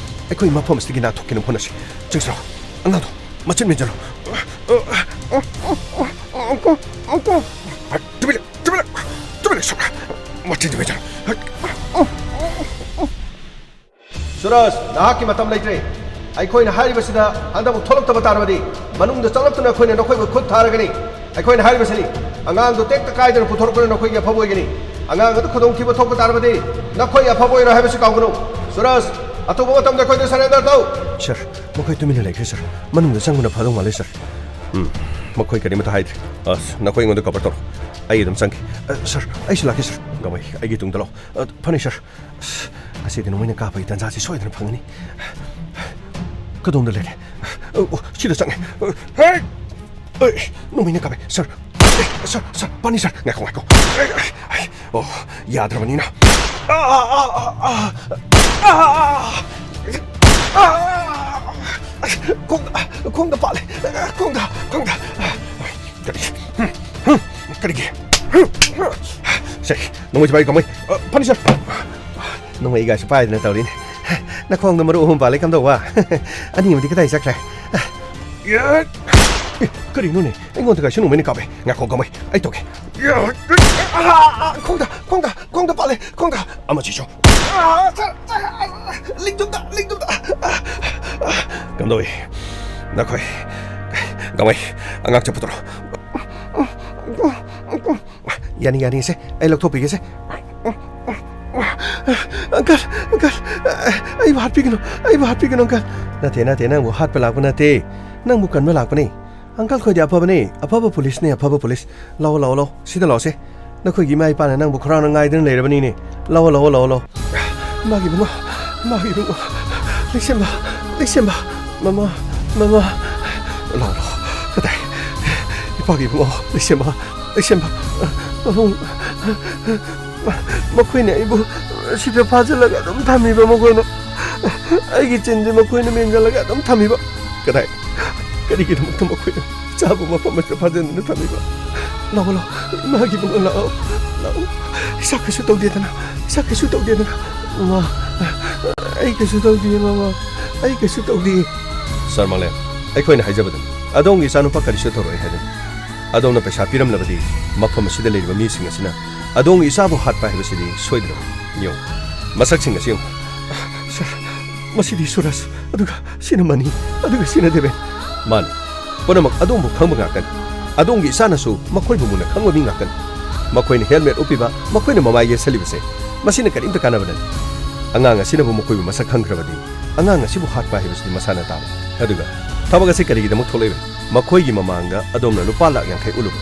ꯑꯩꯈꯣꯏ ꯃꯐꯝ ꯑꯁꯤꯗꯒꯤ ꯅꯥꯟꯊꯣꯛꯀꯦꯅ ꯍꯣꯠꯅꯁꯤ꯫ ꯆꯪꯁꯤꯜꯂꯣ꯫ ꯑꯉꯥꯡꯗꯣ ꯃꯆꯤꯟ ꯃꯦꯟꯁꯤꯜꯂꯣ꯫ ꯇꯨꯃꯤꯟ ꯂꯩꯌꯨ, ꯇꯨꯃꯤꯟ ꯂꯩꯌꯨ, ꯇꯨꯃꯤꯟ ꯂꯩꯌꯨ, ꯁꯣꯝꯗ꯫ ꯃꯆꯤꯟ ꯃꯦꯟꯁꯤꯜꯂꯣ꯫ ꯁꯨꯔꯖ, ꯅꯍꯥꯛꯀꯤ ꯃꯇꯝ ꯂꯩꯇ꯭ꯔꯦ꯫ ꯑꯩꯈꯣꯏꯅ ꯍꯥꯏꯔꯤꯕꯁꯤꯗ ꯍꯟꯗꯛꯃꯨꯛ ꯊꯣꯛꯂꯛꯇꯕ ꯇꯥꯔꯕꯗꯤ ꯃꯅꯨꯡꯗ ꯆꯪꯂꯛꯇꯨꯅ ꯑꯩꯈꯣꯏꯅ ꯅꯈꯣꯏꯕꯨ ꯈꯨꯠ ꯊꯥꯔꯒꯅꯤ꯫ ꯑꯩꯈꯣꯏꯅ ꯍꯥꯏꯔꯤꯕꯁꯤꯅꯤ, ꯑꯉꯥꯡꯗꯨ ꯇꯦꯛꯇ ꯀꯥꯏꯗꯅ ꯄꯨꯊꯣꯔꯛꯄꯅ ꯅꯈꯣꯏꯒꯤ ꯑꯐꯕ ꯑꯣꯏꯒꯅꯤ꯫ ꯑꯉꯥꯡ ꯑꯗꯨ ꯈꯨꯗꯣꯡꯊꯤꯕ ꯊꯣꯛꯄ ꯇꯥꯔꯕꯗꯤ ꯅꯈꯣꯏ ꯑꯐꯕ ꯑꯣꯏꯔꯣꯏ ꯍꯥꯏꯕꯁꯤ ꯀꯥꯎꯒꯅꯨ꯫ ꯁꯨꯔꯖ, ꯑꯊꯨꯕ ꯃꯇꯝꯗ ꯑꯩꯈꯣꯏꯗ surrender ꯇꯧ꯫ ꯁꯥꯔ, ꯃꯈꯣꯏ ꯇꯨꯃꯤꯟꯅ ꯂꯩꯈ꯭ꯔꯦ ꯁꯥꯔ꯫ ꯃꯅꯨꯡꯗ ꯆꯪꯕꯅ ꯐꯗꯧ ꯃꯥꯜꯂꯦ ꯁꯥꯔ꯫ ꯎꯝ, ꯃꯈꯣꯏ ꯀꯔꯤꯃꯠꯇ ꯍꯥꯏꯗ꯭ꯔꯤ꯫ ꯑꯁ, ꯅꯈꯣꯏ ꯑꯩꯉꯣꯟꯗ cover ꯇꯧꯔꯣ꯫ ꯑꯩ ꯑꯗꯨꯝ ꯆꯪꯒꯦ꯫ ꯑ, ꯁꯥꯔ, ꯑꯩꯁꯨ ꯂꯥꯛꯀꯦ ꯁꯥꯔ꯫ ꯒꯃꯩ, ꯑꯩꯒꯤ ꯇꯨꯡꯗ ꯂꯥꯛꯑꯣ꯫ ꯑ, ꯐꯅꯤ ꯁꯥꯔ꯫ ꯑꯁ, ꯑꯁꯤꯗꯤ ꯅꯣꯡꯃꯩꯅ ꯀꯥꯞꯄꯒꯤ ꯇꯥꯟꯖꯥꯁꯤ ꯁꯣꯏꯗꯅ ꯐꯪꯒꯅꯤ꯫ ꯀꯗꯣꯝꯗ ꯂꯩꯔꯦ? ꯑ, ꯑꯣ, ꯁꯤꯗ ꯆꯪꯉꯦ꯫ ꯑ, ꯍꯦ! ꯑꯩ, ꯅꯣꯡꯃꯩꯅ ꯀꯥꯞꯄꯦ ꯁꯥꯔ꯫ ꯑꯦ, ꯁꯥꯔ, ꯁꯥꯔ, ꯄꯥꯅꯤ ꯁꯥꯔ, ꯉꯥꯏꯈꯣ, ꯉꯥꯏꯈꯣ꯫ ꯑꯩ, ꯑꯩ, ꯑꯩ, ꯑꯣ, ꯌꯥꯗ꯭ꯔꯕꯅꯤꯅ꯫ ꯑꯥ, ꯑꯥ, ꯑꯥ, ꯑꯥ, ꯑꯥ, ꯑꯥ, ꯑꯥ, ꯈꯣꯡꯗ, ꯈꯣꯡꯗ ꯄꯥꯜꯂꯦ, ꯈꯣꯡꯗ, ꯈꯣꯡꯗ꯫ ꯀꯔꯤ? ꯀꯔꯤꯒꯤ? ꯁꯦ, ꯅꯣꯡꯃꯩꯁꯦ ꯄꯥꯏꯌꯨ, ꯒꯃꯩ꯫ ꯑ, ꯐꯅꯤ ꯁꯥꯔ꯫ ꯅꯣꯡꯃꯩꯒꯁꯨ ꯄꯥꯏꯗꯅ ꯇꯧꯔꯤꯅꯦ꯫ ꯅꯈꯣꯡꯗ ꯃꯔꯨ ꯑꯍꯨꯝ ꯄꯥꯜꯂꯦ, ꯀꯝꯗꯧꯕ? ꯑꯅꯤ ꯑꯃꯗꯤ ꯀꯗꯥꯏ ꯆꯠꯈ꯭ꯔꯦ? ꯑꯦ, ꯀꯔꯤꯅꯣꯅꯦ? ꯑꯩꯉꯣꯟꯗ ꯀꯥꯏꯁꯨ ꯅꯣꯡꯃꯩꯅ ꯀꯥꯞꯄꯦ꯫ ꯉꯥꯏꯈꯣ, ꯒꯃꯩ, ꯑꯩ ꯇꯧꯒꯦ꯫ ꯑꯥ, ꯑꯥ, ꯈꯣꯡꯗ, ꯈꯣꯡꯗ, ꯈꯣꯡꯗ ꯄꯥꯜꯂꯦ, ꯈꯣꯡꯗ꯫ ꯑꯃꯁꯤꯁꯨ꯫ ꯑꯥ, ꯁꯥꯔ, ꯁꯥꯔ, ꯂꯤꯡꯖꯨꯝꯗ, ꯂꯤꯡꯖꯨꯝꯗ꯫ ꯀꯝꯗꯧꯏ? ꯅꯈꯣꯏ, ꯒꯃꯩ, ꯑꯉꯥꯛ ꯆꯠꯄꯗꯨꯔꯣ? ꯌꯥꯅꯤ, ꯌꯥꯅꯤ, ꯁꯦ, ꯑꯩ ꯂꯧꯊꯣꯛꯄꯤꯒꯦꯁꯦ꯫ ꯑꯪꯀꯜ, ꯑꯪꯀꯜ, ꯑꯩꯕꯨ ꯍꯥꯠꯄꯤꯒꯅꯨ, ꯑꯩꯕꯨ ꯍꯥꯠꯄꯤꯒꯅꯨ, ꯑꯪꯀꯜ꯫ ꯅꯠꯇꯦ, ꯅꯠꯇꯦ, ꯅꯪꯕꯨ ꯍꯥꯠꯄ ꯂꯥꯛꯄ ꯅꯠꯇꯦ꯫ ꯅꯪꯕꯨ ꯀꯟꯕ ꯂꯥꯛꯄꯅꯤ꯫ ꯑꯪꯀꯜ ꯈꯣꯏꯗꯤ ꯑꯐꯕꯅꯤ, ꯑꯐꯕ ꯄꯨꯂꯤꯁꯅꯤ, ꯑꯐꯕ ꯄꯨꯂꯤꯁ꯫ ꯂꯥꯛꯑꯣ, ꯂꯥꯛꯑꯣ, ꯂꯥꯛꯑꯣ, ꯁꯤꯗ ꯂꯥꯛꯑꯣꯁꯦ꯫ ꯅꯈꯣꯏꯒꯤ ꯏꯃꯥ ꯏꯄꯥꯅ ꯅꯪꯕꯨ ꯈꯧꯔꯥꯡꯅ ꯉꯥꯏꯗꯨꯅ ꯂꯩꯔꯕꯅꯤꯅꯦ꯫ ꯂꯥꯛꯑꯣ, ꯂꯥꯛꯑꯣ, ꯂꯥꯛꯑꯣ, ꯂꯥꯛꯑꯣ꯫ ꯏꯃꯥꯒꯤ ꯏꯕꯨꯡꯉꯣ, ꯏꯃꯥꯒꯤ ꯏꯕꯨꯡꯉꯣ꯫ ꯂꯩꯁꯦꯝꯕ, ꯂꯩꯁꯦꯝꯕ꯫ ꯃꯃꯥ, ꯃꯃꯥ꯫ ꯂꯥꯛꯑꯣ, ꯂꯥꯛꯑꯣ꯫ ꯀꯗꯥꯏ? ꯏꯄꯥꯒꯤ ꯏꯕꯨꯡꯉꯣ, ꯂꯩꯁꯦꯝꯕ, ꯂꯩꯁꯦꯝꯕ꯫ ꯄꯥꯕꯨꯡ, ꯃꯈꯣꯏꯅ ꯑꯩꯕꯨ ꯁꯤꯗ ꯐꯥꯖꯤꯜꯂꯒ ꯑꯗꯨꯝ ꯊꯝꯃꯤꯕ, ꯃꯈꯣꯏꯅ ꯑꯩꯒꯤ ꯆꯤꯟꯁꯦ ꯃꯈꯣꯏꯅ ꯃꯦꯟꯁꯤꯜꯂꯒ ꯑꯗꯨꯝ ꯊꯝꯃꯤꯕ꯫ ꯀꯗꯥꯏ? ꯀꯔꯤꯒꯤꯗꯃꯛꯇ ꯃꯈꯣꯏꯅ ꯏꯆꯥꯕꯨ ꯃꯐꯝ ꯑꯁꯤꯗ ꯐꯥꯖꯤꯟꯗꯨꯅ ꯊꯝꯃꯤꯕ? ꯂꯥꯛꯑꯣ, ꯂꯥꯛꯑꯣ, ꯏꯃꯥꯒꯤ ꯏꯕꯨꯡꯉꯣ, ꯂꯥꯛꯑꯣ, ꯂꯥꯛꯑꯣ꯫ ꯏꯁꯥ ꯀꯩꯁꯨ ꯇꯧꯗꯦꯗꯅ, ꯏꯁꯥ ꯀꯩꯁꯨ ꯇꯧꯗꯦꯗꯅ꯫ ꯃꯃꯥ, ꯑꯩ ꯀꯩꯁꯨ ꯇꯧꯗꯦ, ꯃꯃꯥ, ꯑꯩ ꯀꯩꯁꯨ ꯇꯧꯗꯦ꯫ ꯁꯥꯔ ꯃꯥꯂꯦꯝ, ꯑꯩꯈꯣꯏꯅ ꯍꯥꯏꯖꯕꯗꯨꯅꯤ, ꯑꯗꯣꯝꯒꯤ ꯏꯆꯥꯅꯨꯄꯥ ꯀꯔꯤꯁꯨ ꯇꯧꯔꯣꯏ ꯍꯥꯏꯗꯨꯅꯤ꯫ ꯑꯗꯣꯝꯅ ꯄꯩꯁꯥ ꯄꯤꯔꯝꯂꯕꯗꯤ ꯃꯐꯝ ꯑꯁꯤꯗ ꯂꯩꯔꯤꯕ ꯃꯤꯁꯤꯡ ꯑꯁꯤꯅ ꯑꯗꯣꯝꯒꯤ ꯏꯆꯥꯕꯨ ꯍꯥꯠꯄ ꯍꯥꯏꯕꯁꯤꯗꯤ ꯁꯣꯏꯗ꯭ꯔꯕꯅꯤ꯫ ꯌꯦꯡꯉꯨ, ꯃꯁꯛꯁꯤꯡ ꯑꯁꯤ ꯌꯦꯡꯉꯨ꯫ ꯁꯥꯔ, ꯃꯁꯤꯗꯤ ꯁꯨꯔꯖ, ꯑꯗꯨꯒ ꯁꯤꯅ ꯃꯅꯤ, ꯑꯗꯨꯒ ꯁꯤꯅ ꯗꯦꯕꯦꯟ꯫ ꯃꯥꯅꯤ, ꯄꯨꯝꯅꯃꯛ ꯑꯗꯣꯝꯕꯨ ꯈꯪꯕ ꯉꯥꯛꯇꯅꯤ꯫ ꯑꯗꯣꯝꯒꯤ ꯏꯆꯥꯅꯁꯨ ꯃꯈꯣꯏꯕꯨ ꯃꯨꯟꯅ ꯈꯪꯕ ꯃꯤ ꯉꯥꯛꯇꯅꯤ꯫ ꯃꯈꯣꯏꯅ ꯍꯦꯜꯃꯦꯠ ꯎꯞꯄꯤꯕ, ꯃꯈꯣꯏꯅ ꯃꯃꯥꯏ ꯌꯦꯠꯁꯜꯂꯤꯕꯁꯦ, ꯃꯁꯤꯅ ꯀꯔꯤꯝꯇ ꯀꯥꯟꯅꯕ ꯅꯠꯇꯦ꯫ ꯑꯉꯥꯡ ꯑꯁꯤꯅꯕꯨ ꯃꯈꯣꯏꯕꯨ ꯃꯁꯛ ꯈꯪꯈ꯭ꯔꯕꯗꯤ, ꯑꯉꯥꯡ ꯑꯁꯤꯕꯨ ꯍꯥꯠꯄ ꯍꯥꯏꯕꯁꯤꯗꯤ ꯃꯁꯥꯅ ꯇꯥꯕꯅꯤ꯫ ꯑꯗꯨꯒ ꯊꯕꯛ ꯑꯁꯤ ꯀꯔꯤꯒꯤꯗꯃꯛ ꯊꯣꯛꯂꯛꯏꯕꯅꯣ? ꯃꯈꯣꯏꯒꯤ ꯃꯃꯥꯡꯗ ꯑꯗꯣꯝꯅ ꯂꯨꯄꯥ ꯂꯥꯈ ꯌꯥꯡꯈꯩ ꯎꯠꯂꯨꯕ,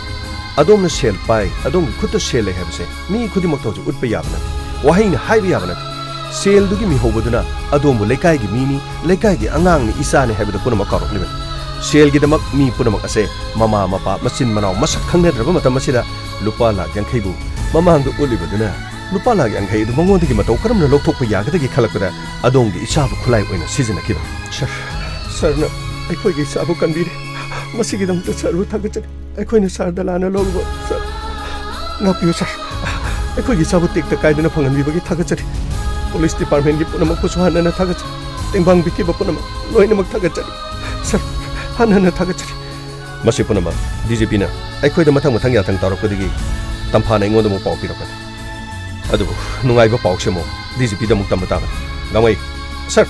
ꯑꯗꯣꯝꯅ ꯁꯦꯜ ꯄꯥꯏ, ꯑꯗꯣꯝꯒꯤ ꯈꯨꯠꯇ ꯁꯦꯜ ꯂꯩ ꯍꯥꯏꯕꯁꯦ ꯃꯤ ꯈꯨꯗꯤꯡꯃꯛꯇ ꯍꯧꯖꯤꯛ ꯎꯠꯄ ꯌꯥꯕ ꯅꯠꯇꯦ꯫ ꯋꯥꯍꯩꯅ ꯍꯥꯏꯕ ꯌꯥꯕ ꯅꯠꯇꯦ꯫ ꯁꯦꯜꯗꯨꯒꯤ ꯃꯤꯍꯧꯕꯗꯨꯅ ꯑꯗꯣꯝꯕꯨ ꯂꯩꯀꯥꯏꯒꯤ ꯃꯤꯅꯤ, ꯂꯩꯀꯥꯏꯒꯤ ꯑꯉꯥꯡꯅꯤ, ꯏꯆꯥꯅꯤ ꯍꯥꯏꯕꯗꯨ ꯄꯨꯝꯅꯃꯛ ꯀꯥꯎꯔꯛꯂꯤꯕꯅꯤ꯫ ꯁꯦꯜꯒꯤꯗꯃꯛ ꯃꯤ ꯄꯨꯝꯅꯃꯛ ꯑꯁꯦ ꯃꯃꯥ, ꯃꯄꯥ, ꯃꯆꯤꯟ, ꯃꯅꯥꯎ ꯃꯁꯛ ꯈꯪꯅꯗ꯭ꯔꯕ ꯃꯇꯝ ꯑꯁꯤꯗ ꯂꯨꯄꯥ ꯂꯥꯈ ꯌꯥꯡꯈꯩꯕꯨ ꯃꯃꯥꯡꯗ ꯎꯠꯂꯤꯕꯗꯨꯅ, ꯂꯨꯄꯥ ꯂꯥꯈ ꯌꯥꯡꯈꯩ ꯑꯗꯨ ꯃꯉꯣꯟꯗꯒꯤ ꯃꯇꯧ ꯀꯔꯝꯅ ꯂꯧꯊꯣꯛꯄ ꯌꯥꯒꯗꯒꯦ ꯈꯜꯂꯛꯄꯗ ꯑꯗꯣꯝꯒꯤ ꯏꯆꯥꯕꯨ ꯈꯨꯠꯂꯥꯏ ꯑꯣꯏꯅ ꯁꯤꯖꯤꯟꯅꯈꯤꯕꯅꯤ꯫ ꯁꯔ, ꯁꯔꯅ ꯑꯩꯈꯣꯏꯒꯤ ꯏꯆꯥꯕꯨ ꯀꯟꯕꯤꯔꯦ꯫ ꯃꯁꯤꯒꯤꯗꯃꯛꯇ ꯁꯔꯕꯨ ꯊꯥꯒꯠꯆꯔꯤ꯫ ꯑꯩꯈꯣꯏꯅ ꯁꯔꯗ ꯂꯥꯟꯅ ꯂꯧꯔꯨꯕ, ꯁꯔ, ꯉꯥꯛꯄꯤꯌꯨ ꯁꯔ꯫ ꯑꯩꯈꯣꯏꯒꯤ ꯏꯆꯥꯕꯨ ꯇꯦꯛꯇ ꯀꯥꯏꯗꯅ ꯐꯪꯍꯟꯕꯤꯕꯒꯤ ꯊꯥꯒꯠꯆꯔꯤ꯫ ꯄꯨꯂꯤꯁ ꯗꯤꯄꯥꯔꯠꯃꯦꯟꯒꯤ ꯄꯨꯝꯅꯃꯛꯄꯨꯁꯨ ꯍꯟꯅ ꯍꯟꯅ ꯊꯥꯒꯠꯆꯔꯤ꯫ ꯇꯦꯡꯕꯥꯡ ꯄꯤꯈꯤꯕ ꯄꯨꯝꯅꯃꯛ ꯂꯣꯏꯅꯃꯛ ꯊꯥꯒꯠꯆꯔꯤ꯫ ꯁꯔ, ꯍꯟꯅ ꯍꯟꯅ ꯊꯥꯒꯠꯆꯔꯤ꯫ ꯃꯁꯤ ꯄꯨꯝꯅꯃꯛ ꯗꯤ ꯖꯤ ꯄꯤꯅ ꯑꯩꯈꯣꯏꯗ ꯃꯊꯪ ꯃꯊꯪ ꯌꯥꯊꯪ ꯇꯧꯔꯛꯄꯗꯒꯤ ꯇꯝꯐꯥꯅ ꯑꯩꯉꯣꯟꯗ ꯑꯃꯨꯛ ꯄꯥꯎ ꯄꯤꯔꯛꯄꯅꯤ꯫ ꯑꯗꯨꯕꯨ ꯅꯨꯡꯉꯥꯏꯕ ꯄꯥꯎꯁꯦ ꯑꯃꯨꯛ ꯗꯤ ꯖꯤ ꯄꯤꯗ ꯑꯃꯨꯛ ꯇꯝꯕ ꯇꯥꯕꯅꯤ꯫ ꯒꯥꯡꯃꯩ, ꯁꯔ,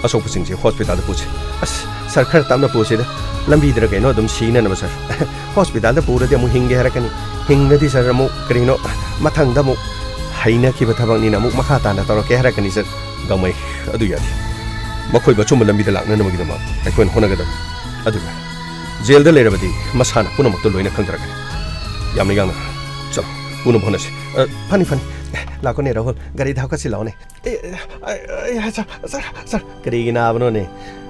ꯑꯁꯣꯛꯄꯁꯤꯡꯁꯦ ꯍꯣꯁꯄꯤꯇꯥꯜꯗ ꯄꯨꯁꯤ꯫ ꯑꯁ, ꯁꯔ, ꯈꯔ ꯇꯞꯅ ꯄꯨꯁꯤꯗ꯫ ꯂꯝꯕꯤꯗꯔ ꯀꯩꯅꯣ ꯑꯗꯨꯝ ꯁꯤꯅꯅꯕ, ꯁꯔ꯫ ꯍꯣꯁꯄꯤꯇꯥꯜꯗ ꯄꯨꯔꯗꯤ ꯑꯃꯨꯛ ꯍꯤꯡꯒꯦ ꯍꯥꯏꯔꯛꯀꯅꯤ꯫ ꯍꯤꯡꯉꯗꯤ, ꯁꯔ, ꯑꯃꯨꯛ ꯀꯔꯤꯅꯣ, ꯃꯊꯪꯗ ꯑꯃꯨꯛ ꯍꯩꯅꯈꯤꯕ ꯊꯕꯛꯅꯤꯅ ꯑꯃꯨꯛ ꯃꯈꯥ ꯇꯥꯅ ꯇꯧꯔꯛꯀꯦ ꯍꯥꯏꯔꯛꯀꯅꯤ, ꯁꯔ꯫ ꯒꯥꯡꯃꯩ, ꯑꯗꯨ ꯌꯥꯗꯦ꯫ ꯃꯈꯣꯏꯕꯨ ꯑꯆꯨꯝꯕ ꯂꯝꯕꯤꯗ ꯂꯥꯛꯅꯅꯕꯒꯤꯗꯃꯛ ꯑꯩꯈꯣꯏꯅ ꯍꯣꯠꯅꯒꯗꯕꯅꯤ꯫ ꯑꯗꯨꯒ ꯖꯦꯜꯗ ꯂꯩꯔꯕꯗꯤ ꯃꯁꯥꯅ ꯄꯨꯝꯅꯃꯛꯇ ꯂꯣꯏꯅ ꯈꯪꯖꯔꯛꯀꯅꯤ꯫ ꯌꯥꯝꯅ ꯌꯥꯡꯅ ꯆꯠꯂꯣ, ꯄꯨꯅꯕ ꯍꯣꯠꯅꯁꯤ꯫ ꯑ, ꯐꯅꯤ, ꯐꯅꯤ꯫ ꯑꯦ, ꯂꯥꯛꯈꯣꯅꯦ, ꯔꯥꯍꯨꯜ, ꯒꯥꯔꯤꯗ ꯍꯥꯞꯀꯠꯁꯤ ꯂꯥꯛꯑꯣꯅꯦ꯫ ꯑꯦ, ꯑꯦ, ꯑꯦ, ꯁꯔ, ꯁꯔ, ꯁꯔ, ꯀꯔꯤꯒꯤ ꯅꯥꯕꯅꯣꯅꯦ?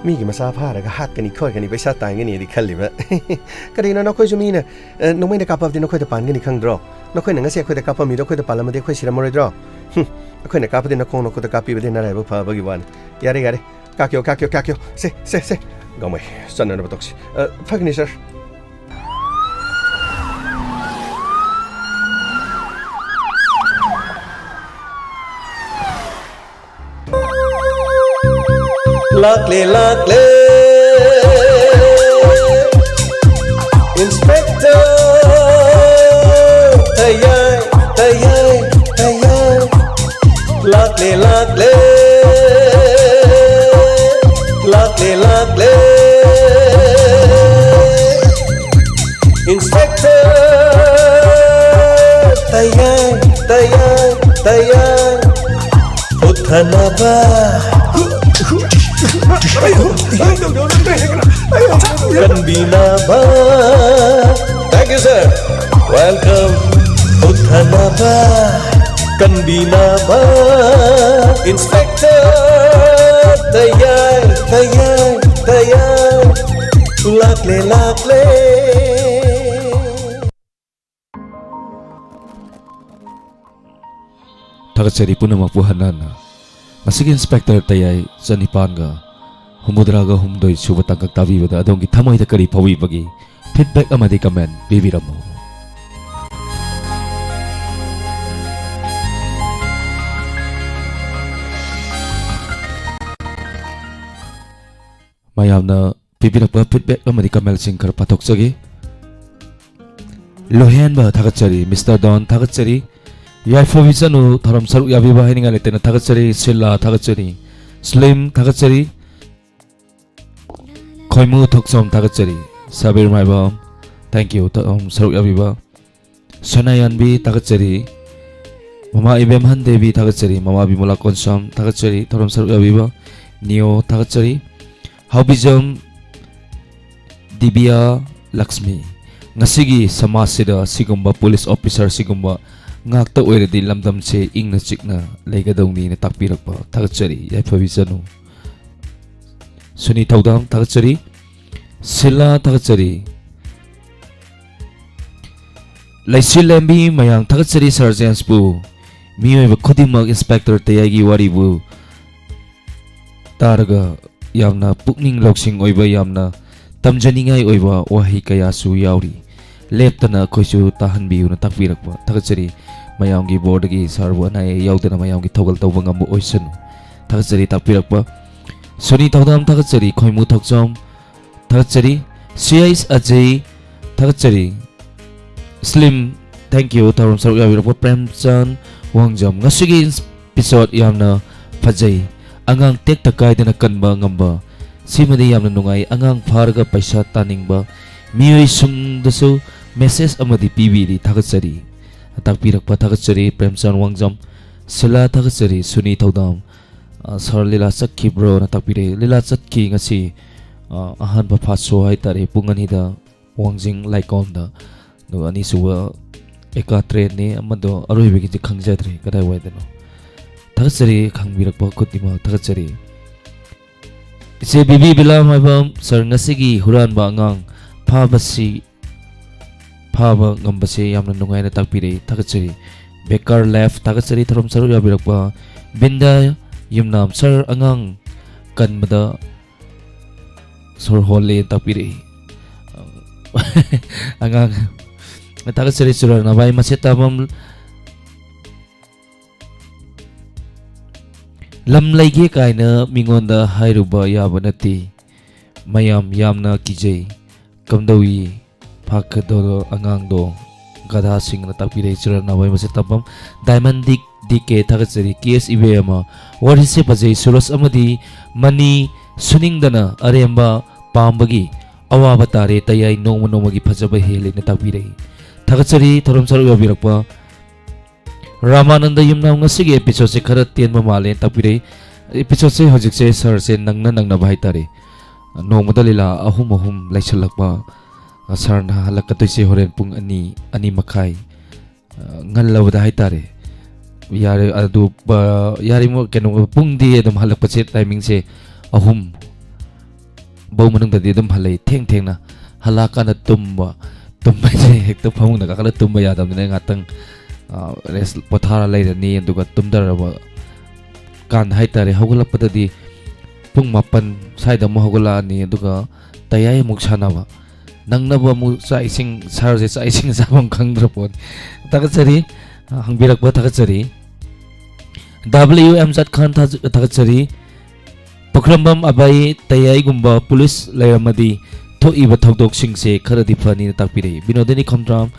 ꯃꯤꯒꯤ ꯃꯆꯥ ꯐꯥꯔꯒ ꯍꯥꯠꯀꯅꯤ ꯈꯣꯠꯀꯅꯤ, ꯄꯩꯁꯥ ꯇꯥꯟꯒꯅꯤꯗꯤ ꯈꯜꯂꯤꯕ꯫ ꯀꯔꯤꯅꯣ, ꯅꯈꯣꯏꯁꯨ ꯃꯤꯅ, ꯑ, ꯅꯣꯡꯃꯩꯅ ꯀꯥꯞꯄꯕꯗꯤ ꯅꯈꯣꯏꯗ ꯄꯥꯟꯒꯅꯤ ꯈꯪꯗ꯭ꯔꯣ? ꯅꯈꯣꯏꯅ ꯉꯁꯤ ꯑꯩꯈꯣꯏꯗ ꯀꯥꯞꯄꯝꯃꯤꯗꯣ ꯑꯩꯈꯣꯏꯗ ꯄꯥꯜꯂꯝꯃꯗꯤ ꯑꯩꯈꯣꯏ ꯁꯤꯔꯝꯃꯔꯣꯏꯗ꯭ꯔꯣ? ꯍꯨꯝ, ꯑꯩꯈꯣꯏꯅ ꯀꯥꯞꯄꯗꯤ ꯅꯈꯣꯡ ꯅꯈꯨꯠꯇ ꯀꯥꯞꯄꯤꯕꯗꯤ ꯅꯔꯥꯏꯕꯛ ꯐꯕꯒꯤ ꯋꯥꯅꯤ꯫ ꯌꯥꯔꯦ, ꯌꯥꯔꯦ, ꯀꯥꯞꯀꯦ, ꯀꯥꯞꯀꯦ, ꯀꯥꯞꯀꯦ꯫ ꯁꯦ, ꯁꯦ, ꯁꯦ꯫ ꯒꯥꯡꯃꯩ, ꯆꯠꯅꯅꯕ ꯇꯧꯁꯤ꯫ ꯑ, ꯐꯒꯅꯤ, ꯁꯔ꯫ ꯂꯥꯛꯂꯦ, ꯂꯥꯛꯂꯦ꯫ Inspector ꯇꯌꯥꯏ, ꯇꯌꯥꯏ, ꯇꯌꯥꯏ꯫ ꯂꯥꯛꯂꯦ, ꯂꯥꯛꯂꯦ꯫ ꯌꯥꯏ ꯎꯠꯊꯅꯕ, ꯀꯟꯕꯤꯅꯕ, thank you sir, welcome, ꯎꯠꯊꯅꯕ, ꯀꯟꯕꯤꯅꯕ, Inspector ꯇꯌꯥꯏ, ꯇꯌꯥꯏ, ꯇꯌꯥꯏ, ꯂꯥꯛꯂꯦ, ꯂꯥꯛꯂꯦ꯫ ꯊꯥꯒꯠꯆꯔꯤ ꯄꯨꯝꯅꯃꯛꯄꯨ ꯍꯟꯅ ꯍꯟꯅ꯫ ꯉꯁꯤꯒꯤ Inspector ꯇꯌꯥꯏ ꯆꯅꯤꯄꯥꯟꯒ ꯍꯨꯝꯐꯨꯇꯔꯥꯒ ꯍꯨꯝꯗꯣꯏ ꯁꯨꯕ ꯇꯥꯡꯀꯛ ꯇꯥꯕꯤꯕꯗ ꯑꯗꯣꯝꯒꯤ ꯊꯃꯣꯏꯗ ꯀꯔꯤ ꯐꯥꯎꯕꯤꯕꯒꯦ? Feedback ꯑꯃꯗꯤ comment ꯄꯤꯕꯤꯔꯝꯃꯨ꯫ ꯃꯌꯥꯝꯅ ꯄꯤꯕꯤꯔꯛꯄ feedback ꯑꯃꯗꯤ commentꯁꯤꯡ ꯈꯔ ꯄꯥꯊꯣꯛꯆꯒꯦ꯫ ꯂꯣꯍꯦꯟꯕ ꯊꯥꯒꯠꯆꯔꯤ, Mister Don ꯊꯥꯒꯠꯆꯔꯤ, ꯌꯥꯏꯐꯕꯤ ꯆꯅꯨ ꯊꯧꯔꯝ ꯁꯔꯨꯛ ꯌꯥꯕꯤꯕ ꯍꯥꯏꯅꯤꯡꯉꯥꯏ ꯂꯩꯇꯅ ꯊꯥꯒꯠꯆꯔꯤ, ꯁꯤꯂꯥ ꯊꯥꯒꯠꯆꯔꯤ, Slim ꯊꯥꯒꯠꯆꯔꯤ, ꯈꯣꯏꯃꯨ ꯊꯣꯛꯆꯣꯝ ꯊꯥꯒꯠꯆꯔꯤ, ꯁꯥꯕꯤꯔ ꯃꯥꯏꯕꯝ, thank you ꯊꯧꯔꯝ ꯁꯔꯨꯛ ꯌꯥꯕꯤꯕ, ꯁꯅꯥꯌꯥꯟꯕꯤ ꯊꯥꯒꯠꯆꯔꯤ, ꯃꯃꯥ ꯏꯕꯦꯝꯍꯟ ꯗꯦꯕꯤ ꯊꯥꯒꯠꯆꯔꯤ, ꯃꯃꯥ ꯕꯤꯃꯣꯂꯥ ꯀꯣꯟꯁꯥꯝ ꯊꯥꯒꯠꯆꯔꯤ, ꯊꯧꯔꯝ ꯁꯔꯨꯛ ꯌꯥꯕꯤꯕ, ꯅꯤꯌꯣ ꯊꯥꯒꯠꯆꯔꯤ, ꯍꯥꯎꯕꯤꯖꯝ ꯗꯤꯕꯤꯌꯥ ꯂꯛꯁꯃꯤ꯫ ꯉꯁꯤꯒꯤ ꯁꯃꯥꯖꯁꯤꯗ ꯁꯤꯒꯨꯝꯕ police officer ꯁꯤꯒꯨꯝꯕ ꯉꯥꯛꯇ ꯑꯣꯏꯔꯗꯤ ꯂꯝꯗꯝꯁꯦ ꯏꯪꯅ ꯆꯤꯛꯅ ꯂꯩꯒꯗꯧꯅꯤꯅ ꯇꯥꯛꯄꯤꯔꯛꯄ ꯊꯥꯒꯠꯆꯔꯤ꯫ ꯌꯥꯏꯐꯕꯤꯖꯅꯨ꯫ ꯁꯨꯅꯤ ꯊꯧꯗꯥꯝ ꯊꯥꯒꯠꯆꯔꯤ꯫ ꯁꯤꯂꯥ ꯊꯥꯒꯠꯆꯔꯤ꯫ ꯂꯩꯁꯤ ꯂꯦꯝꯕꯤ ꯃꯌꯥꯡ ꯊꯥꯒꯠꯆꯔꯤ꯫ ꯁꯥꯔ ꯖꯦꯝꯁꯄꯨ ꯃꯤꯑꯣꯏꯕ ꯈꯨꯗꯤꯡꯃꯛ Inspector ꯇꯌꯥꯏꯒꯤ ꯋꯥꯔꯤꯕꯨ ꯇꯥꯔꯒ ꯌꯥꯝꯅ ꯄꯨꯛꯅꯤꯡ ꯂꯧꯁꯤꯡ ꯑꯣꯏꯕ, ꯌꯥꯝꯅ ꯇꯝꯖꯅꯤꯡꯉꯥꯏ ꯑꯣꯏꯕ ꯋꯥꯍꯩ ꯀꯌꯥꯁꯨ ꯌꯥꯎꯔꯤ꯫ ꯂꯦꯞꯇꯅ ꯑꯩꯈꯣꯏꯁꯨ ꯇꯥꯍꯟꯕꯤꯌꯨꯅ ꯇꯥꯛꯄꯤꯔꯛꯄ ꯊꯥꯒꯠꯆꯔꯤ꯫ ꯃꯌꯥꯝꯒꯤ ꯕꯣꯔꯗꯒꯤ ꯁꯥꯔꯕꯨ ꯑꯅꯥ ꯑꯌꯦꯛ ꯌꯥꯎꯗꯅ ꯃꯌꯥꯝꯒꯤ ꯊꯧꯒꯜ ꯇꯧꯕ ꯉꯝꯕ ꯑꯣꯏꯁꯅꯨ꯫ ꯊꯥꯒꯠꯆꯔꯤ ꯇꯥꯛꯄꯤꯔꯛꯄ꯫ ꯁꯣꯅꯤ ꯊꯧꯗꯥꯝ ꯊꯥꯒꯠꯆꯔꯤ꯫ ꯈꯣꯏꯃꯨ ꯊꯣꯛꯆꯣꯝ ꯊꯥꯒꯠꯆꯔꯤ꯫ ꯁꯤ ꯑꯩꯁ ꯑꯖꯩ ꯊꯥꯒꯠꯆꯔꯤ꯫ Slim, thank you ꯊꯧꯔꯝ ꯁꯔꯨꯛ ꯌꯥꯕꯤꯔꯛꯄ꯫ ꯄ꯭ꯔꯦꯝꯆꯥꯟ ꯋꯥꯡꯖꯝ, ꯉꯁꯤꯒꯤ episode ꯌꯥꯝꯅ ꯐꯖꯩ꯫ ꯑꯉꯥꯡ ꯇꯦꯛꯇ ꯀꯥꯏꯗꯅ ꯀꯟꯕ ꯉꯝꯕ, ꯁꯤꯃꯗꯤ ꯌꯥꯝꯅ ꯅꯨꯡꯉꯥꯏ꯫ ꯑꯉꯥꯡ ꯐꯥꯔꯒ ꯄꯩꯁꯥ ꯇꯥꯅꯤꯡꯕ ꯃꯤꯑꯣꯏꯁꯤꯡꯗꯁꯨ message ꯑꯃꯗꯤ ꯄꯤꯕꯤꯔꯤ꯫ ꯊꯥꯒꯠꯆꯔꯤ꯫ ꯇꯥꯛꯄꯤꯔꯛꯄ ꯊꯥꯒꯠꯆꯔꯤ ꯄ꯭ꯔꯦꯝꯆꯥꯟ ꯋꯥꯡꯖꯝ꯫ ꯁꯤꯂꯥ ꯊꯥꯒꯠꯆꯔꯤ, ꯁꯨꯅꯤ ꯊꯧꯗꯥꯝ꯫ ꯑ, ꯁꯥꯔ ꯂꯤꯂꯥ ꯆꯠꯈꯤꯕ꯭ꯔꯣꯅ ꯇꯥꯛꯄꯤꯔꯛꯏ꯫ ꯂꯤꯂꯥ ꯆꯠꯈꯤ ꯉꯁꯤ, ꯑ, ꯑꯍꯥꯟꯕ ꯐꯥꯁ ꯁꯣ ꯍꯥꯏꯇꯥꯔꯦ, ꯄꯨꯡ ꯑꯅꯤꯗ ꯋꯥꯡꯖꯤꯡ ꯂꯥꯏꯀꯣꯝꯗ꯫ ꯑꯗꯨꯒ ꯑꯅꯤꯁꯨꯕ ꯑꯦꯀꯥ ꯇꯔꯦꯠꯅꯤ, ꯑꯃꯗꯣ ꯑꯔꯣꯏꯕꯒꯤꯗꯤ ꯈꯪꯖꯗ꯭ꯔꯦ ꯀꯗꯥꯏꯋꯥꯏꯗꯅꯣ꯫ ꯊꯥꯒꯠꯆꯔꯤ, ꯈꯪꯕꯤꯔꯛꯄ ꯈꯨꯗꯤꯡꯃꯛ ꯊꯥꯒꯠꯆꯔꯤ꯫ ꯏꯆꯦ ꯕꯤꯕꯤ ꯕꯤꯂꯥꯃꯥꯏꯕꯝ ꯁꯥꯔ, ꯉꯁꯤꯒꯤ ꯍꯨꯔꯥꯟꯕ ꯑꯉꯥꯡ ꯐꯥꯕꯁꯤ, ꯐꯥꯕ ꯉꯝꯕꯁꯦ ꯌꯥꯝꯅ ꯅꯨꯡꯉꯥꯏꯅ ꯇꯥꯛꯄꯤꯔꯛꯏ, ꯊꯥꯒꯠꯆꯔꯤ꯫ ꯕꯦꯀꯔ ꯂꯦꯐ ꯊꯥꯒꯠꯆꯔꯤ, ꯊꯧꯔꯝ ꯁꯔꯨꯛ ꯌꯥꯕꯤꯔꯛꯄ꯫ ꯕꯤꯟꯗ ꯌꯨꯝꯅꯥꯝ ꯁꯥꯔ, ꯑꯉꯥꯡ ꯀꯟꯕꯗ ꯁꯣꯔ ꯍꯣꯜꯂꯦ ꯇꯥꯛꯄꯤꯔꯛꯏ꯫ ꯑꯉꯥꯡ ꯊꯥꯒꯠꯆꯔꯤ꯫ ꯆꯨꯔꯥꯅꯥꯕꯥꯏ ꯃꯁꯦꯠ ꯇꯥꯕꯝ, ꯂꯝ ꯂꯩꯒꯦ ꯀꯥꯏꯅ ꯃꯤꯉꯣꯟꯗ ꯍꯥꯏꯔꯨꯕ ꯌꯥꯕ ꯅꯠꯇꯦ꯫ ꯃꯌꯥꯝ ꯌꯥꯝꯅ ꯀꯤꯖꯩ꯫ ꯀꯝꯗꯧꯏ? ꯐꯥꯈꯗꯧꯔꯣ ꯑꯉꯥꯡꯗꯣ? ꯒꯙꯥꯁꯤꯡꯅ ꯇꯥꯛꯄꯤꯔꯛꯏ꯫ ꯆꯨꯔꯥꯅꯥꯕꯥꯏ ꯃꯁꯦꯠ ꯇꯥꯕꯝ꯫ ꯗꯥꯏꯃꯟ ꯗꯤ, ꯗꯤ ꯀꯦ ꯊꯥꯒꯠꯆꯔꯤ꯫ ꯀꯦ ꯑꯦꯁ ꯏꯕꯦꯝꯃ, ꯋꯥꯔꯤꯁꯦ ꯐꯖꯩ꯫ ꯁꯨꯔꯖ ꯑꯃꯗꯤ ꯃꯅꯤ ꯁꯨꯅꯤꯡꯗꯅ ꯑꯔꯦꯝꯕ ꯄꯥꯝꯕꯒꯤ ꯑꯋꯥꯕ ꯇꯥꯔꯦ꯫ ꯇꯌꯥꯏ ꯅꯣꯡꯃ ꯅꯣꯡꯃꯒꯤ ꯐꯖꯕ ꯍꯦꯜꯂꯦꯅ ꯇꯥꯛꯄꯤꯔꯛꯏ꯫ ꯊꯥꯒꯠꯆꯔꯤ ꯊꯧꯔꯝ ꯁꯔꯨꯛ ꯌꯥꯕꯤꯔꯛꯄ꯫ ꯔꯥꯃꯥꯅꯟꯗ ꯌꯨꯝꯅꯥꯝ, ꯉꯁꯤꯒꯤ episode ꯁꯦ ꯈꯔ ꯇꯦꯟꯕ ꯃꯥꯜꯂꯦꯅ ꯇꯥꯛꯄꯤꯔꯛꯏ꯫ Episode ꯁꯦ ꯍꯧꯖꯤꯛꯁꯦ ꯁꯥꯔꯁꯦ ꯅꯪꯅ ꯅꯪꯅꯕ ꯍꯥꯏꯇꯥꯔꯦ꯫ ꯅꯣꯡꯃꯗ ꯂꯤꯂꯥ ꯑꯍꯨꯝ ꯑꯍꯨꯝ ꯂꯩꯁꯜꯂꯛꯄ꯫ ꯁꯥꯔꯅ ꯍꯜꯂꯛꯀꯗꯣꯏꯁꯦ ꯍꯣꯔꯦꯟ ꯄꯨꯡ ꯑꯅꯤ, ꯑꯅꯤ ꯃꯈꯥꯏ, ꯑ, ꯉꯜꯂꯕꯗ ꯍꯥꯏꯇꯥꯔꯦ꯫ ꯌꯥꯔꯦ, ꯑꯗꯨ, ꯑ, ꯌꯥꯔꯤꯃꯣ-, ꯀꯩꯅꯣ, ꯄꯨꯡꯗꯤ ꯑꯗꯨꯝ ꯍꯜꯂꯛꯄꯁꯦ timing ꯁꯦ ꯑꯍꯨꯝ ꯕꯧ ꯃꯅꯨꯡꯗꯗꯤ ꯑꯗꯨꯝ ꯍꯜꯂꯛꯏ꯫ ꯊꯦꯡ ꯊꯦꯡꯅ ꯍꯜꯂꯛꯑꯀꯥꯟꯗ ꯇꯨꯝꯕ, ꯇꯨꯝꯕꯁꯦ ꯍꯦꯛꯇ ꯐꯃꯨꯡꯗ ꯀꯥꯈꯠꯂ ꯇꯨꯝꯕ ꯌꯥꯗꯕꯅꯤꯅ ꯉꯥꯛꯇꯪ, ꯑ, rest, ꯄꯣꯊꯥꯔ ꯂꯩꯔꯅꯤ꯫ ꯑꯗꯨꯒ ꯇꯨꯝꯊꯔꯕ ꯀꯥꯟꯗ ꯍꯥꯏꯇꯥꯔꯦ, ꯍꯧꯒꯠꯂꯛꯄꯗꯗꯤ ꯄꯨꯡ ꯃꯥꯄꯟ ꯁ꯭ꯋꯥꯏꯗ ꯑꯃꯨꯛ ꯍꯧꯒꯠꯂꯛꯑꯅꯤ꯫ ꯑꯗꯨꯒ ꯇꯌꯥꯏ ꯑꯃꯨꯛ ꯁꯥꯟꯅꯕ, ꯅꯪꯅꯕ ꯑꯃꯨꯛ ꯆꯥꯛ ꯏꯁꯤꯡ, ꯁꯥꯔꯁꯦ ꯆꯥꯛ ꯏꯁꯤꯡ ꯆꯥꯐꯝ ꯈꯪꯗ꯭ꯔ ꯄꯣꯠꯅꯤ꯫ ꯊꯥꯒꯠꯆꯔꯤ, ꯍꯪꯕꯤꯔꯛꯄ ꯊꯥꯒꯠꯆꯔꯤ꯫ ꯗꯕ꯭ꯂꯤꯎ ꯑꯦꯝ ꯖꯠ ꯈꯥꯟ ꯊꯥ-, ꯊꯥꯒꯠꯆꯔꯤ꯫ ꯄꯨꯈ꯭ꯔꯝꯕꯝ ꯑꯕꯥꯏ, ꯇꯌꯥꯏꯒꯨꯝꯕ ꯄꯨꯂꯤꯁ ꯂꯩꯔꯝꯃꯗꯤ ꯊꯣꯛꯏꯕ ꯊꯧꯗꯣꯛꯁꯤꯡꯁꯦ ꯈꯔꯗꯤ ꯐꯅꯤꯅ ꯇꯥꯛꯄꯤꯔꯛꯏ꯫ ꯕꯤꯅꯣꯗꯤꯅꯤ ꯈꯝꯗ꯭ꯔꯥꯝ,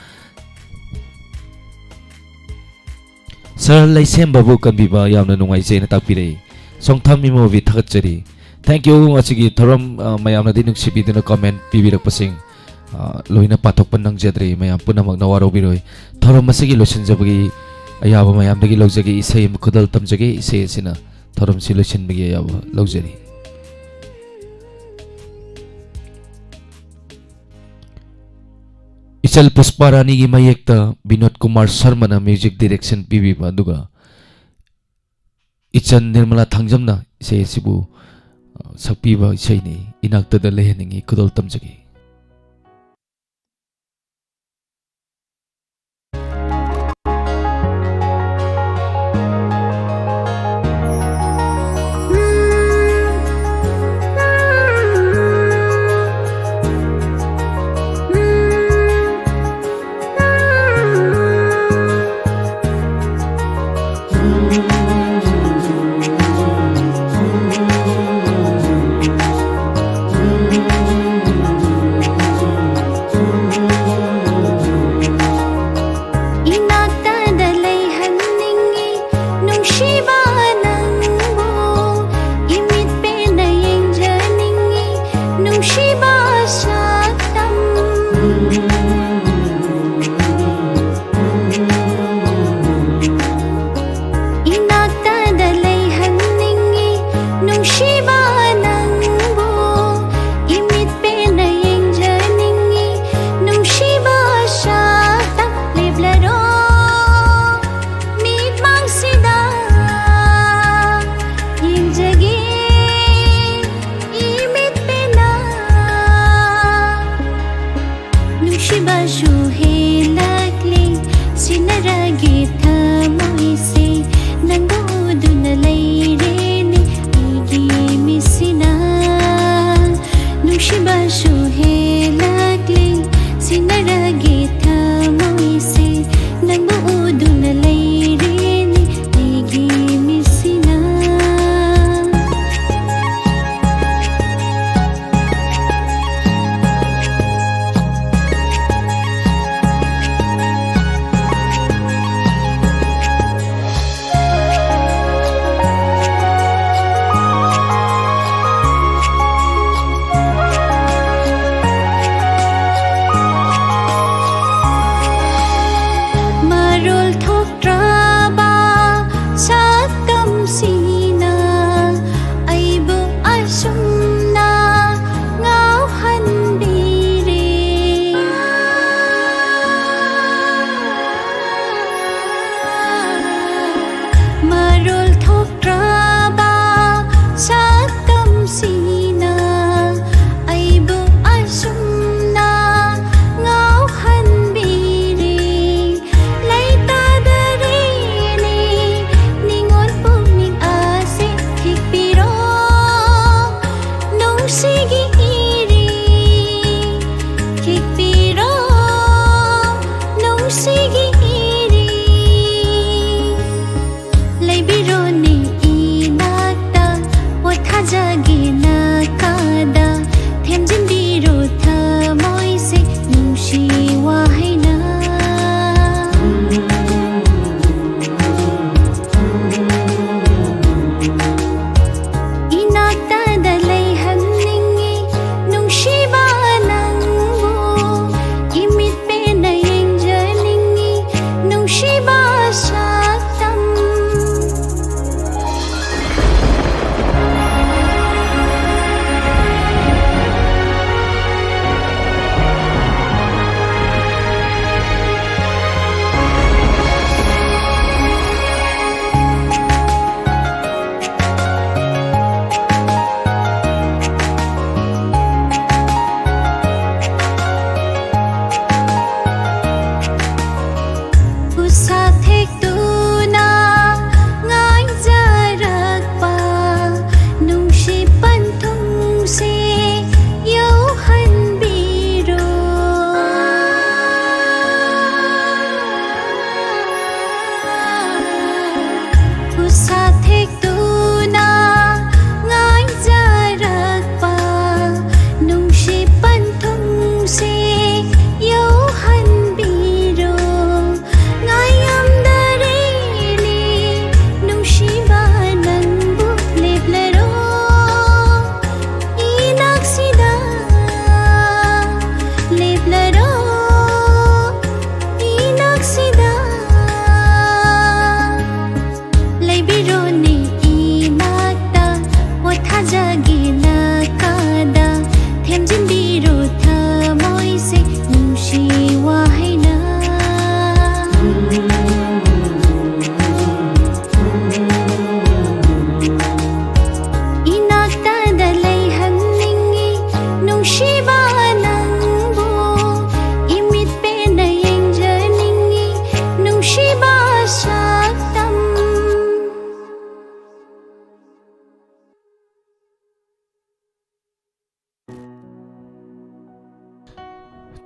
ꯁꯥꯔ ꯂꯩꯁꯦꯝꯕꯕꯨ ꯀꯟꯕꯤꯕ ꯌꯥꯝꯅ ꯅꯨꯡꯉꯥꯏꯖꯩꯅ ꯇꯥꯛꯄꯤꯔꯛꯏ꯫ ꯁꯣꯡꯊꯥꯝ ꯏꯃꯣꯕꯤ ꯊꯥꯒꯠꯆꯔꯤ꯫ Thank you꯫ ꯑꯁꯤꯒꯤ ꯊꯧꯔꯝ, ꯑ, ꯃꯌꯥꯝꯅꯗꯤ ꯅꯨꯡꯁꯤꯕꯤꯗꯨꯅ comment ꯄꯤꯕꯤꯔꯛꯄꯁꯤꯡ, ꯑ, ꯂꯣꯏꯅ ꯄꯥꯊꯣꯛꯄ ꯅꯪꯖꯗ꯭ꯔꯦ꯫ ꯃꯌꯥꯝ ꯄꯨꯝꯅꯃꯛꯅ ꯋꯥꯔꯧꯕꯤꯔꯣꯏ꯫ ꯊꯧꯔꯝ ꯑꯁꯤꯒꯤ ꯂꯣꯏꯁꯤꯟꯖꯕꯒꯤ ꯑꯌꯥꯕ ꯃꯌꯥꯝꯗꯒꯤ ꯂꯧꯖꯒꯦ, ꯏꯁꯩ ꯑꯃ ꯈꯨꯗꯣꯜ ꯇꯝꯖꯒꯦ꯫ ꯏꯁꯩ ꯑꯁꯤꯅ ꯊꯧꯔꯝꯁꯤ ꯂꯣꯏꯁꯤꯟꯕꯒꯤ ꯑꯌꯥꯕ ꯂꯧꯖꯔꯤ꯫ ꯏꯆꯜ ꯄꯨꯁꯄꯥ ꯔꯥꯅꯤꯒꯤ ꯃꯌꯦꯛꯇ ꯕꯤꯅꯣꯗ ꯀꯨꯃꯥꯔ ꯁꯔꯃꯅ music direction ꯄꯤꯕꯤꯕ, ꯑꯗꯨꯒ ꯏꯆꯟ ꯅꯤꯔꯃꯂꯥ ꯊꯥꯡꯖꯝꯅ ꯏꯁꯩ ꯑꯁꯤꯕꯨ, ꯑ, ꯁꯛꯄꯤꯕ ꯏꯁꯩꯅꯤ꯫ ꯏꯅꯥꯛꯇꯗ ꯂꯩꯍꯟꯅꯤꯡꯉꯤ, ꯈꯨꯗꯣꯜ ꯇꯝꯖꯒꯦ꯫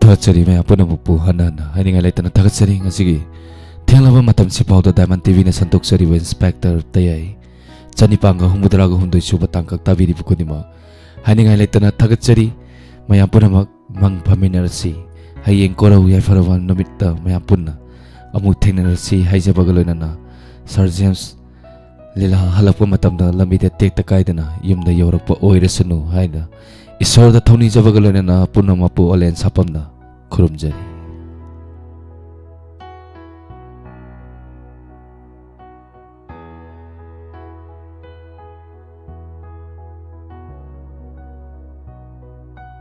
ꯊꯥꯒꯠꯆꯔꯤ ꯃꯌꯥꯝ ꯄꯨꯝꯅꯃꯛꯄꯨ ꯍꯟꯅ ꯍꯟꯅ ꯍꯥꯏꯅꯤꯡꯉꯥꯏ ꯂꯩꯇꯅ ꯊꯥꯒꯠꯆꯔꯤ꯫ ꯉꯁꯤꯒꯤ ꯊꯦꯡꯂꯕ ꯃꯇꯝꯁꯤꯐꯥꯎꯗ ꯗꯥꯏꯃꯟ ꯇꯤꯚꯤꯅ ꯁꯟꯗꯣꯛꯆꯔꯤꯕ ꯏꯟꯁꯄꯦꯛꯇꯔ ꯇꯌꯥꯏ ꯆꯅꯤꯄꯥꯟꯒ ꯍꯨꯝꯐꯨꯇꯔꯥꯒ ꯍꯨꯝꯗꯣꯏ ꯁꯨꯕ ꯇꯥꯡꯀꯛ ꯇꯥꯕꯤꯔꯤꯕ ꯈꯨꯗꯤꯡꯃꯛ ꯍꯥꯏꯅꯤꯡꯉꯥꯏ ꯂꯩꯇꯅ ꯊꯥꯒꯠꯆꯔꯤ꯫ ꯃꯌꯥꯝ ꯄꯨꯝꯅꯃꯛ ꯃꯪ ꯐꯃꯤꯟꯅꯔꯁꯤ꯫ ꯍꯌꯦꯡ ꯀꯣꯔꯧ ꯌꯥꯏꯐꯔꯕ ꯅꯨꯃꯤꯠꯇ ꯃꯌꯥꯝ ꯄꯨꯟꯅ ꯑꯃꯨꯛ ꯊꯦꯡꯅꯔꯁꯤ ꯍꯥꯏꯖꯕꯒ ꯂꯣꯏꯅꯅ ꯁꯥꯔ ꯖꯦꯝꯁ ꯂꯤꯂꯥ ꯍꯜꯂꯛꯄ ꯃꯇꯝꯗ ꯂꯝꯕꯤꯗ ꯇꯦꯛꯇ ꯀꯥꯏꯗꯅ ꯌꯨꯝꯗ ꯌꯧꯔꯛꯄ ꯑꯣꯏꯔꯁꯅꯨ ꯍꯥꯏꯅ ꯏꯁꯣꯔꯗ ꯊꯧꯅꯤꯖꯕꯒ ꯂꯣꯏꯅꯅ ꯄꯨꯝꯅꯃꯛꯄꯨ ꯑꯣꯂꯦꯟ ꯁꯥꯄꯝꯅ ꯈꯨꯔꯨꯝꯖꯔꯤ꯫